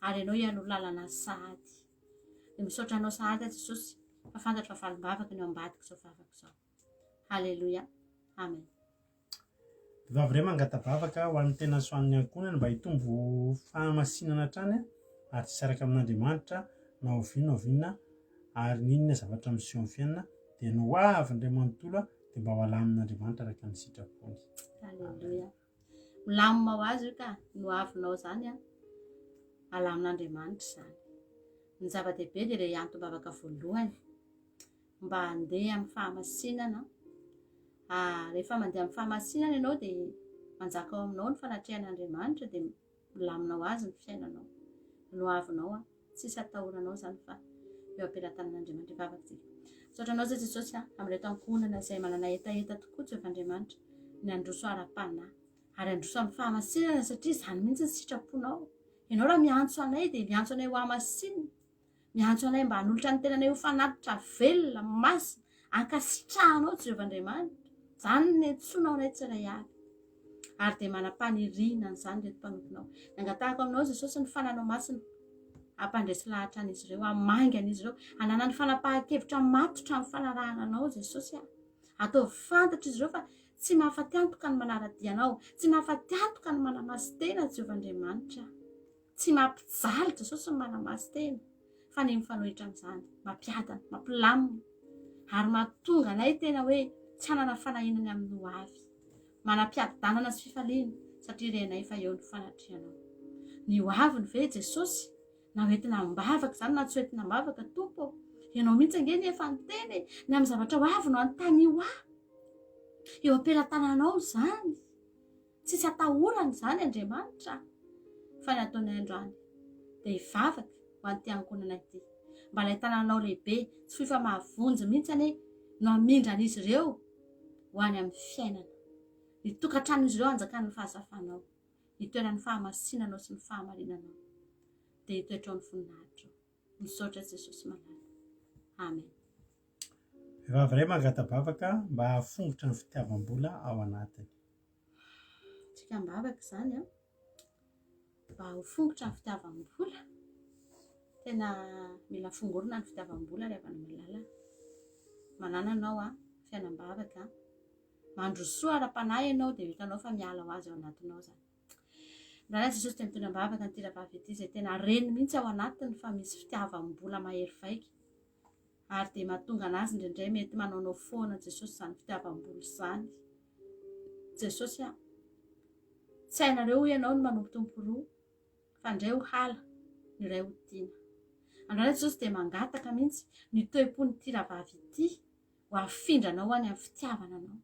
[SPEAKER 4] ary Ianao hianoro lalana azy sahady. Dia misaotra Anao sahady aho, Jesosy, fa fantatro fa valim-bavaka ny ao ambadik'izao vavaka izao. Haleloia. Amen.
[SPEAKER 1] Vehivavy iray mangata-bavaka ho an'ny tenany sy ho an'ny ankohonany mba hitombo fahamasinana hatrany ary tsy hisaraka amin'Andriamanitra na oviana na oviana ary n'inona zavatra miseho amin'ny fiainana dia ny ho avy indray manontolo dia mba ho alamin'Andriamanitra araka ny sitrapony.
[SPEAKER 4] Haleloia. Milamina ho azy io ka, ny ho avinao izany an, alamin'Andriamanitra izany. Ny zava-dehibe dia ilay antom-bavaka voalohany. mba handeha amin'ny fahamasinana. Ah, rehefa mandeha amin'ny fahamasinana ianao dia manjaka ao aminao ny fanatrehan'Andriamanitra dia milamina ho azy ny fiainanao. Ny hoavinao ah, tsisy atahoranao izany fa eo am-pelatanan'Andriamanitra. Hivavaka isika. Misaotra anao izay Jesosy ah, amin'ireto ankohonana izay manana hetaheta tokoa Jehovah Andriamanitra ny handroso ara-panahy ary handroso amin'ny fahamasinana satria izany mihitsy ny sitraponao. Ianao raha miantso anay dia miantso anay ho hamasinina. Miantso anay mba hanolotra ny tenanay ho fanatitra velona, masina, ankasitrahanao Jehovah Andriamanitra. Izany no niantsoanao anay tsirairay avy. Ary dia manam-paniriana an'izany ireto mpanomponao. Nangatahako aminao Jesosy ny fananao masina hampandresy lahatra an'izy ireo, hamangy an'izy ireo, hananany fanapahan-kevitra matotra amin'ny fanarahana anao Jesosy. Ataovy fantatr'izy ireo fa tsy mahafaty antoka ny manara-dia anao, tsy mahafaty antoka ny manamasin-tena Jehovah Andriamanitra. Tsy mampijaly Jesosy ny manamasin-tena fa ny mifanohitra amin'izany, mampiadana, mampilamina ary mahatonga anay tena hoe tsy hanana fanahiana ny amin'ny ho avy. Manam-piadanana sy fifaliana satria renay fa eo ny fanatrehanao. Ny ho aviny ve Jesosy? Na ho entina am-bavaka izany na tsy ho entina am-bavaka Tompo ô. Ianao mihitsy ange no efa niteny e. Ny amin'ny zavatra ho avy no anontanio ahy. Eo am-pelatananao izany. Tsisy atahorana izany Andriamanitra fa ny ataonay androany dia hivavaka ho an'ity ankohonana ity. Mba ilay tananao lehibe tsy fohy fa mahavonjy mihitsy anie no hamindra an'izy ireo ho any amin'ny fiainana. Ny tokantranon'izy ireo hanjakan'ny fahazavanao, hitoeran'ny fahamasinanao sy ny fahamarinanao. Dia hitoetra ao ny voninahitrao. Misaotra Jesosy malala. Amen.
[SPEAKER 1] Vehivavy iray mangata-bavaka mba hahafongotra ny fitiavam-bola ao anatiny.
[SPEAKER 4] Tsika am-bavaka izany an. Mba ho fongotra ny fitiavam-bola. Tena mila fongorina ny fitiavam-bola ry havana malala. Manana anao an, fiainam-bavaka. Mandrosoa ara-panahy ianao dia ho hitanao fa miala ho azy ao anatinao izany. Mirahalahy Jesosy dia mitondra am-bavaka an'ity rahavavy ity izay tena reny mihitsy ao anatiny fa misy fitiavam-bola mahery vaika. Ary dia mahatonga anazy indraindray mety manaonao foana Jesosy izany fitiavam-bola izany. Jesosy a! Tsy hainareo hoy ianao ny manompo tompo roa fa ny iray ho hala, ny iray ho tiana. Androany Jesosy dia mangataka mihitsy ny toe-pon'ity rahavavy ity ho afindranao any amin'ny fitiavana anao.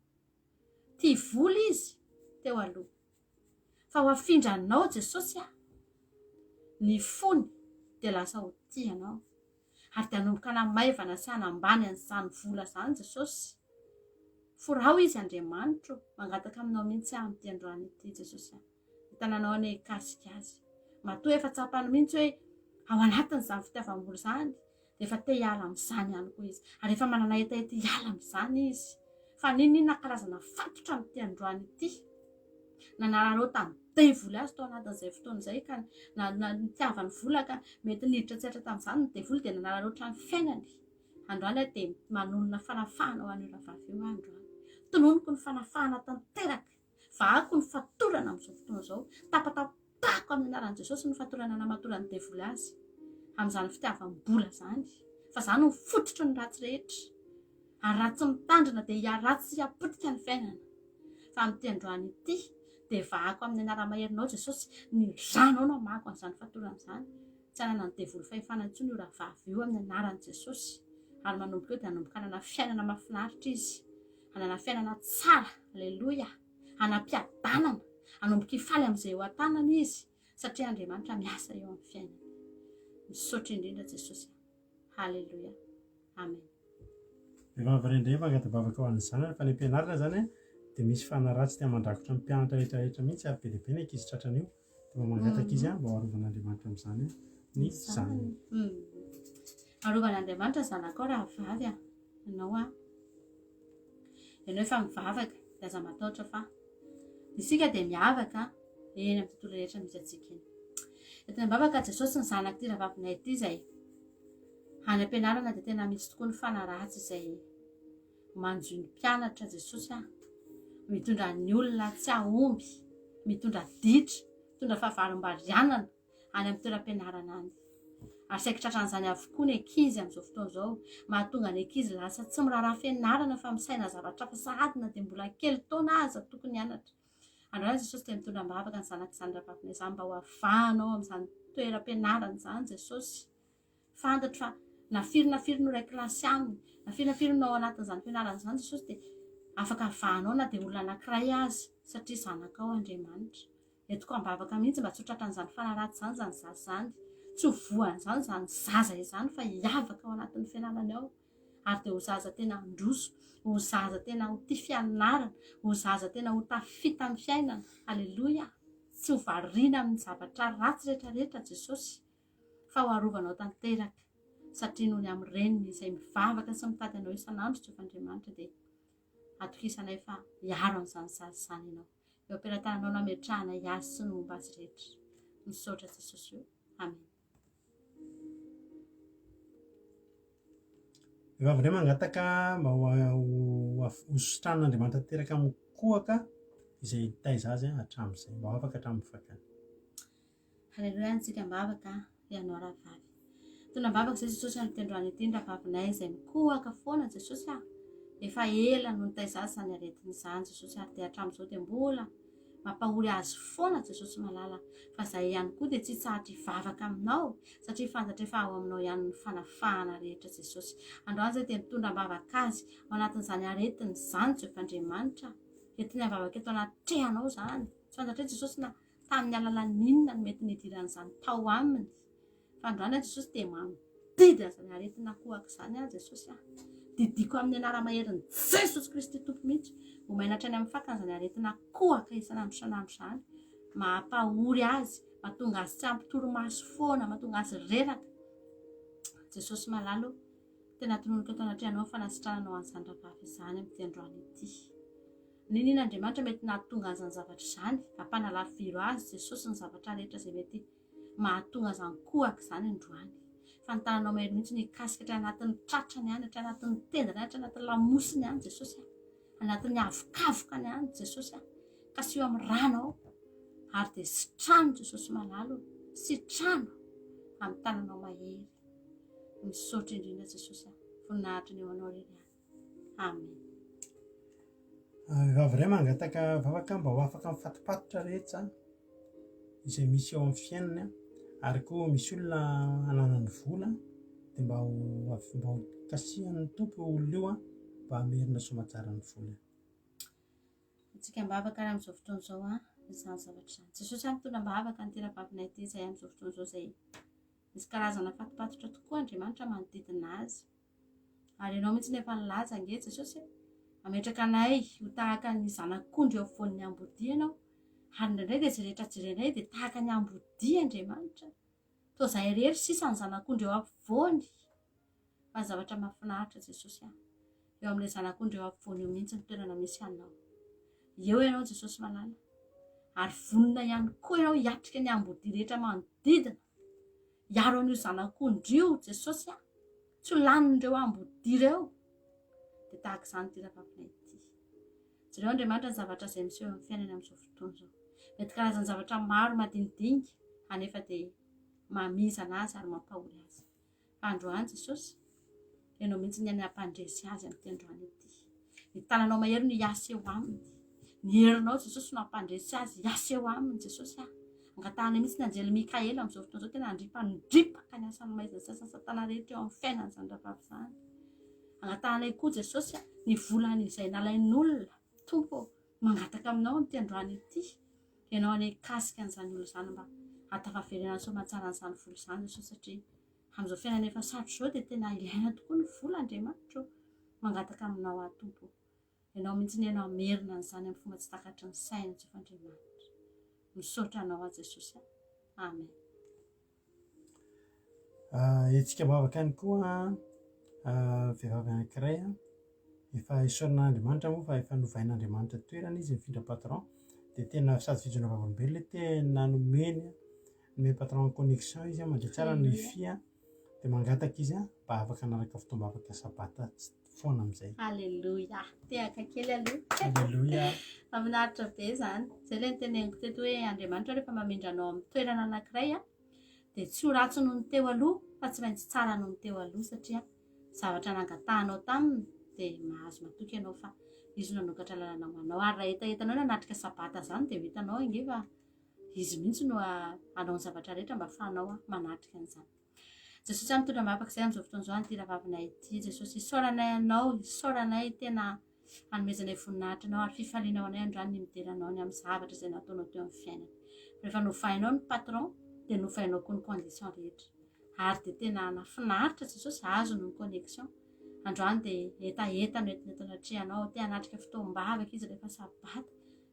[SPEAKER 4] Tia vola izy teo aloha. Fa ho afindranao Jesosy a! Ny fony dia lasa ho tia anao. Ary dia hanomboka hanamaivana sy hanambany an'izany vola izany Jesosy. Forao izy Andriamanitro, mangataka aminao mihitsy aho amin'ity androany ity Jesosy a. Ny tananao anie hikasika azy. Matoa efa tsapany mihitsy hoe ao anatin'izany fitiavam-bola izany dia efa te hiala amin'izany ihany koa izy. Ary efa manana hetaheta hiala amin'izany izy. Fa n'inon'inona karazana fatotra amin'ity androany ity. Nanararaotan'ny devoly azy tao anatin'izay fotoana izay ka na na nitiavany vola ka mety niditra an-tsehatra tamin'izany ny devoly dia nanararaotra ny fiainany. Androany aho dia manonona fanafahana ho an'io rahavavy io aho androany. Tononiko ny fanafahana tanteraka. Vahako ny fatorana amin'izao fotoana izao. Tapatapahako amin'ny anaran'i Jesosy ny fatorana namatoran'ny devoly azy amin'izany fitiavam-bola izany. Fa izany no fototry ny ratsy rehetra. Ary raha tsy mitandrina dia hiharatsy sy hihapotika ny fiainana. Fa amin'ity androany ity dia vahako amin'ny anara-maherinao Jesosy ny ranao no hamahako an'izany fatorana izany. Tsy hananan'ny devoly fahefana intsony io rahavavy io amin'ny anaran'i Jesosy. Ary manomboka eo dia hanomboka hanana fiainana mahafinaritra izy. Hanana fiainana tsara. Aleloia. Hanam-piadanana. Hanomboka hifaly amin'izay eo an-tanany izy satria Andriamanitra miasa eo amin'ny fiainany. Misaotra indrindra Jesosy. Haleloia. Amen.
[SPEAKER 1] Vehivavy iray indray mangata-bavaka ho an'ny zanany fa any am-pianarana izany dia misy fanahy ratsy tia mandrakotra ny mpianatra rehetra rehetra mihitsy ary be dia be ny ankizy tratran'io. Dia mba mangataka izy mba ho arovan'Andriamanitra amin'izany ny zanany.
[SPEAKER 4] Arovan'Andriamanitra zanakao rahavavy a. Ianao a. Ianao efa mivavaka dia aza matahotra fa isika dia miavaka eny amin'ny tontolo rehetra misy antsika eny. Entina am-bavaka Jesosy ny zanak'ity rahavavinay ity izay any am-pianarana dia tena misy tokoa ny fanahy ratsy izay manjo ny mpianatra Jesosy a. Mitondra ny olona tsy hahomby, mitondra ditra, mitondra fahavalombarianana any amin'ny toeram-pianarana any. Ary saiky tratran'izany avokoa ny ankizy amin'izao fotoana izao. Mahatonga ny ankizy lasa tsy miraharaha fianarana fa misaina zavatra hafa sahady na dia mbola kely taona aza tokony hianatra. Androany Jesosy dia mitondra am-bavaka ny zanak'izany rahavavinay izany mba ho avahanao amin'izany toeram-pianarana izany Jesosy. Fantatro fa na firy na firy no iray kilasy aminy, na firy na firy no ao anatin'izany fianarana izany Jesosy dia afaka avahanao na dia olona anankiray aza satria zanakao Andriamanitra. Entiko am-bavaka mihitsy mba tsy ho tratran'izany fanahy ratsy izany izany zaza izany. Tsy ho voan'izany izany zaza izany fa hiavaka ao anatin'ny fianarany ao. Ary dia ho zaza tena handroso, ho zaza tena ho tia fianarana, ho zaza tena ho tafita amin'ny fiainana. Aleloia! Tsy ho variana amin'ny zavatra ratsy rehetra rehetra Jesosy fa ho arovanao tanteraka satria noho ny amin'ny reniny izay mivavaka sy mitady anao isan'andro Jehovah Andriamanitra dia atokisanay fa hiaro an'izany zaza izany ianao. Eo am-pelatananao nametrahana azy sy ny momba azy rehetra. Misaotra Jesosy o. Amen.
[SPEAKER 1] Vehivavy indray mangataka mba ho ho sitran'Andriamanitra tanteraka amin'ny kohaka izay nitaiza azy hatramin'izay, mba ho afaka hatramin'ny fakany.
[SPEAKER 4] Haleloia antsika am-bavaka ianao rahavavy. Tona am-bavaka izay Jesosy amin'ity androany ity ny rahavavinay izay mikohaka foana Jesosy ah. Efa ela no nitaiza azy izany aretina izany Jesosy ary dia hatramin'izao dia mbola mampahory azy foana Jesosy malala fa izahay ihany koa dia tsy hitsahatra hivavaka aminao satria fantatray fa ao aminao ihany ny fanafahana rehetra Jesosy. Androany izay dia mitondra am-bavaka azy ao anatin'izany aretina izany Jehovah Andriamanitra. Entiny am-bavaka eto anatrehanao izany. Tsy fantatray Jesosy na tamin'ny alalan'ny inona no mety nidiran'izany tao aminy. Fa androany aho Jesosy dia mandidy an'izany aretina kohaka izany aho Jesosy ah. Didiko amin'ny anara-maherin'i Jesosy Kristy Tompo mihitsy. Ho maina hatrany amin'ny fakany izany aretina kohaka isan'andro isan'andro izany. Mahampahory azy, mahatonga azy tsy ampy torimaso foana, mahatonga azy reraka. Jesosy malala o, tena tononiko eto anatrehanao ny fanasitranana ho an'izany rahavavy izany amin'ity androany ity. Niniana Andriamanitra mety nahatonga an'izany zavatra izany, hampanalaviro azy Jesosy ny zavatra rehetra izay mety mahatonga izany kohaka izany androany. Fa ny tananao mahery mihitsy no hikasika hatrany anatin'ny tratrany any, hatrany anatin'ny tendany any, hatrany anatin'ny lamosiny any Jesosy a. Anatin'ny avokavokany any Jesosy a. Kasiho amin'ny ranao ary dia sitrano Jesosy malala o. Sitrano amin'ny tananao mahery. Misaotra indrindra Jesosy a. Voninahitra ny eo anao irery ihany. Amen.
[SPEAKER 1] Vehivavy iray mangataka vavaka mba ho afaka amin'ny fatipatitra rehetra izay misy eo amin'ny fiainany ary koa misy olona ananany vola dia mba ho mba ho kasihan'ny Tompo io olona io mba hamerina soamantsara ny volany.
[SPEAKER 4] Antsika am-bavaka ary amin'izao fotoana izao an, izany zavatra izany. Jesosy an, mitondra am-bavaka an'ity rahavavinay ity izay amin'izao fotoana izao izay misy karazana fatipatitra tokoa Andriamanitra manodidina azy. Ary ianao mihitsy no efa nilaza ange Jesosy e, mametraka anay ho tahaka ny zanak'ondry eo afovoan'ny ambodia ianao. Ary indraindray dia izay rehetra jerenay dia tahaka ny ambodia Andriamanitra. Toa izahay irery sisa ny zanak'ondry eo afovoany. Fa ny zavatra mahafinaritra Jesosy a, eo amin'ilay zanak'ondry eo afovoany eo mihitsy ny toerana misy anao. Eo ianao Jesosy malala. Ary vonona ihany koa ianao hiatrika ny ambodia rehetra manodidina. Hiaro an'io zanak'ondry io Jesosy a. Tsy ho lanin'ireo ambodia ireo. Dia tahaka izany ity rahavavina ity. Jereo Andriamanitra ny zavatra izay miseho amin'ny fiainany amin'izao fotoana izao. Mety karazan-javatra maro madinidinika anefa dia mamizana azy ary mampahory azy. Fa androany Jesosy, Ianao mihitsy ny any hampandresy azy amin'ity androany ity. Ny tananao mahery no hiasa eo aminy. Ny herinao Jesosy no hampandresy azy hiasa eo aminy Jesosy ah. Angatahana mihitsy ny anjely Mikaela amin'izao fotoana izao tena handripandripaka ny asan'ny maizina sy asan'ny satana rehetra eo amin'ny fiainan'izany rahavavy izany. Angatahanay koa Jesosy ah, ny volany izay nalain'olona. Tompo ô, mangataka aminao amin'ity androany ity. Ianao anie hikasika an'izany olona izany mba hahatafaverena ny soamantsara an'izany vola izany Jesosy satria amin'izao fiainana efa sarotra izao dia tena ilaina tokoa ny vola Andriamanitra ô. Mangataka aminao aho Tompo ô. Ianao mihitsy anie no hamerina an'izany amin'ny fomba tsy takatry ny saina Jehovah Andriamanitra. Misaotra anao aho Jesosy a. Amen.
[SPEAKER 1] Ah, hetsika am-bavaka ihany koa ah, vehivavy anankiray ah, efa isaorana an'Andriamanitra moa fa efa novain'Andriamanitra toerana izy nifindra patron dia tena sady fijoroana vavolombelona tena nomeny nomeny patron connexion izy mandeha tsara ny wifi dia mangataka izy mba afaka hanaraka fotoam-bavaka sabata foana amin'izay.
[SPEAKER 4] Aleloia! Tehaka kely aloha.
[SPEAKER 1] Aleloia!
[SPEAKER 4] Mahafinaritra be izany. Izay ilay noteneniko teto hoe Andriamanitra rehefa mamindra anao amin'ny toerana anankiray dia tsy ho ratsy noho ny teo aloha fa tsy maintsy tsara noho ny teo aloha satria zavatra nangatahanao taminy dia mahazo matoky ianao fa izy no nanokatra lalana ho anao. Ary raha hetahetanao ny hanatrika sabata izany dia ho hitanao ange fa izy mihitsy no hanao ny zavatra rehetra mba ahafahanao manatrika an'izany. Jesosy a mitondra mavaka izay amin'izao fotoana izao an'ity rahavavinay ity Jesosy isaoranay anao isaoranay tena hanomezanay voninahitra anao ary fifaliana ho anay androany ny midera anao ny amin'ny zavatra izay nataonao teo amin'ny fiainana. Rehefa novainao ny patron dia novainao koa ny condition rehetra. Ary dia tena nafinaritra Jesosy azony ny connexion. Androany dia hetaheta no entina eto anatrehanao, te hanatrika fotoam-bavaka izy rehefa sabata.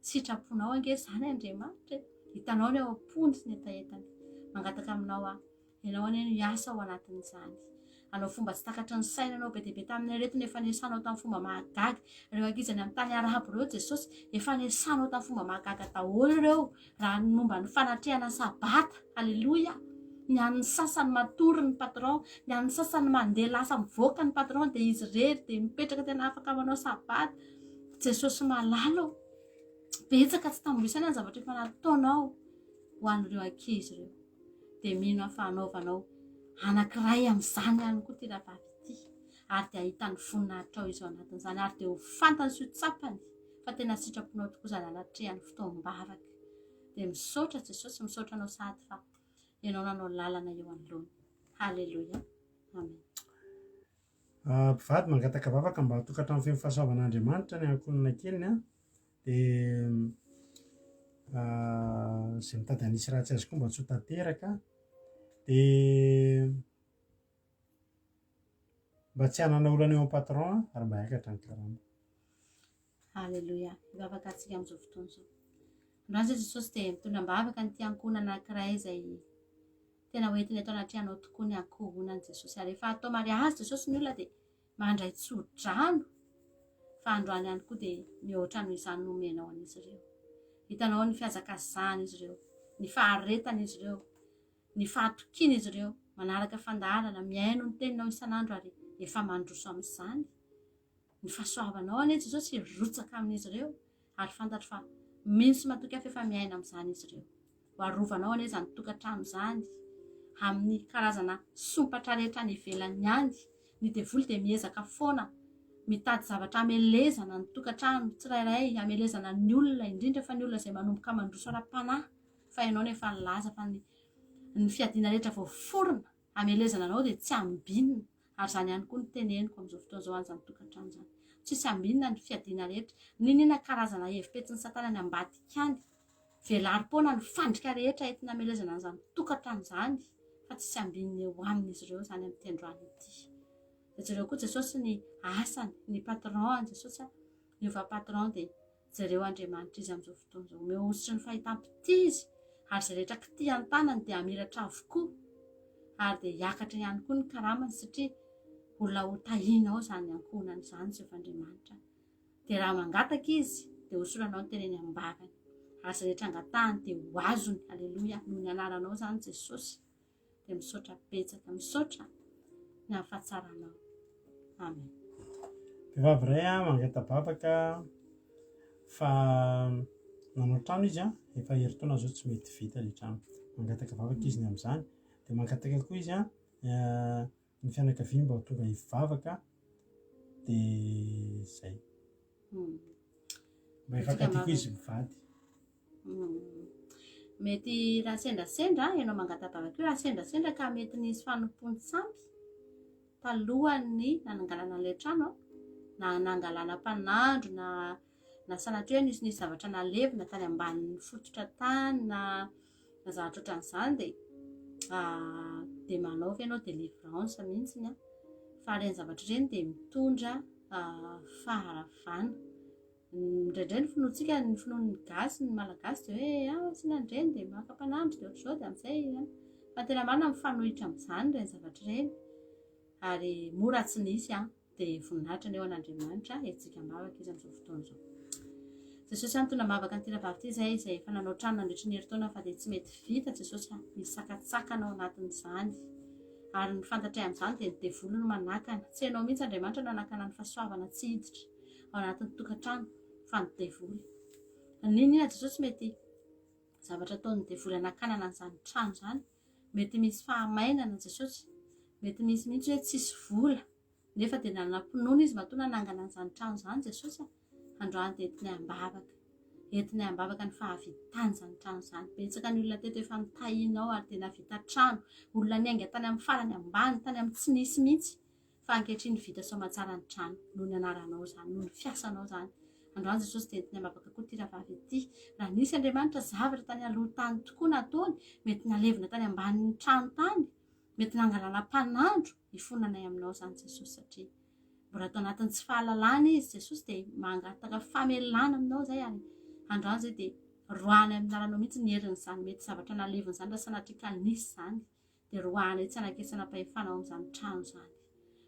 [SPEAKER 4] Sitraponao ange izany Andriamanitra e. Hitanao ny ao am-pony sy ny hetahetany. Mangataka aminao aho. Ianao anie no hiasa ao anatin'izany. Hanao fomba tsy takatry ny saina anao be dia be tamin'ny aretina efa niasanao tamin'ny fomba mahagaga. Ireo ankizy any amin'ny tany arabo ireo Jesosy, efa niasanao tamin'ny fomba mahagaga daholo ireo raha ny momba ny fanatrehana sabata. Aleloia! Ny an'ny sasany matory ny patron, ny an'ny sasany mandeha lasa mivoaka ny patron dia izy irery dia mipetraka tena afaka manao sabata. Jesosy malala ô! Betsaka tsy tambo isaina ny zavatra efa nataonao ho an'ireo ankizy ireo. Dia mino aho fa hanaovanao anankiray amin'izany ihany koa ity rahavavy ity, ary dia hahita ny voninahitrao izy ao anatin'izany, ary dia ho fantany sy ho tsapany fa tena sitraponao tokoa izany anatrehany fotoam-bavaka. Dia misaotra Jesosy, misaotra anao sahady fa ianao nanao lalana eo anoloany. Haleloia. Amen.
[SPEAKER 1] Ah, mpivady mangataka vavaka mba tokantrano feno fahasoavan'Andriamanitra ny ankohonana keliny an. Dia ah, izay mitady hanisy ratsy azy koa mba tsy ho tanteraka. Dia mba tsy hanana olana eo amin'ny patron ary mba hiakatra ny karama.
[SPEAKER 4] Aleloia. Hivavaka antsika amin'izao fotoana izao. Androany izay Jesosy dia mitondra am-bavaka an'ity ankohonana anankiray izay tena hoentina eto anatrehanao tokoa ny ankohonan'i Jesosy. Ary efa atao mariazy Jesosy ny olona dia mandray tso-drano fa androany ihany koa dia mihoatra noho izany no omenao an'izy ireo. Hitanao ny fihazakazahan'izy ireo, ny faharetan'izy ireo, ny fahatokian'izy ireo, manaraka fandaharana, mihaino ny teninao isan'andro ary efa mandroso amin'izany. Ny fahasoavanao anie Jesosy hirotsaka amin'izy ireo ary fantatro fa mino sy matoky aho fa efa miaina amin'izany izy ireo. Ho arovanao anie izany tokantrano izany amin'ny karazana sompatra rehetra any ivelany any. Ny devoly dia miezaka foana mitady zavatra hamelezana ny tokantrano tsirairay, hamelezana ny olona, indrindra fa ny olona izay manomboka mandroso ara-panahy. Fa ianao no efa nilaza fa ny ny fiadiana rehetra voaforona hamelezana anao dia tsy ambinina. Ary izany ihany koa no teneniko amin'izao fotoana izao an'izany tokantrano izany. Tsisy ambinina ny fiadiana rehetra. N'inon'inona karazana hevi-petsin'i Satana any ambadika any. Velarim-poana ny fandrika rehetra entina hamelezana an'izany tokantrano izany fa tsisy ambinina eo amin'izy ireo izany amin'ity androany ity. Dia jereo koa Jesosy ny asany, ny patron an'i Jesosy, niova patron dia Jereo Andriamanitra izy amin'izao fotoana izao. Omeo hosotry ny fahitam-pitia izy, ary izay rehetra kitihany tanany dia hamiratra avokoa. Ary dia hiakatra ihany koa ny karamany satria olona ho tahianao izany ankohonany izany Jehovah Andriamanitra. Dia raha mangataka izy, dia hosoranao ny teny eny am-bavany. Ary izay rehetra angatahany dia ho azony. Aleloia. Noho ny anaranao izany Jesosy. Dia misaotra betsaka, misaotra ny amin'ny fahatsaranao. Amen.
[SPEAKER 1] Vehivavy iray a, mangata-bavaka fa nanao trano izy a, efa herintaona izao tsy mety vita ilay trano. Mangataka vavaka izy ny amin'izany. Dia mangataka koa izy a, ny fianakaviany mba ho tonga hivavaka dia izay. Mba hifankatia koa izy mivady.
[SPEAKER 4] Mety raha sendrasendra ianao mangata-bavaka io, raha sendrasendra ka mety nisy fanompoan-tsampy talohan'ny nananganana an'ilay trano, na nangalana mpanandro na na sanatria hoe nisy nisy zavatra nalevina tany ambanin'ny fototra tany na na zavatra ohatran'izany dia dia manaova ianao délivrance mihitsy an. Fa ireny zavatra ireny dia mitondra faharavana. Indraindray ny finoantsika, ny finoan'ny gasy, ny malagasy dia hoe ah tsy nandreny dia maka mpanandro dia ohatr'izao dia amin'izay an. Fa tena marina mifanohitra amin'izany ireny zavatra ireny. Ary moa raha tsy nisy an, dia voninahitra anie ho an'Andriamanitra, hetsika am-bavaka izy amin'izao fotoana izao. Jesosy an, tona am-bavaka an'ity rahavavy ity izay, izay efa nanao trano nandritry ny herintaona fa dia tsy mety vita Jesosy an, misakatsakana ao anatin'izany. Ary ny fantatray amin'izany dia ny devoly no manakana. Tsy ianao mihitsy Andriamanitra no hanakana ny fahasoavana tsy hiditra. ao anatin'ny tokantrano fa ny devoly. N'inon'inona Jesosy mety zavatra ataon'ny devoly hanakanana an'izany trano izany. Mety misy fahamainana Jesosy, mety misy mihitsy hoe tsisy vola nefa dia nanam-pinoana izy matoa nanangana an'izany trano izany Jesosy. Androany dia entinay am-bavaka. Entinay am-bavaka ny fahavitana izany trano izany. Betsaka ny olona teto efa nitahianao ary dia nahavita trano. Olona niainga tany amin'ny farany ambany, tany amin'ny tsy nisy mihitsy. Fa ankehitriny vita soamatsara ny trano noho ny anaranao izany, noho ny fiasanao izany. Androany Jesosy dia entiny am-bavaka koa ity rahavavy ity. Raha nisy Andriamanitra zavatra tany aloha tany tokoa nataony, mety nalevina tany ambanin'ny trano tany, mety nangalana mpanandro, hifonanay aminao izany Jesosy satria mbola ato anatin'ny tsy fahalalana izy Jesosy dia mangataka famelana aminao izay ary androany izay dia roahany amin'ny anaranao mihitsy ny herin'izany mety zavatra nalevina izany raha sanatria ka nisy izany. dia roahana etsy anaketsanam-pahefana ao amin'izany trano izany.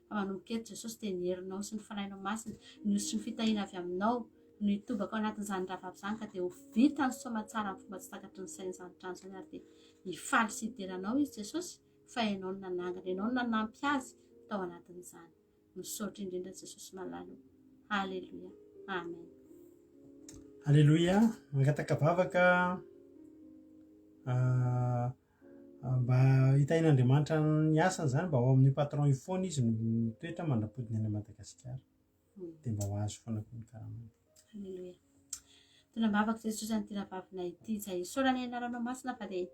[SPEAKER 4] Fa manomboka eto Jesosy dia ny herinao sy ny Fanahinao Masina, ny hosotry ny fitahiana avy aminao no hitobaka ao anatin'izany rahavavy izany ka dia ho vita ny soamatsara amin'ny fomba tsy takatry ny saina izany trano izany ary dia hifaly sy hidera anao izy Jesosy fa ianao no nanangana, ianao no nanampy azy tao anatin'izany. Misaotra indrindra Jesosy malala o. Haleloia. Amen.
[SPEAKER 1] Aleloia. Mangataka vavaka. Ah. Mba hitahian'Andriamanitra ny asany izany mba ao amin'io patron io foana izy no mitoetra mandra-podiny any Madagasikara. Dia mba ho azo foana koa ny karamany.
[SPEAKER 4] Alléluia. Tena am-bavaka Jesosy an'ity rahavavinay ity izay isaorana ny anaranao masina fa dia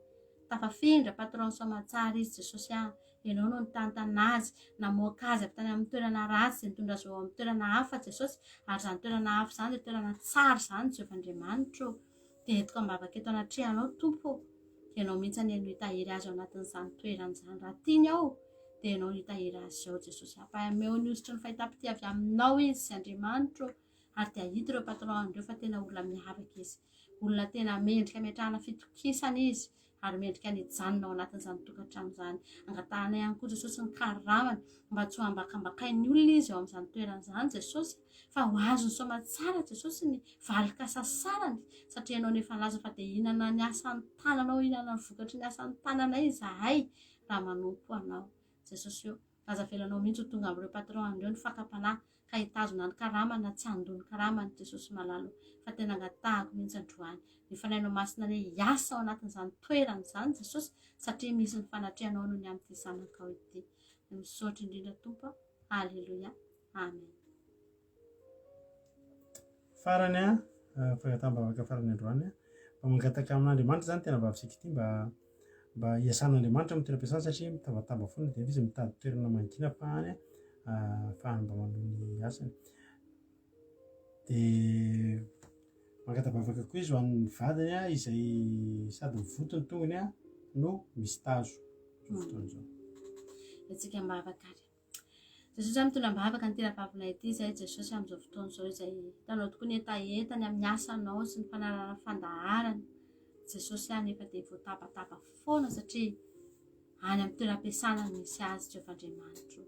[SPEAKER 4] tafafindra patron soamatsara izy Jesosy ah. Ianao no nitantana azy, namoaka azy avy tany amin'ny toerana ratsy dia nitondra azy ho amin'ny toerana hafa Jesosy ary izany toerana hafa izany dia toerana tsara izany Jehovah Andriamanitro. Dia entiko am-bavaka eto anatrehanao Tompo ô. Ianao mihitsy anie no hitahiry azy ao anatin'izany toerana izany. Raha tiany ao, dia Ianao no hitahiry azy ao Jesosy. Ampahameo ny hosotry ny fahitam-pitia avy aminao izy, Andriamanitro ô. Ary dia hahita ireo patron ireo fa tena olona miavaka izy. Olona tena mendrika ametrahana fitokisana izy ary mendrika ny hijanona ao anatin'izany tokantrano izany. Angatahana ihany koa Jesosy ny karamany mba tsy ho ambakambakain'ny olona izy ao amin'izany toerana izany Jesosy fa ho azony soamatsara Jesosy ny valin-kasasarany satria ianao no efa nilaza fa dia hihinana ny asan'ny tananao hihinana ny vokatry ny asan'ny tananay izahay raha manompo anao Jesosy o. Aza avelanao mihitsy ho tonga amin'ireo patron an'ireo ny fakam-panahy ka hitazona ny karamany na tsy handoa ny karamany Jesosy malala o fa tena angatahako mihitsy androany ny Fanahinao Masina anie hiasa ao anatin'izany toerana izany Jesosy satria misy ny fanatrehanao noho ny amin'ity zanakao ity misaotra indrindra Tompo a Alléluia Amen.
[SPEAKER 1] Farany a, fangataham-bavaka farany androany a, mba mangataka amin'Andriamanitra izany tena vavintsika ity mba mba hiasan'Andriamanitra amin'ny toeram-piasana satria mitabataba foana dia izy mitady toerana mangina afahany afahany mba manohy ny asany. Dia mangata-bavaka koa izy ho an'ny vadiny a, izay sady mivoto ny tongony a no misy tazo izao fotoana izao.
[SPEAKER 4] Antsika am-bavaka ary. Jesosy a mitondra am-bavaka an'ity rahavavinay ity izay Jesosy amin'izao fotoana izao izay hitanao tokoa ny hetahetany amin'ny asanao sy ny fanarahana fandaharana. Jesosy a nefa dia voatabataba foana satria any amin'ny toeram-piasana no misy azy Jehovah Andriamanitro.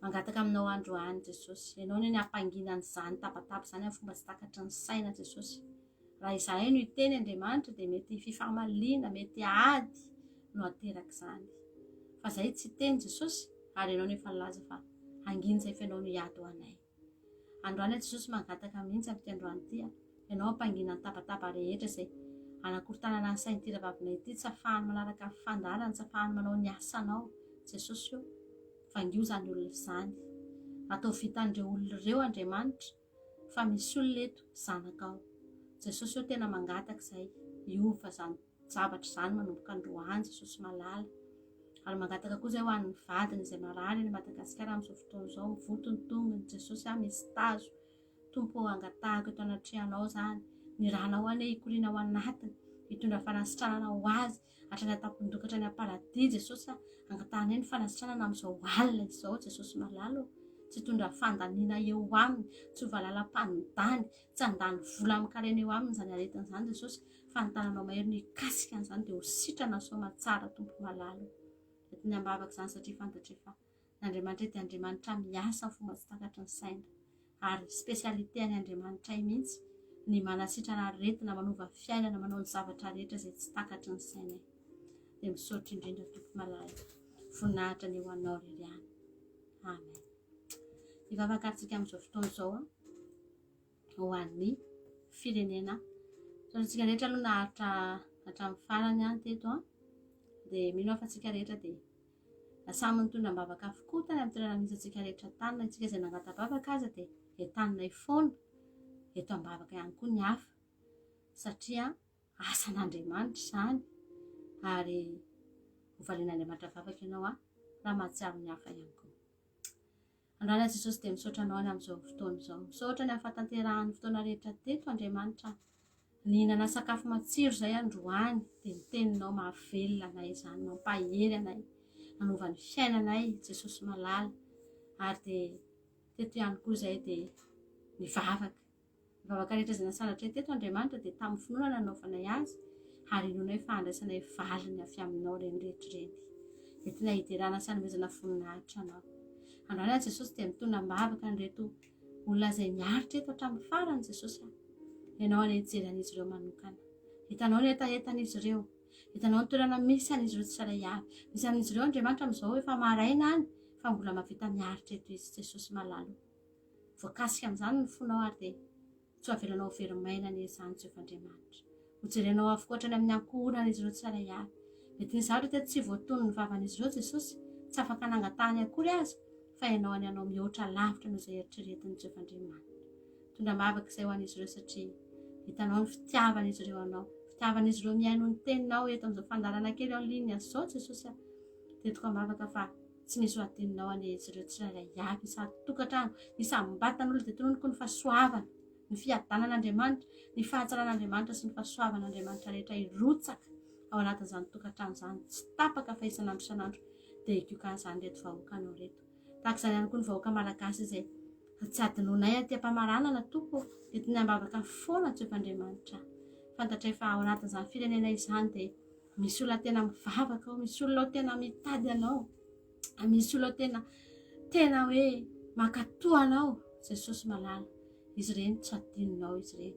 [SPEAKER 4] Mangataka aminao androany Jesosy. Ianao anie ny hampangina an'izany tabataba izany amin'ny fomba tsy takatry ny saina Jesosy. Raha izahay no hiteny Andriamanitra dia mety fifamaliana, mety ady no aterak'izany. Fa izahay tsy hiteny Jesosy ary Ianao no efa nilaza fa hangina izay fa Ianao no hiady ho anay. Androany aho Jesosy mangataka mihitsy amin'ity androany ity aho. Ianao hampangina ny tabataba rehetra izay hanakorontanana ny sain'ity rahavavina ity, tsy hahafahany manaraka ny fandaharana, tsy hahafahany manao ny asanao. Jesosy ô, vangio izany olona izany. Ataovy vitan'ireo olona ireo Andriamanitra. Fa misy olona eto zanakao. Jesosy ô tena mangataka izay hiova zany zavatra izany manomboka androany Jesosy malala. Ary mangataka koa izay ho an'ny vadiny izay marary any Madagasikara amin'izao fotoana izao mivoto ny tongony Jesosy ah misy tazo Tompo ô angatahako eto anatrehanao izany ny ranao anie hikoriana ao anatiny hitondra fanasitranana ho azy hatrany an-tampon-doha ka hatrany am-paladia Jesosy a, angatahanay ny fanasitranana amin'izao alina izao Jesosy malala o, tsy hitondra fandaniana eo aminy, tsy ho valalam-pandany, tsy handany vola amin-karena eo aminy izany aretina izany Jesosy, fa ny tananao mahery no hikasika an'izany dia ho sitrana soamatsara Tompo malala o. Entiny am-bavaka izany satria fantatray fa Ny Andriamanitray dia Andriamanitra miasa amin'ny fomba tsy takatry ny saina. Ary spécialité an'ny Andriamanitray mihitsy ny manasitrana aretina, manova fiainana, manao ny zavatra rehetra izay tsy takatry ny sainay. Dia misaotra indrindra Tompo malala. Voninahitra anie ho anao irery ihany. Amen. Hivavaka antsika amin'izao fotoana izao ho an'ny firenena. Misaotra antsika rehetra aloha naharitra hatramin'ny farany any teto an. Dia mino aho fa antsika rehetra dia Samy nitondra am-bavaka avokoa tany amin'ny toerana misy antsika rehetra tany, na isika izay nangata-bavaka aza dia entaninay foana eto am-bavaka ihany koa ny hafa, satria asan'Andriamanitra izany ary hovalian'Andriamanitra vavaka ianao raha mahatsiaro ny hafa ihany koa. Androany aho Jesosy dia misaotra Anao any amin'izao fotoana izao. Misaotra ny amin'ny fahatanterahan'ny fotoana rehetra teto Andriamanitra. Nihinana sakafo matsiro izay androany dia ny teninao mahavelona anay izany, mampahery anay, nanova ny fiainanay Jesosy malala. Ary dia teto ihany koa izay dia nivavaka. Ny vavaka rehetra izay nasandratra teto Andriamanitra dia tamin'ny finoana nanaovanay azy ary inoanay fa handraisanay valiny avy aminao ireny rehetra ireny. Entinay hiderana sy hanomezana voninahitra anao. Androany aho Jesosy dia mitondra am-bavaka an'ireto olona izay miaritra eto hatramin'ny farany Jesosy a. Ianao anie hijery an'izy ireo manokana. Hitanao ny hetahetan'izy ireo. Hitanao ny toerana misy an'izy ireo tsirairay avy. Misy amin'izy ireo Andriamanitra amin'izao efa maraina any fa mbola mahavita miaritra eto izy Jesosy malala. Voakasika amin'izany ny fonao ary dia tsy ho avelanao ho very maina anie izany Jehovah Andriamanitra. Ho jerenao avokoa hatrany amin'ny ankohonan'izy ireo tsirairay avy. Mety nisy zavatra teto tsy voatonon'ny vavan'izy ireo Jesosy, tsy afaka nangatahany akory aza, fa Ianao any hanao mihoatra lavitra noho izay eritreretin'i Jehovah Andriamanitra. Mitondra am-bavaka izay ho an'izy ireo satria hitanao ny fitiavan'izy ireo anao, fitiavan'izy ireo mihaino ny teninao eto amin'izao fandaharana kely en ligne izao Jesosy a. Entiko am-bavaka fa tsy misy ho adinonao anie izy ireo tsirairay avy, isan-tokantrano, isam-batan'olona dia tononiko ny fahasoavana, ny fiadanan'Andriamanitra, ny fahatsaran'Andriamanitra sy ny fahasoavan'Andriamanitra rehetra hirotsaka ao anatin'izany tokantrano izany tsy tapaka fa isan'andro isan'andro dia hikoka an'izany ireto vahoakanao ireto. Tahaka izany ihany koa ny vahoaka malagasy izay tsy adinonay aty am-pamaranana Tompo ô, entinay am-bavaka foana Jehovah Andriamanitra. Fantatray fa ao anatin'izany firenena izany dia misy olona tena mivavaka ao, misy olona ao tena mitady anao, misy olona ao tena tena hoe mankatò anao Jesosy malala. Izy ireny tsy adinonao izy ireny.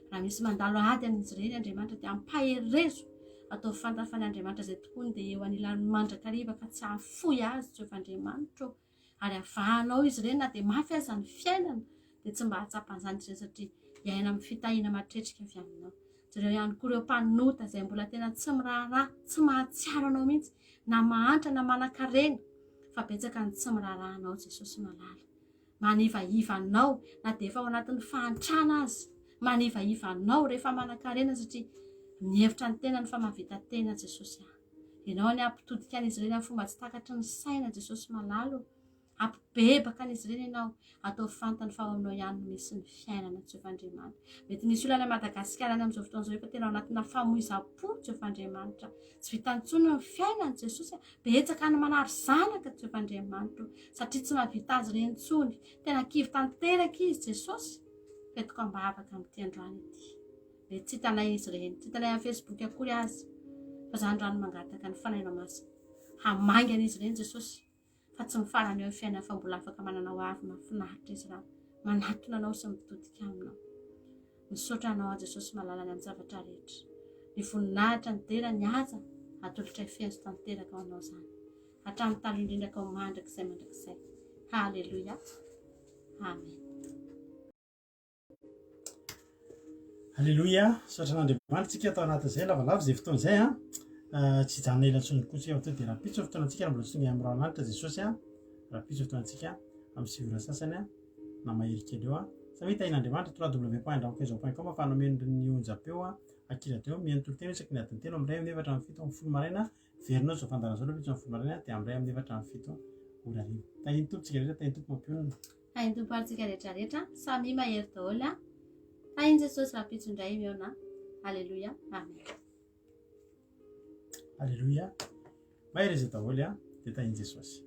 [SPEAKER 4] Raha misy mandalo ady amin'izy ireny Andriamanitra dia ampaherezo ataovy fantany fa ny Andriamanitra izay tompony dia eo anilany mandrakariva ka tsy hahafoy azy Jehovah Andriamanitra ô. Ary avahanao izy ireny na dia mafy aza ny fiainana dia tsy mba hahatsapa an'izany izy ireny satria hiaina amin'ny fitahiana matretrika avy aminao. Jereo ihany koa ireo mpanota izay mbola tena tsy miraharaha, tsy mahatsiaro anao mihitsy na mahantra na manankarena fa betsaka ny tsy miraharaha anao Jesosy malala. Manivaiva anao na dia efa ao anatin'ny fahantrana aza. Manivaiva anao rehefa manankarena satria mihevitra ny tenany fa mahavita tena Jesosy ah. Ianao anie hampitodika an'izy ireny amin'ny fomba tsy takatry ny saina Jesosy malala o. Hampibebaka an'izy ireny ianao. Ataovy fantany fa ao aminao ihany no misy ny fiainana Jehovah Andriamanitra. Mety misy olona any Madagasikara any amin'izao fotoana izao efa tena ao anatina famoizam-po Jehovah Andriamanitra. Tsy vitany intsony ny fiainany Jesosy a. Betsaka ny manary zanaka Jehovah Andriamanitra o, satria tsy mahavita azy ireny intsony. Tena kivy tanteraka izy Jesosy. Fetiko am-bavaka amin'ity androany ity. Mety tsy hitanay izy ireny, tsy hitanay amin'ny Facebook akory aza. Fa za androany mangataka ny Fanahinao Masina hamaingana izy ireny Jesosy. Fa tsy mifarana eo ny fiainana fa mbola afaka manana ho avy mahafinaritra izy raha manatona anao sy mitodika aminao. Misaotra anao aho Jesosy malala ny amin'ny zavatra rehetra. Ny voninahitra, ny dera, ny haja atolotray feno sy tanteraka ho anao izany. Hatramin'ny taloha indrindra ka ho mandrakizay mandrakizay. Haleloia. Amen.
[SPEAKER 1] Aleloia, misaotra an'Andriamanitra tsika tao anatin'izay lavalava izay fotoana izay an. Ah, tsy hijanona ela intsony koa tsika fa tonga dia rahampitso ny fotoanantsika raha mbola tsy tonga amin'ny rahona lanitra Jesosy an. Rahampitso ny fotoanantsika amin'ny 9 ora sasany an, na mahery kely eo an. Samia tahin'Andriamanitra, www.andrahokaizao.com ahafahanao mihaino ny onjam-peo an, ankila-dreo, mihaino toriteny isaky ny adiny telo amin'ny iray amin'ny efatra amin'ny fito amin'ny folo maraina Verinao izao fandaharana izao rahampitso amin'ny folo maraina dia amin'ny iray amin'ny efatra amin'ny fito ora hariva. Tahin'ny Tompo tsika rehetra, tahin'ny Tompo mampionona.
[SPEAKER 4] Tahin'ny Tompo ary tsika rehetra rehetra, samia mahery daholo a. Tahin'i Jesosy rahampitso indray mihaona. Aleloia. Amen.
[SPEAKER 1] Aleloia. Mahereza daholo a, dia tahin'i Jesosy.